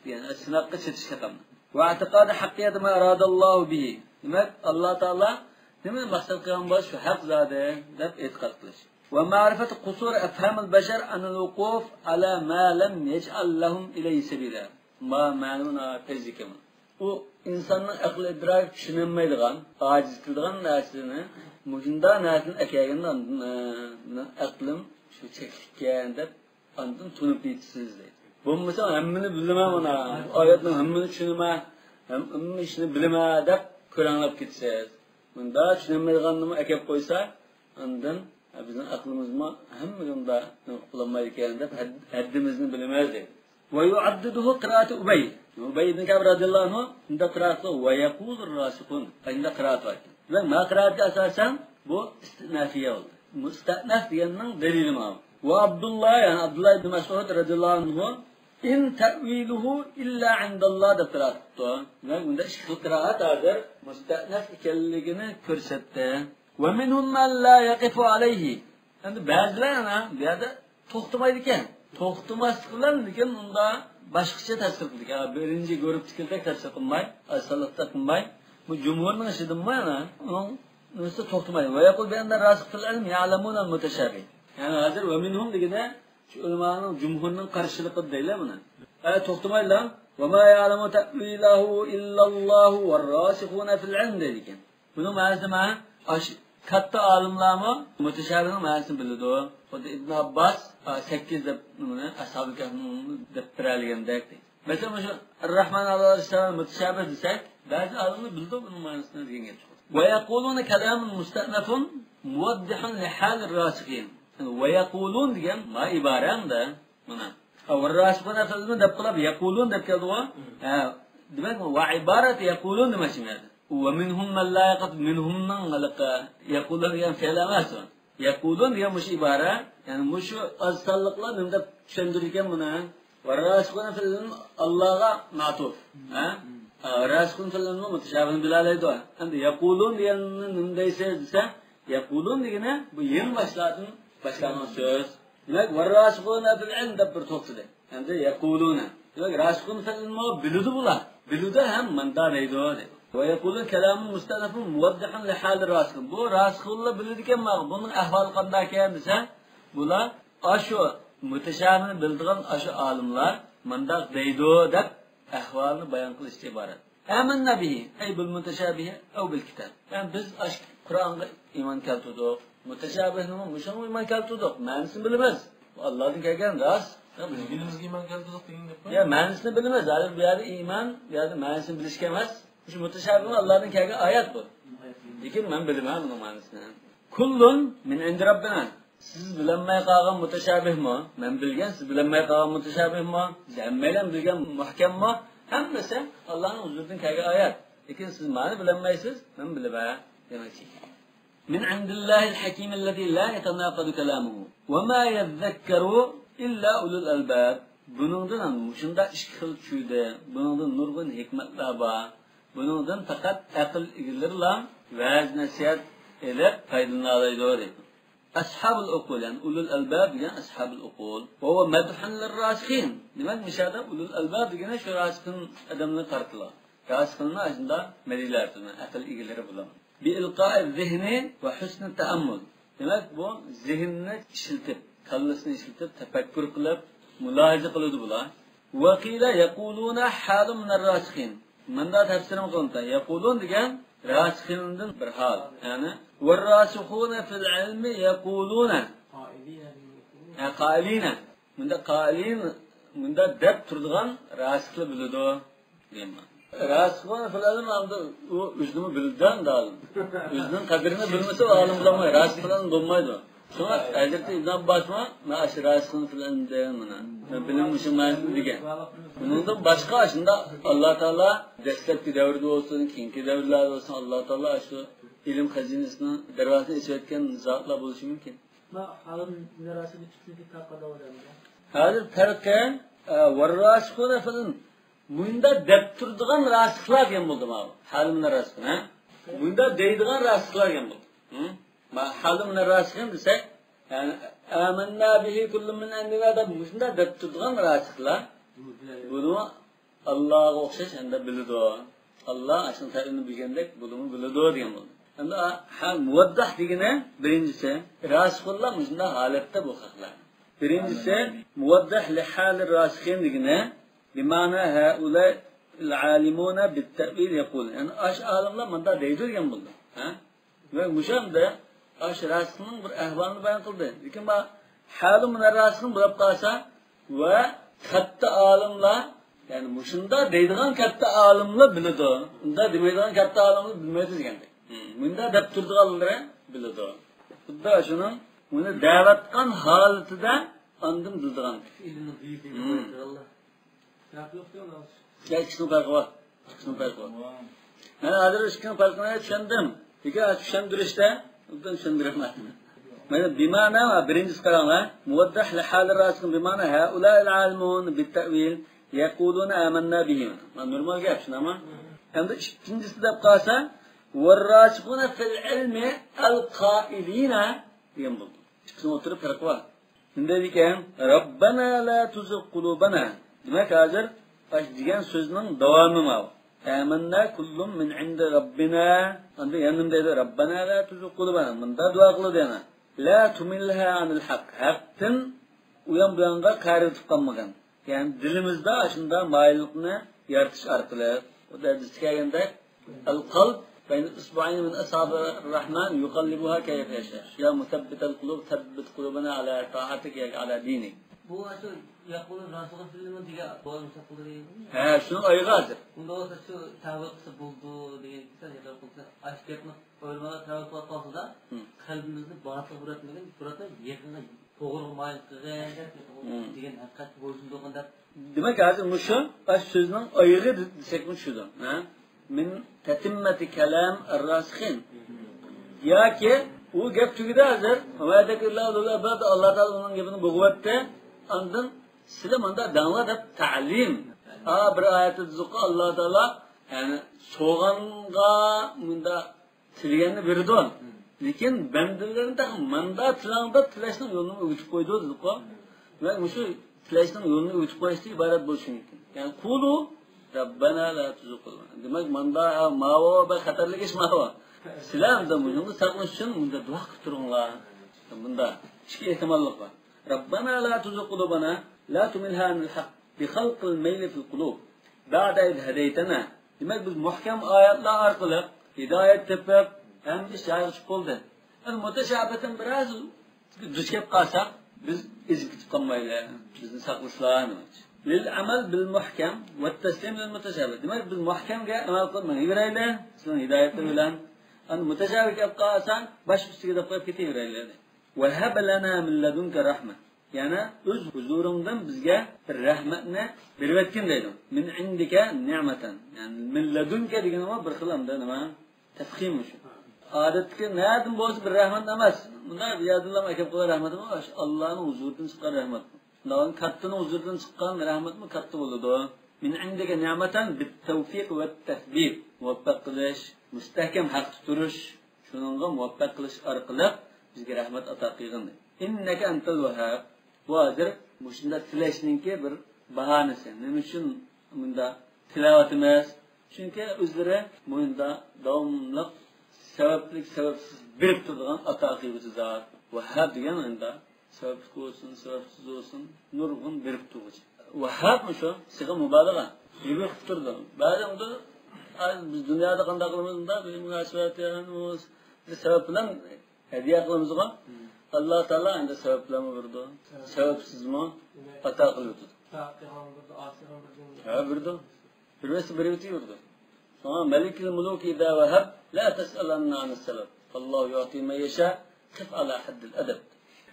دېگەن، ئە، سىناققا چېتىش قېتىم. واعتقاد حقية ما أراد الله به. دېمەك، ئاللا تائالا نېمىنى مەقسەت قىلغان بولسا، شۇ ھەق زادى دەپ ئېتىقاد قىلىش. ومعرفة قصور أفهام البشر عن الوقوف على ما لم يجعل لهم إليه سبيلا. ما مەنىمۇ ناھايىتى پەيزىكەن. ئۇ ئىنساننىڭ ئەقلى ئىدراكى چۈشىنەلمەيدىغان، ئاجىز قىلىدىغان نەرسىنى، مۇشۇنداق نەرسىنى ئەكەلگەندە ئاندىن، ئە، مېنىڭ ئەقلىم شۇ چەكلىككەن دەپ ئاندىن تونۇپ يېتىسىز دەيدۇ. بولمىسا ھەممىنى بىلىمەن مانا، ئايەتنىڭ ھەممىنى چۈشىنىمەن، ھەم-، ھەممە ئىشنى بىلىمەن دەپ كۆرەڭلەپ كېتىسىز. مۇنداق چۈشىنەلمەيدىغاننىمۇ ئەكەپ قويسا، ئاندىن، ھە، بىزنىڭ ئەقلىمىزمۇ ھەممىگە ئۇنداق نېمە قىلالمايدىكەن دەپ، ھەد-، ھەددىمىزنى بىلىمىز دەيدۇ. ويعضده قراءة أبي. ئۇبەي ئىبن كەئب رەزىياللاھۇ ئەنھۇ مۇنداق قىرائەت قىلغان، ويقول الراسخون. مۇنداق قىرائەت بار ئىكەن. دېمەك، ما قىرائەتكە ئاساسەن بۇ ئىستىئنافىيە بولدى. مۇستەئنەف دېگەننىڭ دەلىلى ماۋۇ. وعبد الله، يەنى ئابدۇللا ئىبن مەسئۇد رەزىياللاھۇ ئەنھۇ، إن تأويله إلا عند الله دەپ قىرائەت قىپتۇ. دېمەك، بۇندا ئىككى خىل قىرائەت ھازىر مۇستەئنەف ئىكەنلىكىنى كۆرسەتتى. ومنهم من لا يقف عليه. ئەمدى بەزىلەر ئەنە بۇ يەردە توختىمايدىكەن. توختىماسلىق بىلەن، لېكىن ئۇندا باشقىچە تەپسىر قىلىدىكەن. بىرىنچى گۇرۇپپىدىكىدەك تەپسىر قىلماي، ئاز سانلىقتا قىلماي، بۇ جۇمھۇرنىڭ ئىشىدىنمۇ ئەنە ئۇنىڭ نېمىسى توختىمايدۇ. ويقول بأن الراسخ في العلم يعلمون المتشابه. يەنى ھازىر ومنهم دېگىنى شۇ ئۆلىمانىڭ، جۇمھۇرنىڭ قارشىلىقى دەيلى بۇنى. ئە، توختىمايلا. وما يعلم تأويله إلا الله والراسخون في العلم دەيدىكەن. بۇنىڭ مەنىسى نېمە؟ ئاشۇ كاتتا ئالىملارمۇ مۇتەشابىھنىڭ مەنىسىنى بىلىدۇ. خۇددى ئىبن ئابباس، ئا، سەككىز دەپ نېمىنى، ئەسھابى كەھفنى دەپ بېرەلىگەندەك دەيدۇ. مەسىلەن، مۇشۇ الرحمن على العرش استوى مۇتەشابىھ دېسەك، بەزى ئالىملار بىلىدۇ بۇنىڭ مەنىسىنى دېگەن گەپ. ويقولون كلام مستأنف موضح لحال الراسخين. يەنى ويقولون دېگەن ما ئىبارەڭدە. مانا. ھە، والراسخون في العلم دەپ قىلىپ، يقولون دەپ كەلدىغۇ. ھە، دېمەك، وعبارة يقولون دېمەكچى بۇ يەردە. ومنهم من لا يقف، مىنھۇمنىڭ ھېلىقى يقولون دېگەن فېئىل ئەمەس ئۇ. يقولون دېگەن مۇشۇ ئىبارە، يەنى مۇشۇ ئاز سانلىقلار نېمە دەپ چۈشەندۈرىدىكەن بۇنى؟ والراسخون في العلم ئاللاغا مەتۇف. ھە؟ ھە، راسخون في العلم مۇتەشابىھنى بىلالايدۇ. ئەمدى يقولون دېگەننى نېمە دەيسىز دېسە، يقولون دېگىنى بۇ يېڭى باشلاردىن باشلانغان سۆز. دېمەك، والراسخون في العلم دەپ بىر توختىدى. ئەمدى يقولون. دېمەك، راسخون في العلم بىلىدۇ بۇلار. بىلىدۇ ھەم ماندا دەيدۇ، دەيدۇ. ويقولون كلام مستأنف موضح لحال الراسخين. بۇ راسىخۇنلار بىلىدىكەن مانا، بۇنىڭ ئەھۋالى قانداقكەن دېسە، بۇلار ئاشۇ مۇتەشابىھنى بىلىدىغان ئاشۇ ئالىملار مانداق دەيدۇ دەپ ئەھۋالىنى بايان قىلىشتىن ئىبارەت. آمنا به، أي بالمتشابه أو بالكتاب. يەنى بىز ئاشۇ قۇرئانغا ئىمان كەلتۈردۇق. مۇتەشابىھنىمۇ مۇشۇنىڭغا ئىمان كەلتۈردۇق. مەنىسىنى بىلىمىز. بۇ ئاللادىن كەلگەن راست. بىلگىنىمىزگە ئىمان كەلتۈردۇق دېگەن گەپ. يا مەنىسىنى بىلىمىز. ھازىر بۇ يەردە ئىمان، بۇ يەردە مەنىسىنى بىلىشكە ئەمەس. مۇشۇ مۇتەشابىھ ئاللادىن كەلگەن ئايەت بۇ. لېكىن مەن بىلىمەن بۇنىڭ مەنىسىنى. كل من عند ربنا. سىز بىلەلمەي قالغان مۇتەشابىھمۇ؟ مەن بىلگەن، سىز بىلەلمەي قالغان مۇتەشابىھمۇ؟ سىز ھەممەيلەن بىلگەن مۇھكەممۇ؟ ھەممىسى ئاللانىڭ ھۇزۇرىدىن كەلگەن ئايەت. لېكىن سىز مانى بىلەلمەيسىز، مەن بىلىمەن دېمەكچى. من عند الله الحكيم الذي لا يتناقض كلامه وما يذكر إلا أولو الألباب. بۇنىڭدىن، مۇشۇنداق ئىككى خىل چۈشىدۇ. بۇنىڭدىن نۇرغۇن ھېكمەتلەر بار. بۇنىڭدىن پەقەت ئەقىل ئىگىلىرىلا ۋەز نەسىھەت ئېلىپ پايدىلىنالايدۇ دەيدۇ. أصحاب العقول، يەنى ئۇلۇل ئەلباب دېگەن أصحاب العقول. وهو مدح للراسخين. دېمەك، مۇشۇ يەردە ئۇلۇل ئەلباب دېگىنى شۇ راسىخىن ئادەملەرگە قارىتىلغان. راسىخىننى ئاشۇنداق مەدھىيلەر، ئەقىل ئىگىلىرى بۇلار. بإلقاء الذهن وحسن التأمل. دېمەك، بۇ زېھىننى ئىشلىتىپ، كاللىسىنى ئىشلىتىپ، تەپەككۇر قىلىپ، مۇلاھىزە قىلىدۇ بۇلار. وقيل يقولون حال من الراسخين. مۇنداق تەپسىرمۇ قىلىنىدۇ. يقولون دېگەن راسىخىندىن بىر ھال. يەنى، والراسخون في العلم يقولون. ھە، قائلين. مۇنداق قائىلىن، مۇنداق دەپ تۇرىدىغان راسىخلار بىلىدۇ دېگەن مەنە. راسىخۇن فىل ئىلم ئەمدى ئۇ ئۆزىنىمۇ بىلىدۇ ئەمدى ئالىم. ئۆزىنىڭ قەدرىنى بىلمىسە ئۇ ئالىم بولالمايدۇ. راسىخ فىل ئىلم بولمايدۇ. شۇڭا ھەزرىتى ئىبن ئابباسمۇ مانا شۇ راسىخۇن فىل ئىلم دېگەن مانا. مەن بىلىم مۇشۇ مەنىسىنى دېگەن. بۇنىڭدىن باشقا شۇنداق ئاللا تائالا دەسلەپكى دەۋردە بولسۇن، كېيىنكى دەۋرلەردە بولسۇن، ئاللا تائالا شۇ ئىلىم خەزىنىسىنىڭ دەرۋازىسىنى ئېچىۋەتكەن زاتلار بولۇشى مۇمكىن. ما حالىم نەرەسىنى تۈتۈنكى تاقادا ئادەمگە. ھازىر پەرقى، ئە، ۋەرراسىخۇنە فىل ئىلم. مۇنداق دەپ تۇرىدىغان راسىخلار دېگەن بولدى ماۋۇ. حالىم نەراسىخۇن، ھە؟ مۇنداق دەيدىغان راسىخلار دېگەن بولدى. ھە؟ ما حالىم نەراسىخۇن دېسەك، يەنى، ئامەننا بىھى كۇللۇن مىن ئىندىنا دەپ مۇشۇنداق دەپ تۇرىدىغان راسىخلار. بۇنىمۇ ئاللاغا ئوخشاش ئەمدى بىلىدۇ. ئاللا ئاشۇنىڭ تەرىپىنى بىلگەندەك بۇنىمۇ بىلىدۇ دېگەن بولدى. ئەمدى ھە، مۇۋەددەھ دېگىنى بىرىنچىسى، راسىخۇنلار مۇشۇنداق ھالەتتە بۇ خەقلەر. بىرىنچىسى، مۇۋەددەھ لىھالىر راسىخىن دېگىنى، بىمەنا ھەئۇلائىل ئالىمۇنە بىتتەئۋىل يەقۇل. يەنى ئاشۇ ئالىملار مۇنداق دەيدۇ دېگەن بولدى. ھە؟ ۋە مۇشۇ يەردە ئاشۇ راسىخنىڭ بىر ئەھۋالىنى بايان قىلدى. لېكىن بۇ ھالى مۇنەر راسىخنى بولۇپ قالسا ۋە كاتتا ئالىملار، يەنى مۇشۇنداق دەيدىغان كاتتا ئالىملار بىلىدۇ. ئۇنداق دېمەيدىغان كاتتا ئالىملار بىلمەيدۇ دېگەندەك. مۇنداق دەپ تۇرىدىغانلىرى بىلىدۇ. خۇددى شۇنىڭ ئۇنى دەۋاتقان ھالىتىدە ئاندىن بىلىدىغان. ئىلمىنىڭ بۈيۈكلۈكىنى بايان قىلغانلار. يا، ئىككىسىنىڭ پەرقى بار. ئىككىسىنىڭ پەرقى بار. مەن ھازىر ئىككىنىڭ پەرقىنى چۈشەندىم. لېكىن چۈشەندۈرۈشتە ئوبدان چۈشەندۈرەلمەيمەن. مانا بىمەنا، بىرىنچىسى قاراڭلار. مۇۋەددەھ لىھالى راسىخىن بىمەنا ھەئۇلائىل ئالىمۇن بىتتەئۋىل يەقۇلۇنە ئامەننا بىھى. مانا نورمال گەپ، شۇنداقمۇ؟ ئەمدى ئىككىنچىسى دەپ قالسا، ۋەرراسىخۇنە فىل ئىلمى ئەل قائىلىنە دېگەن بولدى. ئىككىسىنىڭ ئوتتۇرىدا پەرق بار. شۇنداق ئىكەن، رەببەنا لا تۇزىغ قۇلۇبەنا. دېمەك، ھازىر ئاشۇ دېگەن سۆزنىڭ داۋامى ماۋۇ. ئامەننا كۇللۇن مىن ئىندى رەببىنا. ئاندىن يەنە نېمە دەيدۇ؟ رەببەنا لا تۇزىغ قۇلۇبەنا. مۇنداق دۇئا قىلىدۇ يەنە. لا تۇمىلھا ئانىل ھەق. ھەقتىن ئۇيان بۇيانغا قايرىلىپ قالمىغىن. يەنى دىلىمىزدا شۇنداق مايىللىقنى يارىتىش ئارقىلىق، ئۇ ھەدىستە كەلگەندەك، القلب بين إصبعين من أصابع الرحمن يقلبها كيف يشاء. يا مثبت القلوب ثبت قلوبنا على طاعتك يا على دينك. بۇ ئاشۇ يەقۇلۇن راسىخۇن فىل ئىلمى دېگەن بولمىسا قىلدى. ھە، شۇنىڭ ئايىغى ھازىر. ئۇندا بولسا شۇ تەۋە قىلسا بولىدۇ دېگەن گېپى يەنە قىلسا، ئاشۇ گەپنى ئويلىمايلا تەۋە قىلىپ قالسىدا، قەلبىمىزنى باتىلغا ئۆتمىگىن، بۇراتنى يېقىنغا توغرىغا مايىل قىلغىن دېگەن ھەقىقەتكە بويسۇندۇرغىن دەپ. دېمەك، ھازىر مۇشۇ ئاشۇ سۆزنىڭ ئايىغى دېسەكمۇ چۈشىدۇ. ھە؟ من تتمة كلام الراسخين. ياكى ئۇ گەپ تۈگىدى ھازىر. ۋەدەك ئىللا ئۇلۇل ئەلباب، ئاللا تائالا ئۇنىڭ گېپىنى بوغۇۋەتتى. ئاندىن سىلەر مۇنداق دەڭلار دەپ تەلىم. ھا، بىر ئايەتتە دېدۇققۇ، ئاللا تائالا، يەنى سوغانغا مۇنداق تىلىگەننى بېرىدۇ. لېكىن بەندىلىرىنى تېخى ماندا تىلەڭ دەپ تىلەشنىڭ يولىنى ئۆگىتىپ قويىدۇ دېدۇققۇ. ۋە مۇشۇ تىلەشنىڭ يولىنى ئۆگىتىپ قويۇشتىن ئىبارەت بولۇشى مۇمكىن. يەنى قۇلۇ رەببەنا لا تۇزىغ قۇلۇبەنا. دېمەك، ماندا ماۋۇ بىر خەتەرلىك ئىش ماۋۇ. سىلەر ئەمدى مۇشۇنىڭدىن ساقلىنىش ئۈچۈن مۇنداق دۇئا قىلىپ تۇرۇڭلار. بۇندا ئىككى ئېھتىماللىق بار. رەببەنا لا تۇزىغ قۇلۇبەنا لا تۇمىلھا ئانىل ھەق بىخەلقىل مەيلى فىل قۇلۇب بەئدە ئىز ھەدەيتەنا دېمەك، بىز مۇھكەم ئايەتلەر ئارقىلىق ھىدايەت تېپىپ، ھەممە ئىش جايىغا چۈشۈپ بولدى. ئەمدى مۇتەشابىھتىن بىرەر دۇچ كەپ قالساق، بىز ئېزىپ كېتىپ قالمايلى، بىزنى ساقلىسىلا نېمە ئۈچۈن؟ لىل ئەمەل بىل مۇھكەم ۋە تەسلىم لىل مۇتەشابىھ. دېمەك، بىز مۇھكەمگە ئەمەل قىلىپ مېڭىۋېرەيلى، سىزنىڭ ھىدايەتلىرى بىلەن. ئەمدى مۇتەشابىھ كەپ قالسا، باش ئۈستىگە دەپ قويۇپ كېتىۋېرەيلى. ۋەھەب لەنا مىن لەدۇنكە رەھمە. يەنى ئۆز ھۇزۇرۇڭدىن بىزگە بىر رەھمەتنى بېرىۋەتكىن دەيدۇ. مىن ئىندىكە نىئمەتەن. يەنى مىن لەدۇنكە دېگىنىمۇ بىر خىل ئەمدى نېمە؟ تەفخىم شۇ. ئادەتتىكى نەدىن بولسا بىر رەھمەت ئەمەس. مۇنداق بىر يەردىنلا ئەكەپ قويغان رەھمەت ئەمەس. ئاللانىڭ ھۇزۇرىدىن چىققان رەھمەت. مۇنداق كاتتىنىڭ ھۇزۇرىدىن چىققان رەھمەتمۇ كاتتا بولىدۇ. مىن ئىندىكە نىئمەتەن بىت تەۋفىق ۋە تەسبىت. مۇۋەپپەق قىلىش، مۇستەھكەم ھەقتە تۇرۇش، شۇنىڭغا مۇۋەپپەق قىلىش ئارقىلىق بىزگە رەھمەت ئاتا قىلغىن. ئىننەكە ئەنتەل ۋەھھاب. بۇ ھازىر مۇشۇنداق تىلەشنىڭكى بىر باھانىسى. نېمە ئۈچۈن مۇنداق تىلەۋاتىمىز؟ چۈنكى ئۆزلىرى مۇنداق داۋاملىق سەۋەبلىك، سەۋەبسىز بېرىپ تۇرىدىغان ئاتا قىلغۇچى زات. ۋەھھاب دېگەن ئەمدى سەۋەبلىك بولسۇن، سەۋەبسىز بولسۇن، نۇرغۇن بېرىپ تۇرغۇچى. ۋەھھاب مۇشۇ، سىغە مۇبالىغە. يۈگۈرۈپ تۇرىدۇ. بەزى ئۇندا، ئاي، بىز دۇنيادا قانداق قىلىمىز، ئۇندا بىر مۇناسىۋەت، يەنى بۇ، بىر سەۋەب بىلەن ھەدىيە قىلىمىزغۇ. ئاللا تائالا ئەمدى سەۋەب بىلەنمۇ بېرىدۇ، سەۋەبسىزمۇ ئاتا قىلىۋېتىدۇ. ھە، بېرىدۇ. بىر بەرسە بېرىۋېتى بېرىدۇ. شۇڭا مەلىكىل مۇلۇك ئىزا ۋەھەب، لا تەسئەلەننە ئەنىس سەبەب. ئاللاھۇ يۇئتى مەن يەشا، قىف ئەلا ھەددىل ئەدەب.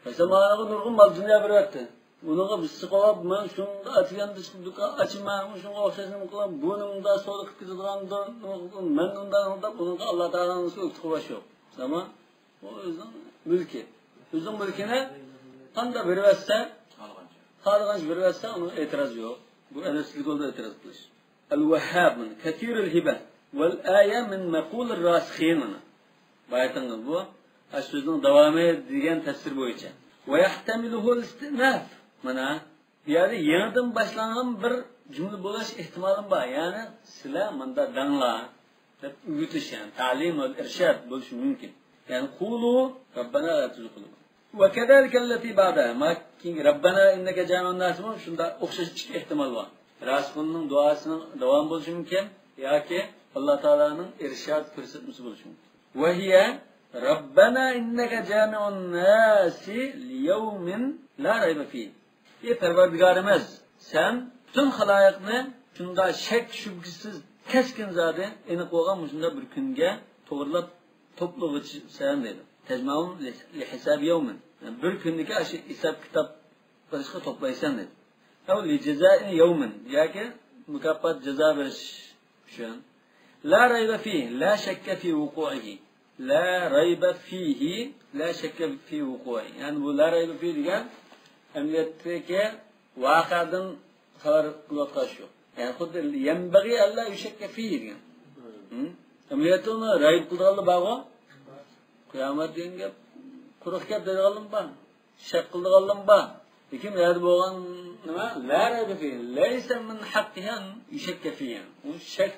پەيغەمبەرگە نۇرغۇن مال دۇنيا بېرىۋەتتى. ئۇنىڭغا بىز سىقىۋاپ، مەن شۇنىڭغا ئەتىگەندە چىقىپ دۇكان ئاچىمەن، شۇنىڭغا ئوخشاش نېمە قىلىمەن، بۇ نېمە مۇنداق سودا قىلىپ كېتىدىغاندۇر، مەن ئۇنداق، ئۇنداق، ئۇنىڭغا ئاللا تائالانىڭ ئۆكتە قويۇش يوق. ئەمما ئۇ ئۆزىنىڭ مۈلكى. ئۆزىنىڭ مۈلكىنى قانداق بېرىۋەتسە، خالىغانچە بېرىۋەتسە، ئۇنىڭ ئېتىرازى يوق. بۇ ئەدەپسىزلىك بولىدۇ، ئېتىراز قىلىش. ئەل ۋەھھاب، كەسىرۇل ھىبە، ۋەل ئايە مىن مەقۇلىر راسىخىن، مانا. بايىتىڭىز بۇ، ئاشۇ سۆزنىڭ داۋامى دېگەن تەپسىر بويىچە. ۋە يەھتەمىلۇھۇل ئىستىئناف. مانا، بۇ يەردە يېڭىدىن باشلانغان بىر جۈملە بولۇش ئېھتىمالىمۇ بار. يەنى، سىلەر مۇنداق دەڭلار، دەپ ئۆگىتىش، يەنى تەلىم ۋە ئىرشاد بولۇشى مۇمكىن. يەنى، قۇلۇ رەببەنا ۋە تۇزۇقۇلۇ. ۋە كەزالىكەللەتى بەئدەھا. ما كېيىنكى رەببەنا ئىننەكە جامىئۇنناسىمۇ شۇنداق ئوخشاش ئىككى ئېھتىمال بار. راسىخۇننىڭ دۇئاسىنىڭ داۋامى بولۇشى مۇمكىن ياكى ئاللا تائالانىڭ ئىرشاد كۆرسەتمىسى بولۇشى مۇمكىن. ۋە ھىيە رەببەنا ئىننەكە جامىئۇنناسى لىيەۋمىن لا رەيبە فىھ. ئى پەرۋەردىگارىمىز، سەن پۈتۈن خالايىقنى شۇنداق شەك-شۈبھىسىز، كەسكىن زادى ئېنىق بولغان مۇشۇنداق بىر كۈنگە توغرىلاپ توپلىغۇچىسەن دەيدۇ. تەجمەئۇھۇم لىھىسابى يەۋمىن. بىر كۈننىكى ئاشۇ ھېساب-كىتاب قىلىشقا توپلايسەن دەيدۇ. ئەۋ لىجازائى يەۋمىن. ياكى مۇكاپات، جازا بېرىش ئۈچۈن. لا رەيبە فىھ، لا شەككە فى ۋۇقۇئىھى. لا رەيبە فىھى، لا شەككە فى ۋۇقۇئىھى. يەنى بۇ لا رەيبە فىھ دېگەن ئەمەلىيەتتىكى ۋەقەدىن خەۋەر قىلىۋاتقان شۇ. يەنى خۇددى يەنبەغى ئەللا يۇشەككە فىھى دېگەن. ھە؟ ئەمەلىيەتتە ئۇنى رەيب قىلىدىغانلار بارغۇ. قىيامەت دېگەن گەپ، قۇرۇق گەپ دەيدىغانلارمۇ بار. شەك قىلىدىغانلارمۇ بار. لېكىن بۇ يەردە بولغان نېمە؟ لا رەيبە فىھ. لەيسە مىن ھەققىھى ئەن يۇشەككە فىھ. ئۇ شەك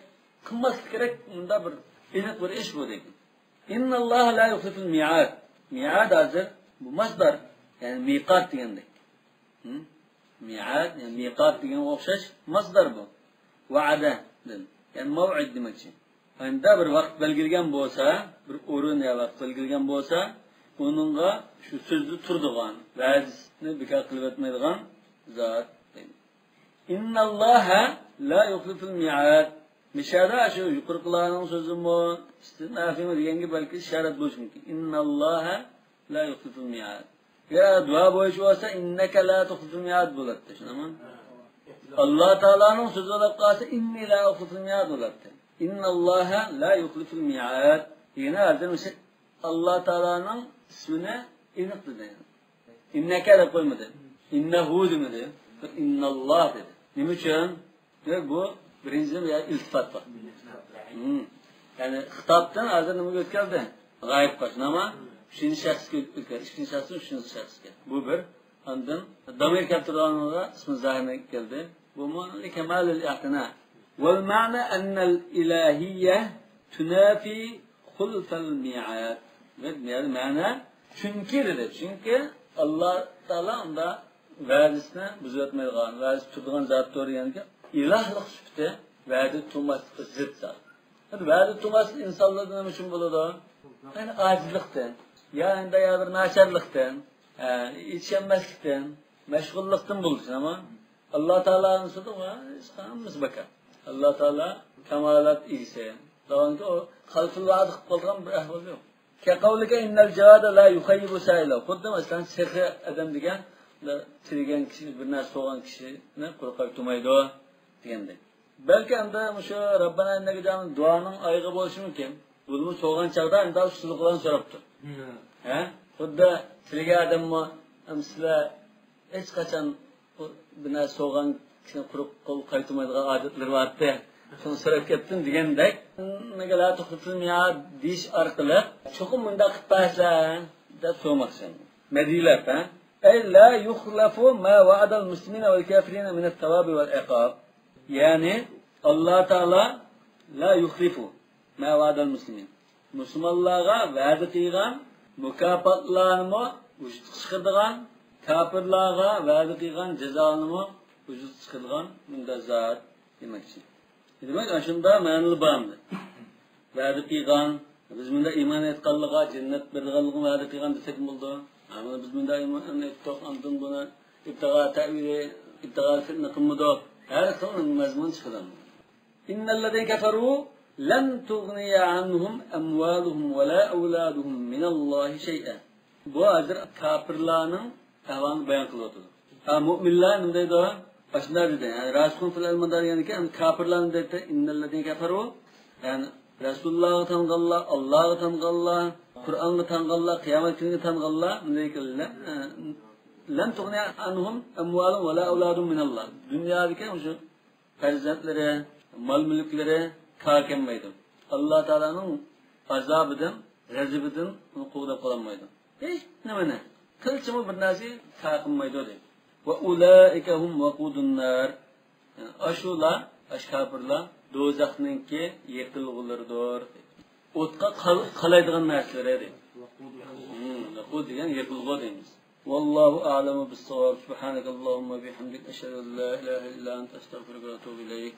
قىلماسلىق كېرەك، مۇنداق بىر ئېنىق بىر ئىش بۇ دېگەن. ئىنناللاھە لا يۇخلىفۇل مىئاد. مىئاد ھازىر بۇ ماسدار، يەنى مىقات دېگەندەك. ھە؟ مىئاد، يەنى مىقات دېگەنگە ئوخشاش ماسدار بۇ. ۋەئەدەدىن، يەنى مەۋئىد دېمەكچى. ئەمدى بىر ۋاقىت بەلگىلىگەن بولسا، بىر ئورۇن يا ۋاقىت بەلگىلىگەن بولسا، ئۇنىڭغا شۇ سۆزدە تۇرىدىغان، ۋەدىسىنى بىكار قىلىۋەتمەيدىغان زات. ئىنناللاھە لا يۇخلىفۇل مىئاد. مىشەدە شۇ يۇقىرىقىلارنىڭ سۆزىمۇ، ئىستىنافىمۇ دېگەنگە بەلكى ئىشارەت بولۇشى مۇمكىن. ئىنناللاھە لا يۇخلىفۇل مىئاد. يا دۇئا بويىچە بولسا، ئىننەكە لا تۇخلىفۇل مىئاد بولاتتى، شۇنداقمۇ؟ ئاللا تائالانىڭ سۆزى بولۇپ قالسا، ئىننى لا ئۇخلىفۇل مىئاد بولاتتى. ئىنناللاھە لا يۇخلىفۇل مىئاد. دېگىنى ھازىر مۇشۇ ئاللا تائالانىڭ ئىسمىنى ئېنىق دېدى. ئىننەكە دەپ قويمىدى. ئىننەھۇ دېمىدى. ئىنناللاھ دېدى. نېمە ئۈچۈن؟ دېمەك، بۇ بىرىنچىدىن، يا ئىلتىپات بار. ھىم. يەنى خىتابتىن ھازىر نېمىگە ئۆتكەلدى؟ غايىبقا، شۇنداقمۇ؟ ئۈچىنچى شەخسكە ئۆتكەلدى. ئىككىنچى شەخستىن ئۈچىنچى شەخسكە. بۇ بىر. ئاندىن دامىر كەلتۈرگەنلىكى ئىسمى زاھىرنى كەلدى. بۇمۇ كەمالىل ئىئتىنا. ۋەل مەنە ئەننەل ئىلاھىيە تۇنافى خۇلفەل مىئاد. دېمەك، يەنى مەنە، چۈنكى دېدى، چۈنكى ئاللا تائالا ئۇندا ۋەدىسىنى بۇزۇۋەتمەيدىغان، ۋەدىسى تۇرىدىغان زاتتۇر دېگەنكى، ئىلاھلىق سۈپىتى ۋەدە تۇتماسلىققا زىت زات. ئەمدى ۋەدە تۇتماسلىق ئىنسانلاردا نېمە ئۈچۈن بولىدۇ؟ يەنى ئاجىزلىقتىن، يا ئەمدى يا بىر ناچارلىقتىن، ئە، يېتىشەلمەسلىكتىن، مەشغۇللۇقتىن بولىدۇ، ئەمما ئاللا تائالانىڭ سىدىقى ھەممىسى بىكار. ئاللا تائالا كامالات ئىگىسى. داۋامىدا ئۇ خەلقىل ۋەدە قىلىپ قالىدىغان بىر ئەھۋال يوق. كقولك إن الجواد لا يخيب سائله. خۇددى مەسىلەن، سېخىي ئادەم دېگەن، بىر تىلىگەن كىشى، بىر نەرسە سورىغان كىشىنى قۇرۇق قايتۇرمايدۇ دېگەندەك. بەلكى ئەمدى مۇشۇ رەببەنا ئىننەكە جامىئۇن دۇئانىڭ ئايىغى بولۇشى مۇمكىن. بۇنىمۇ سورىغان چاغدا ئەمدى سىدىق بىلەن سوراپتۇ. ھە؟ خۇددى تىلىگەن ئادەممۇ، ئەمدى سىلەر ھېچقاچان بۇ بىر نەرسە سورىغان كىشىنى قۇرۇق قول قايتۇرمايدىغان ئادەتلىرى بارتى. شۇنى سوراپ كەتتىم دېگەندەك، «إنك لا تخلف الميعاد» دېيىش ئارقىلىق، «چوقۇم مۇنداق قىلىپ بەرسەن» دەپ سورىماقچى. مەدھىيلەپ، ھە؟ أي لا يخلف ما وعد المسلمين والكافرين من الثواب والعقاب. يەنى، ئاللا تائالا لا يخلف ما وعد المسلمين. مۇسۇلمانلارغا ۋەدە قىلغان مۇكاپاتلارنىمۇ ۋۇجۇدقا چىقىرىدىغان، كاپىرلارغا ۋەدە قىلغان جازانىمۇ ۋۇجۇدقا چىقىرىدىغان مۇنداق زات دېمەكچى. دېمەك، ئاشۇنداق مەنىلەر بار ئەمدى. ۋەدە قىلغان، بىز مۇنداق ئىمان ئېيتقانلىقىغا جەننەت بېرىدىغانلىقىنى ۋەدە قىلغان دېسەكمۇ بولىدۇ. ئەمما بىز مۇنداق ئىمان ئېيتتۇق، ئاندىن بۇنى ئىبتىغا تەۋىلى، ئىبتىغا فىتنە قىلمىدۇق. ھەر خىل مەزمۇن چىقىدۇ. إن الذين كفروا لن تغني عنهم أموالهم ولا أولادهم من الله شيئا. بۇ ھازىر كاپىرلارنىڭ ئەھۋالىنى بايان قىلىۋاتىدۇ. ھە، مۆمىنلەر نېمە دەيدۇ؟ ئاشۇنداق دېدى. يەنى راسىخۇن فىل ئىلمىدا دېگەنكى، يەنى كاپىرلار نېمە دەيدۇ؟ إن الذين كفروا، يەنى رەسۇلۇللاغا تانغانلار، ئاللاغا تانغانلار، قۇرئانغا تانغانلار، قىيامەت كۈنىگە تانغانلار، نېمە دەيدۇ؟ لن تغني عنهم أموالهم ولا أولادهم من الله. دۇنيادىكى مۇشۇ پەرزەنتلىرى، مال-مۈلۈكلىرى كار كەلمەيدۇ. ئاللا تائالانىڭ ئازابىدىن، غەزىپىدىن ئۇنى قوغداپ قالالمايدۇ. ھېچ نېمىنى، قىلچىمۇ بىر نەرسە كار قىلمايدۇ دەيدۇ. وأولئك هم وقود النار. يەنى ئاشۇلار، ئاشۇ كاپىرلار دوزاخنىڭكى يېقىلغۇلىرىدۇر. ئوتقا قال-، قالايدىغان نەرسىلىرى دەيدۇ. ھىم، ۋەقۇد دېگەن يېقىلغۇ دەيمىز. والله أعلم بالصواب. سبحانك اللهم وبحمدك، أشهد أن لا إله إلا أنت، أستغفرك وأتوب إليك.